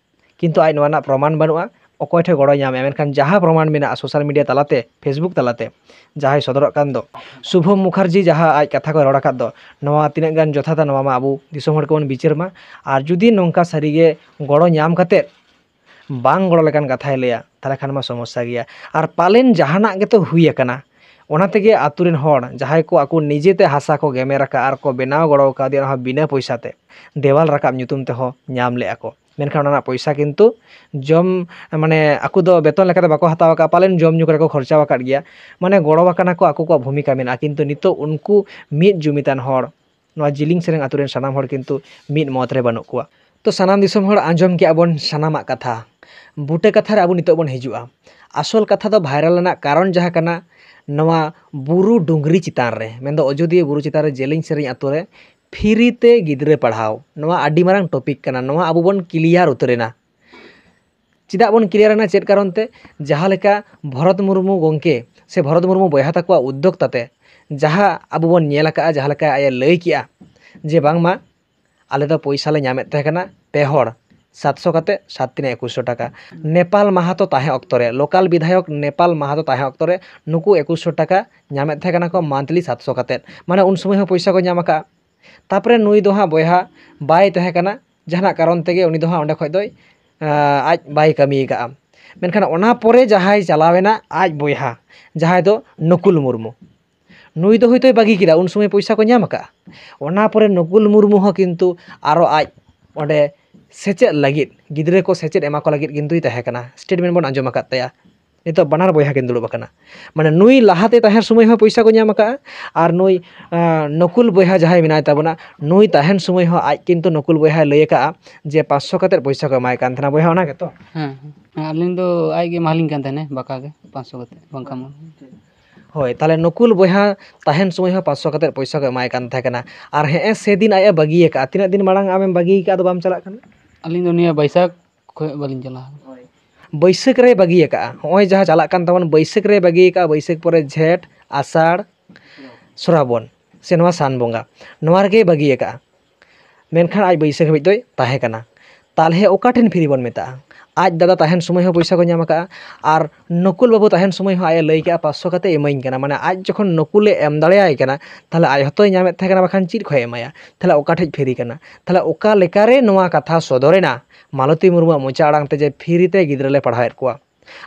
ᱠᱤᱱᱛᱩ ᱟᱡ ᱱᱚᱣᱟ ᱨᱮᱱᱟᱜ ᱯᱨᱚᱢᱟᱱ ᱵᱟᱹᱱᱩᱜᱼᱟ, ᱚᱠᱚᱭ ᱴᱷᱮᱱ ᱜᱚᱲᱚᱭ ᱧᱟᱢᱮᱜᱼᱟ᱾ ᱢᱮᱱᱠᱷᱟᱱ ᱡᱟᱦᱟᱸ ᱯᱨᱚᱢᱟᱱ ᱢᱮᱱᱟᱜᱼᱟ social media ᱛᱟᱞᱟᱛᱮ, Facebook ᱛᱟᱞᱟᱛᱮ ᱡᱟᱦᱟᱸᱭ ᱥᱚᱫᱚᱨᱚᱜ ᱠᱟᱱ ᱫᱚ, ᱥᱩᱵᱷᱚᱢ ᱢᱩᱠᱷᱟᱨᱡᱤ ᱡᱟᱦᱟᱸ ᱟᱡ ᱠᱟᱛᱷᱟ ᱠᱚᱭ ᱨᱚᱲ ᱟᱠᱟᱫ ᱫᱚ, ᱱᱚᱣᱟ ᱛᱤᱱᱟᱹᱜ ᱜᱟᱱ ᱡᱚᱛᱷᱟᱛᱟ ᱱᱚᱣᱟ ᱢᱟ ᱟᱵᱚ ᱫᱤᱥᱚᱢ ᱦᱚᱲ ᱜᱮᱵᱚᱱ ᱵᱤᱪᱟᱹᱨ ᱢᱟ᱾ ᱟᱨ ᱡᱩᱫᱤ ᱱᱚᱝᱠᱟ ᱥᱟᱹᱨᱤᱜᱮ ᱜᱚᱲᱚ ᱧᱟᱢ ᱠᱟᱛᱮᱫ ᱵᱟᱝ ᱜᱚᱲᱚ ᱞᱮᱠᱟᱱ ᱠᱟᱛᱷᱟᱭ ᱞᱟᱹᱭᱟ, ᱛᱟᱦᱚᱞᱮ ᱠᱷᱟᱱ ᱢᱟ ᱥᱚᱢᱚᱥᱥᱟ ᱜᱮᱭᱟ᱾ ᱟᱨ ᱯᱟᱞᱮᱱ ᱡᱟᱦᱟᱱᱟᱜ ᱜᱮᱛᱚ ᱦᱩᱭ ᱟᱠᱟᱱᱟ, ᱚᱱᱟ ᱛᱮᱜᱮ ᱟᱛᱳ ᱨᱮᱱ ᱦᱚᱲ ᱡᱟᱦᱟᱸᱭ ᱠᱚ ᱟᱠᱚ ᱱᱤᱡᱮᱛᱮ ᱦᱟᱥᱟ ᱠᱚ ᱜᱮᱢᱮᱨ ᱟᱠᱟᱫ ᱟᱨ ᱠᱚ ᱵᱮᱱᱟᱣ ᱜᱚᱲᱚ ᱟᱠᱟᱫᱮᱭᱟ, ᱚᱱᱟ ᱦᱚᱸ ᱵᱤᱱᱟᱹ ᱯᱚᱭᱥᱟ ᱛᱮ ᱫᱮᱣᱟᱞ ᱨᱟᱠᱟᱵ ᱧᱩᱛᱩᱢ ᱛᱮᱦᱚᱸ ᱧᱟᱢ ᱞᱮᱜᱼᱟ ᱠᱚ᱾ ᱢᱮᱱᱠᱷᱟᱱ ᱚᱱᱟ ᱨᱮᱱᱟᱜ ᱯᱚᱭᱥᱟ ᱠᱤᱱᱛᱩ ᱡᱚᱢ, ᱢᱟᱱᱮ ᱟᱠᱚ ᱫᱚ ᱵᱮᱛᱚᱱ ᱞᱮᱠᱟᱛᱮ ᱵᱟᱠᱚ ᱦᱟᱛᱟᱣ ᱟᱠᱟᱫᱼᱟ, ᱯᱟᱞᱮᱱ ᱡᱚᱢ ᱧᱩ ᱠᱚᱨᱮ ᱠᱚ ᱠᱷᱚᱨᱪᱟ ᱟᱠᱟᱫ ᱜᱮᱭᱟ᱾ ᱢᱟᱱᱮ ᱜᱚᱲᱚ ᱟᱠᱟᱱᱟ ᱠᱚ, ᱟᱠᱚ ᱠᱚᱣᱟᱜ ᱵᱷᱩᱢᱤᱠᱟ ᱢᱮᱱᱟᱜᱼᱟ, ᱠᱤᱱᱛᱩ ᱱᱤᱛᱚᱜ ᱩᱱᱠᱩ ᱢᱤᱫ ᱡᱩᱢᱤᱫᱟᱱ ᱦᱚᱲ ᱱᱚᱣᱟ ᱡᱤᱞᱤᱧ ᱥᱮᱨᱮᱧ ᱟᱛᱳ ᱨᱮᱱ ᱥᱟᱱᱟᱢ ᱦᱚᱲ ᱠᱤᱱᱛᱩ ᱢᱤᱫ ᱢᱚᱛ ᱨᱮ ᱵᱟᱹᱱᱩᱜ ᱠᱚᱣᱟ᱾ ᱛᱚ ᱥᱟᱱᱟᱢ ᱫᱤᱥᱚᱢ ᱦᱚᱲ ᱟᱸᱡᱚᱢ ᱠᱮᱜᱼᱟ ᱵᱚᱱ ᱥᱟᱱᱟᱢᱟᱜ ᱠᱟᱛᱷᱟ᱾ ᱵᱩᱴᱟᱹ ᱠᱟᱛᱷᱟ ᱨᱮ ᱟᱵᱚ ᱱᱤᱛᱚᱜ ᱵᱚᱱ ᱦᱤᱡᱩᱜᱼᱟ᱾ ᱟᱥᱚᱞ ᱠᱟᱛᱷᱟ ᱫᱚ viral ᱨᱮᱱᱟᱜ ᱠᱟᱨᱚᱱ ᱡᱟᱦᱟᱸ ᱠᱟᱱᱟ, ᱱᱚᱣᱟ ᱵᱩᱨᱩ ᱰᱩᱝᱨᱤ ᱪᱮᱛᱟᱱ ᱨᱮ, ᱢᱮᱱᱫᱚ ᱚᱡᱳᱫᱤᱭᱟᱹ ᱵᱩᱨᱩ ᱪᱮᱛᱟᱱ ᱨᱮ ᱡᱮᱞᱮᱧ ᱥᱮᱨᱮᱧ ᱟᱛᱳ ᱨᱮ free ᱛᱮ ᱜᱤᱫᱽᱨᱟᱹ ᱯᱟᱲᱦᱟᱣ, ᱱᱚᱣᱟ ᱟᱹᱰᱤ ᱢᱟᱨᱟᱝ topic ᱠᱟᱱᱟ᱾ ᱱᱚᱣᱟ ᱟᱵᱚ ᱵᱚᱱ clear ᱩᱛᱟᱹᱨ ᱮᱱᱟ᱾ ᱪᱮᱫᱟᱜ ᱵᱚᱱ clear ᱮᱱᱟ? ᱪᱮᱫ ᱠᱟᱨᱚᱱ ᱛᱮ? ᱡᱟᱦᱟᱸ ᱞᱮᱠᱟ ᱵᱷᱚᱨᱚᱛ ᱢᱩᱨᱢᱩ ᱜᱚᱢᱠᱮ ᱥᱮ ᱵᱷᱚᱨᱚᱛ ᱢᱩᱨᱢᱩ ᱵᱚᱭᱦᱟ ᱛᱟᱠᱚᱣᱟᱜ ᱩᱫᱽᱫᱳᱜᱽ ᱛᱟᱛᱮ ᱡᱟᱦᱟᱸ ᱟᱵᱚ ᱵᱚᱱ ᱧᱮᱞ ᱟᱠᱟᱫᱼᱟ, ᱡᱟᱦᱟᱸ ᱞᱮᱠᱟ ᱟᱡ ᱮ ᱞᱟᱹᱭ ᱠᱮᱜᱼᱟ ᱡᱮ ᱵᱟᱝᱢᱟ ᱟᱞᱮ ᱫᱚ ᱯᱚᱭᱥᱟ ᱞᱮ ᱧᱟᱢᱮᱫ ᱛᱟᱦᱮᱸ ᱠᱟᱱᱟ ᱯᱮ ᱦᱚᱲ ᱥᱟᱛᱥᱚ ᱠᱟᱛᱮ, ᱥᱟᱛ ᱛᱤᱱᱟᱹᱜ ᱮᱠᱩᱥᱥᱚ ᱴᱟᱠᱟ᱾ ᱱᱮᱯᱟᱞ ᱢᱟᱦᱟᱛᱚ ᱛᱟᱦᱮᱸ ᱚᱠᱛᱚ ᱨᱮ, local ᱵᱤᱫᱷᱟᱭᱚᱠ ᱱᱮᱯᱟᱞ ᱢᱟᱦᱟᱛᱚ ᱛᱟᱦᱮᱸ ᱚᱠᱛᱚ ᱨᱮ ᱱᱩᱠᱩ ᱮᱠᱩᱥᱥᱚ ᱴᱟᱠᱟ ᱧᱟᱢᱮᱫ ᱛᱟᱦᱮᱸ ᱠᱟᱱᱟ ᱠᱚ monthly ᱥᱟᱛᱥᱚ ᱠᱟᱛᱮ, ᱢᱟᱱᱮ ᱩᱱ ᱥᱚᱢᱚᱭ ᱦᱚᱸ ᱯᱚᱭᱥᱟ ᱠᱚ ᱧᱟᱢ ᱟᱠᱟᱫᱼᱟ᱾ ᱛᱟᱯᱚᱨᱮ ᱱᱩᱭ ᱫᱚ ᱦᱟᱸᱜ ᱵᱚᱭᱦᱟ ᱵᱟᱭ ᱛᱟᱦᱮᱸ ᱠᱟᱱᱟ, ᱡᱟᱦᱟᱱᱟᱜ ᱠᱟᱨᱚᱱ ᱛᱮᱜᱮ ᱩᱱᱤ ᱫᱚ ᱦᱟᱸᱜ ᱚᱸᱰᱮ ᱠᱷᱚᱡ ᱫᱚᱭ, ᱟᱸ, ᱟᱡ ᱵᱟᱭ ᱠᱟᱹᱢᱤ ᱟᱠᱟᱫᱼᱟ᱾ ᱢᱮᱱᱠᱷᱟᱱ ᱚᱱᱟ ᱯᱚᱨᱮ ᱡᱟᱦᱟᱸᱭ ᱪᱟᱞᱟᱣ ᱮᱱᱟ ᱟᱡ ᱵᱚᱭᱦᱟ, ᱡᱟᱦᱟᱸᱭ ᱫᱚ ᱱᱩᱠᱩᱞ ᱢᱩᱨᱢᱩ, ᱱᱩᱭ ᱫᱚ ᱦᱳᱭᱛᱳᱭ ᱵᱟᱹᱜᱤ ᱠᱮᱫᱟ, ᱩᱱ ᱥᱚᱢᱚᱭ ᱯᱚᱭᱥᱟ ᱠᱚ ᱧᱟᱢ ᱟᱠᱟᱫᱼᱟ᱾ ᱚᱱᱟ ᱯᱚᱨᱮ ᱱᱩᱠᱩᱞ ᱢᱩᱨᱢᱩ ᱦᱚᱸ ᱠᱤᱱᱛᱩ ᱟᱨᱚ ᱟᱡ ᱚᱸᱰᱮ ᱥᱮᱪᱮᱫ ᱞᱟᱹᱜᱤᱫ, ᱜᱤᱫᱽᱨᱟᱹ ᱠᱚ ᱥᱮᱪᱮᱫ ᱮᱢᱟ ᱠᱚ ᱞᱟᱹᱜᱤᱫ ᱠᱤᱱᱛᱩᱭ ᱛᱟᱦᱮᱸ ᱠᱟᱱᱟ, statement ᱵᱚᱱ ᱟᱸᱡᱚᱢ ᱟᱠᱟᱫ ᱛᱟᱭᱟ᱾ ᱱᱤᱛᱚᱜ ᱵᱟᱱᱟᱨ ᱵᱚᱭᱦᱟ ᱠᱤᱱ ᱫᱩᱲᱩᱵ ᱟᱠᱟᱱᱟ᱾ ᱢᱟᱱᱮ ᱱᱩᱭ ᱞᱟᱦᱟᱛᱮ ᱛᱟᱦᱮᱸ ᱥᱚᱢᱚᱭ ᱦᱚᱸ ᱯᱚᱭᱥᱟ ᱠᱚ ᱧᱟᱢ ᱟᱠᱟᱫᱼᱟ, ᱟᱨ ᱱᱩᱭ ᱟᱸ, ᱱᱩᱠᱩᱞ ᱵᱚᱭᱦᱟ ᱡᱟᱦᱟᱸᱭ ᱢᱮᱱᱟᱭ ᱛᱟᱵᱚᱱᱟ, ᱱᱩᱭ ᱛᱟᱦᱮᱱ ᱥᱚᱢᱚᱭ ᱦᱚᱸ ᱟᱡ ᱠᱤᱱᱛᱩ ᱱᱩᱠᱩᱞ ᱵᱚᱭᱦᱟᱭ ᱞᱟᱹᱭ ᱟᱠᱟᱫᱼᱟ ᱡᱮ ᱯᱟᱸᱪᱥᱚ ᱠᱟᱛᱮᱫ ᱯᱚᱭᱥᱟ ᱠᱚ ᱮᱢᱟᱭ ᱠᱟᱱ ᱛᱟᱦᱮᱱᱟ᱾ ᱵᱚᱭᱦᱟ, ᱚᱱᱟ ᱜᱮᱛᱚ? ᱦᱮᱸ, ᱦᱮᱸ, ᱟᱹᱞᱤᱧ ᱫᱚ ᱟᱡ ᱜᱮ ᱮᱢᱟᱞᱤᱧ ᱠᱟᱱ ᱛᱟᱦᱮᱱᱟ ᱵᱟᱠᱟ ᱜᱮ, ᱯᱟᱸᱪᱥᱚ ᱠᱟᱛᱮᱫ, ᱵᱟᱝᱠᱷᱟᱱ ᱢᱟ᱾ ᱦᱳᱭ, ᱛᱟᱦᱚᱞᱮ ᱱᱩᱠᱩᱞ ᱵᱚᱭᱦᱟ ᱛᱟᱦᱮᱱ ᱥᱚᱢᱚᱭ ᱦᱚᱸ ᱯᱟᱸᱪᱥᱚ ᱠᱟᱛᱮᱫ ᱯᱚᱭᱥᱟ ᱠᱚ ᱮᱢᱟᱭ ᱠᱟᱱ ᱛᱟᱦᱮᱸ ᱠᱟᱱᱟ, ᱟᱨ ᱦᱮᱸ ᱮ ᱥᱮᱫᱤᱱ ᱟᱡ ᱮ ᱵᱟᱹᱜᱤ ᱟᱠᱟᱫᱼᱟ᱾ ᱛᱤᱱᱟᱹᱜ ᱫᱤᱱ ᱢᱟᱲᱟᱝ ᱟᱢᱮᱢ ᱵᱟᱹᱜᱤ ᱟᱠᱟᱫᱼᱟ, ᱟᱫᱚ ᱵᱟᱢ ᱪᱟᱞᱟᱜ ᱠᱟᱱᱟ? ᱟᱹᱞᱤᱧ ᱫᱚ ᱱᱤᱭᱟᱹ ᱵᱟᱹᱭᱥᱟᱹᱠᱷ ᱠᱷᱚᱱ ᱵᱟᱹᱞᱤᱧ ᱪᱟᱞᱟᱣ ᱟᱠᱟᱱᱟ᱾ ᱵᱟᱹᱭᱥᱟᱹᱠᱷ ᱨᱮᱭ ᱵᱟᱹᱜᱤ ᱟᱠᱟᱫᱼᱟ᱾ ᱱᱚᱜᱼᱚᱭ ᱡᱟᱦᱟᱸ ᱪᱟᱞᱟᱜ ᱠᱟᱱ ᱛᱟᱵᱚᱱ, ᱵᱟᱹᱭᱥᱟᱹᱠᱷ ᱨᱮᱭ ᱵᱟᱹᱜᱤ ᱟᱠᱟᱫᱼᱟ, ᱵᱟᱹᱭᱥᱟᱹᱠᱷ ᱯᱚᱨᱮ ᱡᱷᱮᱸᱴ, ᱟᱥᱟᱲ, ᱥᱨᱟᱵᱚᱱ, ᱥᱮ ᱱᱚᱣᱟ ᱥᱟᱱ ᱵᱚᱸᱜᱟ, ᱱᱚᱣᱟ ᱨᱮᱜᱮᱭ ᱵᱟᱹᱜᱤ ᱟᱠᱟᱫᱼᱟ᱾ ᱢᱮᱱᱠᱷᱟᱱ ᱟᱡ ᱵᱟᱹᱭᱥᱟᱹᱠᱷ ᱦᱟᱹᱵᱤᱡ ᱫᱚᱭ ᱛᱟᱦᱮᱸ ᱠᱟᱱᱟ᱾ ᱛᱟᱦᱚᱞᱮ ᱚᱠᱟ ᱴᱷᱮᱱ ᱯᱷᱤᱨᱤ ᱵᱚᱱ ᱢᱮᱛᱟᱜᱼᱟ? ᱟᱡ ᱫᱟᱫᱟ ᱛᱟᱦᱮᱱ ᱥᱚᱢᱚᱭ ᱦᱚᱸ ᱯᱚᱭᱥᱟ ᱠᱚ ᱧᱟᱢ ᱟᱠᱟᱫᱼᱟ, ᱟᱨ ᱱᱩᱠᱩᱞ ᱵᱟᱹᱵᱩ ᱛᱟᱦᱮᱱ ᱥᱚᱢᱚᱭ ᱦᱚᱸ ᱟᱡ ᱮ ᱞᱟᱹᱭ ᱠᱮᱫᱼᱟ, "ᱯᱟᱸᱪᱥᱚ ᱠᱟᱛᱮ ᱤᱢᱟᱹᱧ ᱠᱟᱱᱟ", ᱢᱟᱱᱮ ᱟᱡ ᱡᱚᱠᱷᱚᱱ ᱱᱩᱠᱩᱞᱮ ᱮᱢ ᱫᱟᱲᱮᱭᱟᱭ ᱠᱟᱱᱟ, ᱛᱟᱦᱚᱞᱮ ᱟᱡ ᱦᱚᱸᱛᱚᱭ ᱧᱟᱢᱮᱫ ᱛᱟᱦᱮᱸ ᱠᱟᱱᱟ, ᱵᱟᱠᱷᱟᱱ ᱪᱮᱫ ᱠᱷᱚᱡ ᱮ ᱮᱢᱟᱭᱟ? ᱛᱟᱦᱚᱞᱮ ᱚᱠᱟ ᱴᱷᱮᱡ ᱯᱷᱤᱨᱤ ᱠᱟᱱᱟ? ᱛᱟᱦᱚᱞᱮ ᱚᱠᱟ ᱞᱮᱠᱟᱨᱮ ᱱᱚᱣᱟ ᱠᱟᱛᱷᱟ ᱥᱚᱫᱚᱨᱮᱱᱟ ᱢᱟᱞᱚᱛᱤ ᱢᱩᱨᱢᱩᱣᱟᱜ ᱢᱚᱪᱟ ᱟᱲᱟᱝ ᱛᱮ ᱡᱮ ᱯᱷᱤᱨᱤ ᱛᱮ ᱜᱤᱫᱽᱨᱟᱹ ᱞᱮ ᱯᱟᱲᱦᱟᱣᱮᱫ ᱠᱚᱣᱟ?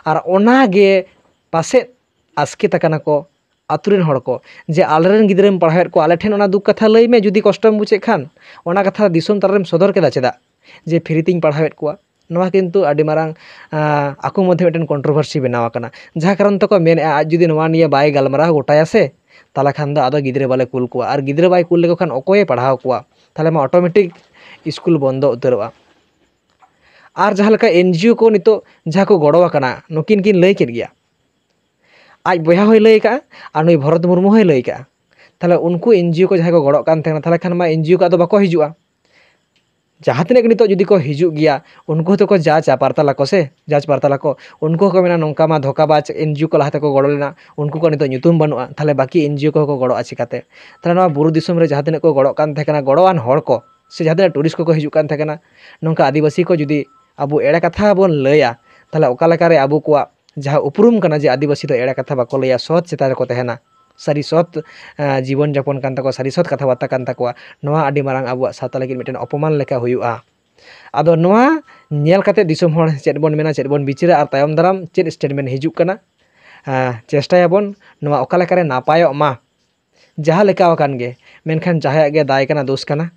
ᱟᱨ ᱚᱱᱟ ᱜᱮ ᱯᱟᱥᱮᱡ ᱟᱥᱠᱮᱛ ᱟᱠᱟᱱᱟ ᱠᱚ ᱟᱛᱳ ᱨᱮᱱ ᱦᱚᱲ ᱠᱚ, ᱡᱮ ᱟᱞᱮᱨᱮᱱ ᱜᱤᱫᱽᱨᱟᱹᱢ ᱯᱟᱲᱦᱟᱣᱮᱫ ᱠᱚᱣᱟ, ᱟᱞᱮ ᱴᱷᱮᱱ ᱚᱱᱟ ᱫᱩᱠ ᱠᱟᱛᱷᱟ ᱞᱟᱹᱭ ᱢᱮ ᱡᱩᱫᱤ ᱠᱚᱥᱴᱚᱢ ᱵᱩᱡᱮᱫ ᱠᱷᱟᱱ᱾ ᱚᱱᱟ ᱠᱟᱛᱷᱟ ᱫᱤᱥᱚᱢ ᱛᱟᱞᱟᱨᱮᱢ ᱥᱚᱫᱚᱨ ᱠᱮᱫᱟ ᱪᱮᱫᱟᱜ, ᱡᱮ ᱯᱷᱤᱨᱤ ᱛᱤᱧ ᱯᱟᱲᱦᱟᱣᱮᱫ ᱠᱚᱣᱟ? ᱱᱚᱣᱟ ᱠᱤᱱᱛᱩ ᱟᱹᱰᱤ ᱢᱟᱨᱟᱝ, ᱟᱸ, ᱟᱠᱚ ᱢᱚᱫᱽᱫᱷᱮ ᱢᱤᱫᱴᱮᱱ controversy ᱵᱮᱱᱟᱣ ᱟᱠᱟᱱᱟ, ᱡᱟᱦᱟᱸ ᱠᱟᱨᱚᱱ ᱛᱮᱠᱚ ᱢᱮᱱᱮᱫᱼᱟ, ᱟᱡ ᱡᱩᱫᱤ ᱱᱚᱣᱟ ᱱᱤᱭᱮ ᱵᱟᱭ ᱜᱟᱞᱢᱟᱨᱟᱣ ᱜᱚᱴᱟᱭᱟ ᱥᱮ, ᱛᱟᱦᱚᱞᱮ ᱠᱷᱟᱱ ᱫᱚ ᱟᱫᱚ ᱜᱤᱫᱽᱨᱟᱹ ᱵᱟᱞᱮ ᱠᱩᱞ ᱠᱚᱣᱟ, ᱟᱨ ᱜᱤᱫᱽᱨᱟᱹ ᱵᱟᱭ ᱠᱩᱞ ᱞᱮᱠᱚ ᱠᱷᱟᱱ ᱚᱠᱚᱭᱮ ᱯᱟᱲᱦᱟᱣ ᱠᱚᱣᱟ? ᱛᱟᱦᱚᱞᱮ ᱢᱟ automatic ᱥᱠᱩᱞ ᱵᱚᱱᱫᱚ ᱩᱛᱟᱹᱨᱚᱜᱼᱟ᱾ ᱟᱨ ᱡᱟᱦᱟᱸ ᱞᱮᱠᱟ NGO ᱠᱚ ᱱᱤᱛᱚᱜ ᱡᱟᱦᱟᱸ ᱠᱚ ᱜᱚᱲᱚ ᱟᱠᱟᱱᱟ, ᱱᱩᱠᱤᱱ ᱠᱤᱱ ᱞᱟᱹᱭ ᱠᱮᱫ ᱜᱮᱭᱟ, ᱟᱡ ᱵᱚᱭᱦᱟ ᱦᱚᱸᱭ ᱞᱟᱹᱭ ᱟᱠᱟᱫᱼᱟ ᱟᱨ ᱱᱩᱭ ᱵᱷᱚᱨᱚᱛ ᱢᱩᱨᱢᱩ ᱦᱚᱸᱭ ᱞᱟᱹᱭ ᱟᱠᱟᱫᱼᱟ᱾ ᱛᱟᱦᱚᱞᱮ ᱩᱱᱠᱩ NGO ᱠᱚ ᱡᱟᱦᱟᱸᱭ ᱠᱚ ᱜᱚᱲᱚᱜ ᱠᱟᱱ ᱛᱟᱦᱮᱸ ᱠᱟᱱᱟ, ᱛᱟᱦᱚᱞᱮ ᱠᱷᱟᱱ ᱢᱟ NGO ᱠᱚ ᱟᱫᱚ ᱵᱟᱠᱚ ᱦᱤᱡᱩᱜᱼᱟ᱾ ᱡᱟᱦᱟᱸ ᱛᱤᱱᱟᱹᱜ ᱜᱮ ᱱᱤᱛᱚᱜ ᱡᱩᱫᱤ ᱠᱚ ᱦᱤᱡᱩᱜ ᱜᱮᱭᱟ, ᱩᱱᱠᱩ ᱦᱚᱸᱛᱚ ᱠᱚ ᱡᱟᱡᱽᱟ, ᱯᱟᱨᱛᱟᱞ ᱟᱠᱚ ᱥᱮ, ᱡᱟᱡᱽ ᱯᱟᱨᱛᱟᱞ ᱟᱠᱚ᱾ ᱩᱱᱠᱩ ᱦᱚᱸᱠᱚ ᱢᱮᱱᱟ, "ᱱᱚᱝᱠᱟ ᱢᱟ ᱫᱷᱳᱠᱟᱵᱟᱡᱽ NGO ᱠᱚ ᱞᱟᱦᱟ ᱛᱮᱠᱚ ᱜᱚᱲᱚ ᱞᱮᱱᱟ, ᱩᱱᱠᱩ ᱠᱚ ᱱᱤᱛᱚᱜ ᱧᱩᱛᱩᱢ ᱵᱟᱹᱱᱩᱜᱼᱟ, ᱛᱟᱦᱚᱞᱮ ᱵᱟᱹᱠᱤ NGO ᱠᱚᱦᱚᱸ ᱠᱚ ᱜᱚᱲᱚᱜᱼᱟ ᱪᱤᱠᱟᱹᱛᱮ?" ᱛᱟᱦᱚᱞᱮ ᱱᱚᱣᱟ ᱵᱩᱨᱩ ᱫᱤᱥᱚᱢ ᱨᱮ ᱡᱟᱦᱟᱸ ᱛᱤᱱᱟᱹᱜ ᱠᱚ ᱜᱚᱲᱚᱜ ᱠᱟᱱ ᱛᱟᱦᱮᱸ ᱠᱟᱱᱟ, ᱜᱚᱲᱚᱣᱟᱱ ᱦᱚᱲ ᱠᱚ, ᱥᱮ ᱡᱟᱦᱟᱸ ᱛᱤᱱᱟᱹᱜ tourist ᱠᱚᱠᱚ ᱦᱤᱡᱩᱜ ᱠᱟᱱ ᱛᱟᱦᱮᱸ ᱠᱟᱱᱟ, ᱱᱚᱝᱠᱟ ᱟᱹᱫᱤᱵᱟᱹᱥᱤ ᱠᱚ ᱡᱩᱫᱤ ᱟᱵᱚ ᱮᱲᱮ ᱠᱟᱛᱷᱟ ᱵᱚᱱ ᱞᱟᱹᱭᱟ, ᱛᱟᱦᱚᱞᱮ ᱚᱠᱟ ᱞᱮᱠᱟᱨᱮ ᱟᱵᱚ ᱠᱚᱣᱟᱜ ᱡᱟᱦᱟᱸ ᱩᱯᱨᱩᱢ ᱠᱟᱱᱟ ᱡᱮ ᱟᱹᱫᱤᱵᱟᱹᱥᱤ ᱫᱚ ᱮᱲᱮ ᱠᱟᱛᱷᱟ ᱵᱟᱠᱚ ᱞᱟᱹᱭᱟ, ᱥᱚᱛ ᱪᱮᱛᱟᱱ ᱨᱮᱠᱚ ᱛᱟᱦᱮᱱᱟ, ᱥᱟᱹᱨᱤ ᱥᱚᱛ, ᱟᱸ, ᱡᱤᱵᱚᱱ ᱡᱟᱯᱚᱱ ᱠᱟᱱ ᱛᱟᱠᱚᱣᱟ, ᱥᱟᱹᱨᱤ ᱥᱚᱛ ᱠᱟᱛᱷᱟ ᱵᱟᱨᱛᱟ ᱠᱟᱱ ᱛᱟᱠᱚᱣᱟ, ᱱᱚᱣᱟ ᱟᱹᱰᱤ ᱢᱟᱨᱟᱝ ᱟᱵᱚᱣᱟᱜ ᱥᱟᱶᱛᱟ ᱞᱟᱹᱜᱤᱫ ᱢᱤᱫᱴᱮᱱ ᱚᱯᱚᱢᱟᱱ ᱞᱮᱠᱟ ᱦᱩᱭᱩᱜᱼᱟ᱾ ᱟᱫᱚ ᱱᱚᱣᱟ ᱧᱮᱞ ᱠᱟᱛᱮ ᱫᱤᱥᱚᱢ ᱦᱚᱲ ᱪᱮᱫ ᱵᱚᱱ ᱢᱮᱱᱟ, ᱪᱮᱫ ᱵᱚᱱ ᱵᱤᱪᱟᱹᱨᱟ, ᱟᱨ ᱛᱟᱭᱚᱢ ᱫᱟᱨᱟᱢ ᱪᱮᱫ statement ᱦᱤᱡᱩᱜ ᱠᱟᱱᱟ, ᱟᱸ, ᱪᱮᱥᱴᱟᱭᱟᱵᱚᱱ ᱱᱚᱣᱟ ᱚᱠᱟ ᱞᱮᱠᱟᱨᱮ ᱱᱟᱯᱟᱭᱚᱜ ᱢᱟ᱾ ᱡᱟᱦᱟᱸ ᱞᱮᱠᱟ ᱟᱠᱟᱱ ᱜᱮ, ᱢᱮᱱᱠᱷᱟᱱ ᱡᱟᱦᱟᱸᱭᱟᱜ ᱜᱮ ᱫᱟᱭ ᱠᱟᱱᱟ, ᱫᱳᱥ ᱠᱟᱱᱟ,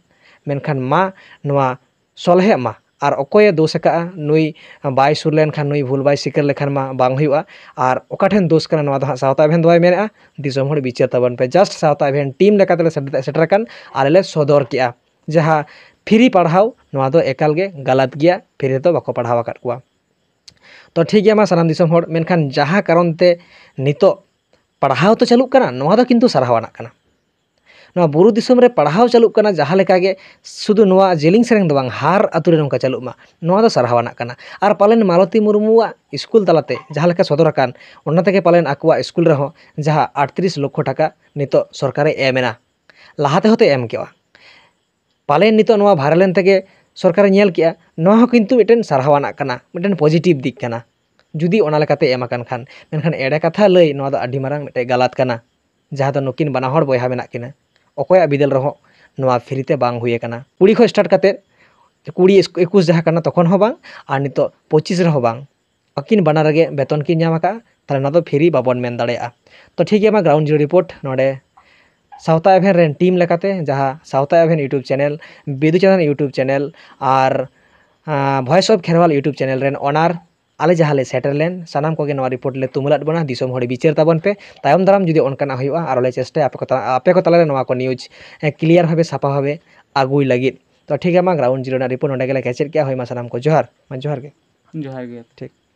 ᱢᱮᱱᱠᱷᱟᱱ ᱢᱟ ᱱᱚᱣᱟ ᱥᱚᱞᱦᱮᱜ ᱢᱟ, ᱟᱨ ᱚᱠᱚᱭᱮ ᱫᱳᱥ ᱟᱠᱟᱫᱼᱟ, ᱱᱩᱭ ᱵᱟᱭ ᱥᱩᱨ ᱞᱮᱱᱠᱷᱟᱱ, ᱱᱩᱭ ᱵᱷᱩᱞ ᱵᱟᱭ ᱥᱤᱠᱟᱹᱨ ᱞᱮᱠᱷᱟᱱ ᱢᱟ ᱵᱟᱝ ᱦᱩᱭᱩᱜᱼᱟ᱾ ᱟᱨ ᱚᱠᱟ ᱴᱷᱮᱱ ᱫᱳᱥ ᱠᱟᱱᱟ, ᱱᱚᱣᱟ ᱫᱚ ᱦᱟᱸᱜ ᱥᱟᱶᱛᱟ ᱮᱵᱷᱮᱱ ᱫᱚ ᱵᱟᱭ ᱢᱮᱱᱮᱫᱼᱟ, ᱫᱤᱥᱚᱢ ᱦᱚᱲ ᱵᱤᱪᱟᱹᱨ ᱛᱟᱵᱚᱱ ᱯᱮ᱾ Just ᱥᱟᱶᱛᱟ ᱮᱵᱷᱮᱱ ᱴᱤᱢ ᱞᱮᱠᱟᱛᱮᱞᱮ ᱥᱮᱴᱮᱨ ᱟᱠᱟᱱ, ᱟᱞᱮ ᱞᱮ ᱥᱚᱫᱚᱨ ᱠᱮᱜᱼᱟ᱾ ᱡᱟᱦᱟᱸ ᱯᱷᱨᱤ ᱯᱟᱲᱦᱟᱣ, ᱱᱚᱣᱟ ᱫᱚ ᱮᱠᱟᱞ ᱜᱮ ᱜᱟᱞᱟᱛ ᱜᱮᱭᱟ, ᱯᱷᱨᱤ ᱛᱮᱫᱚ ᱵᱟᱠᱚ ᱯᱟᱲᱦᱟᱣ ᱟᱠᱟᱫ ᱠᱚᱣᱟ᱾ ᱛᱚ ᱴᱷᱤᱠ ᱜᱮᱭᱟ ᱢᱟ ᱥᱟᱱᱟᱢ ᱫᱤᱥᱚᱢ ᱦᱚᱲ, ᱢᱮᱱᱠᱷᱟᱱ ᱡᱟᱦᱟᱸ ᱠᱟᱨᱚᱱ ᱛᱮ ᱱᱤᱛᱚᱜ ᱯᱟᱲᱦᱟᱣ ᱛᱚ ᱪᱟᱹᱞᱩᱜ ᱠᱟᱱᱟ, ᱱᱚᱣᱟ ᱫᱚ ᱠᱤᱱᱛᱩ ᱥᱟᱨᱦᱟᱣ ᱟᱱᱟᱜ ᱠᱟᱱᱟ᱾ ᱱᱚᱣᱟ ᱵᱩᱨᱩ ᱫᱤᱥᱚᱢ ᱨᱮ ᱯᱟᱲᱦᱟᱣ ᱪᱟᱹᱞᱩᱜ ᱠᱟᱱᱟ ᱡᱟᱦᱟᱸ ᱞᱮᱠᱟ ᱜᱮ, ᱥᱩᱫᱷᱩ ᱱᱚᱣᱟ ᱡᱮᱞᱤᱝ ᱥᱮᱨᱮᱝ ᱫᱚ ᱵᱟᱝ, ᱦᱟᱨ ᱟᱹᱛᱩ ᱨᱮ ᱱᱚᱝᱠᱟ ᱪᱟᱹᱞᱩᱜ ᱢᱟ, ᱱᱚᱣᱟ ᱫᱚ ᱥᱟᱨᱦᱟᱣ ᱟᱱᱟᱜ ᱠᱟᱱᱟ᱾ ᱟᱨ ᱯᱟᱞᱮᱱ ᱢᱟᱞᱚᱛᱤ ᱢᱩᱨᱢᱩᱣᱟᱜ ᱥᱠᱩᱞ ᱛᱟᱞᱟᱛᱮ ᱡᱟᱦᱟᱸ ᱞᱮᱠᱟ ᱥᱚᱫᱚᱨ ᱟᱠᱟᱱ, ᱚᱱᱟ ᱛᱮᱜᱮ ᱯᱟᱞᱮᱱ ᱟᱠᱚᱣᱟᱜ ᱥᱠᱩᱞ ᱨᱮᱦᱚᱸ ᱡᱟᱦᱟᱸ ᱟᱴᱛᱨᱤᱥ ᱞᱚᱠᱠᱷᱚ ᱴᱟᱠᱟ ᱱᱤᱛᱚᱜ ᱥᱚᱨᱠᱟᱨᱮ ᱮᱢ ᱮᱱᱟ, ᱞᱟᱦᱟ ᱛᱮᱦᱚᱸ ᱛᱚ ᱮᱢ ᱠᱮᱜᱼᱟ᱾ ᱯᱟᱞᱮᱱ ᱱᱤᱛᱚᱜ ᱱᱚᱣᱟ viral ᱮᱱ ᱛᱮᱜᱮ ᱥᱚᱨᱠᱟᱨᱮ ᱧᱮᱞ ᱠᱮᱜᱼᱟ, ᱱᱚᱣᱟ ᱦᱚᱸ ᱠᱤᱱᱛᱩ ᱢᱤᱫᱴᱮᱱ ᱥᱟᱨᱦᱟᱣ ᱟᱱᱟᱜ ᱠᱟᱱᱟ, ᱢᱤᱫᱴᱮᱱ positive ᱫᱤᱠ ᱠᱟᱱᱟ᱾ ᱡᱩᱫᱤ ᱚᱱᱟ ᱞᱮᱠᱟᱛᱮ ᱮᱢ ᱟᱠᱟᱱ ᱠᱷᱟᱱ, ᱢᱮᱱᱠᱷᱟᱱ ᱮᱲᱮ ᱠᱟᱛᱷᱟ ᱞᱟᱹᱭ, ᱱᱚᱣᱟ ᱫᱚ ᱟᱹᱰᱤ ᱢᱟᱨᱟᱝ ᱢᱤᱫᱴᱮᱱ ᱜᱟᱞᱟᱛ ᱠᱟᱱᱟ᱾ ᱡᱟᱦᱟᱸ ᱫᱚ ᱱᱩᱠᱤᱱ ᱵᱟᱱᱟ ᱦᱚᱲ ᱵᱚᱭᱦᱟ ᱢᱮᱱᱟᱜ ᱠᱤᱱᱟ, ᱚᱠᱚᱭᱟᱜ ᱵᱤᱫᱟᱹᱞ ᱨᱮᱦᱚᱸ ᱱᱚᱣᱟ ᱯᱷᱨᱤ ᱛᱮ ᱵᱟᱝ ᱦᱩᱭ ᱟᱠᱟᱱᱟ᱾ ᱠᱩᱲᱤ ᱠᱷᱚᱱ start ᱠᱟᱛᱮ ᱠᱩᱲᱤ ᱮᱠᱩᱥ ᱡᱟᱦᱟᱸ ᱠᱟᱱᱟ, ᱛᱚᱠᱷᱚᱱ ᱦᱚᱸ ᱵᱟᱝ, ᱟᱨ ᱱᱤᱛᱚᱜ ᱯᱚᱸᱪᱤᱥ ᱨᱮᱦᱚᱸ ᱵᱟᱝ᱾ ᱟᱹᱠᱤᱱ ᱵᱟᱱᱟᱨ ᱨᱮᱜᱮ ᱵᱮᱛᱚᱱ ᱠᱤᱱ ᱧᱟᱢ ᱟᱠᱟᱫᱼᱟ, ᱛᱟᱦᱚᱞᱮ ᱱᱚᱣᱟ ᱫᱚ ᱯᱷᱨᱤ ᱵᱟᱵᱚᱱ ᱢᱮᱱ ᱫᱟᱲᱮᱭᱟᱜᱼᱟ᱾ ᱛᱚ ᱴᱷᱤᱠ ᱜᱮᱭᱟ, ᱢᱟ ground zero report ᱱᱚᱰᱮ ᱥᱟᱶᱛᱟ ᱮᱵᱷᱮᱱ ᱨᱮᱱ ᱴᱤᱢ ᱞᱮᱠᱟᱛᱮ, ᱡᱟᱦᱟᱸ ᱥᱟᱶᱛᱟ ᱮᱵᱷᱮᱱ YouTube channel, Bidu Chandan YouTube channel ᱟᱨ, ᱟᱸ, Voice of Kherwal YouTube channel ᱨᱮᱱ owner, ᱟᱞᱮ ᱡᱟᱦᱟᱸ ᱞᱮ ᱥᱮᱴᱮᱨ ᱞᱮᱱ, ᱥᱟᱱᱟᱢ ᱠᱚᱜᱮ ᱱᱚᱣᱟ report ᱞᱮ ᱛᱩᱢᱟᱹᱞᱟᱫ ᱵᱚᱱᱟ᱾ ᱫᱤᱥᱚᱢ ᱦᱚᱲ ᱵᱤᱪᱟᱹᱨ ᱛᱟᱵᱚᱱ ᱯᱮ᱾ ᱛᱟᱭᱚᱢ ᱫᱟᱨᱟᱢ ᱡᱩᱫᱤ ᱚᱱᱠᱟᱱᱟᱜ ᱦᱩᱭᱩᱜᱼᱟ, ᱟᱨᱚ ᱞᱮ ᱪᱮᱥᱴᱟᱭᱟ ᱟᱯᱮ ᱠᱚ ᱛᱟᱞᱟ, ᱟᱯᱮ ᱠᱚ ᱛᱟᱞᱟᱨᱮ ᱱᱚᱣᱟ ᱠᱚ news, ᱮ, clear ᱵᱷᱟᱵᱮ, ᱥᱟᱯᱷᱟ ᱵᱷᱟᱵᱮ ᱟᱹᱜᱩᱭ ᱞᱟᱹᱜᱤᱫ᱾ ᱛᱚ ᱴᱷᱤᱠ ᱜᱮᱭᱟ, ᱢᱟ ground zero ᱨᱮᱱᱟᱜ report ᱱᱚᱸᱰᱮ ᱜᱮᱞᱮ ᱠᱮᱪᱮᱫ ᱠᱮᱜᱼᱟ᱾ ᱦᱳᱭ, ᱢᱟ ᱥᱟᱱᱟᱢ ᱠᱚ ᱡᱚᱦᱟᱨ᱾ ᱢᱟ ᱡᱚᱦᱟᱨ ᱜᱮ᱾ ᱡᱚᱦᱟᱨ ᱜᱮ᱾ ᱴᱷᱤᱠ᱾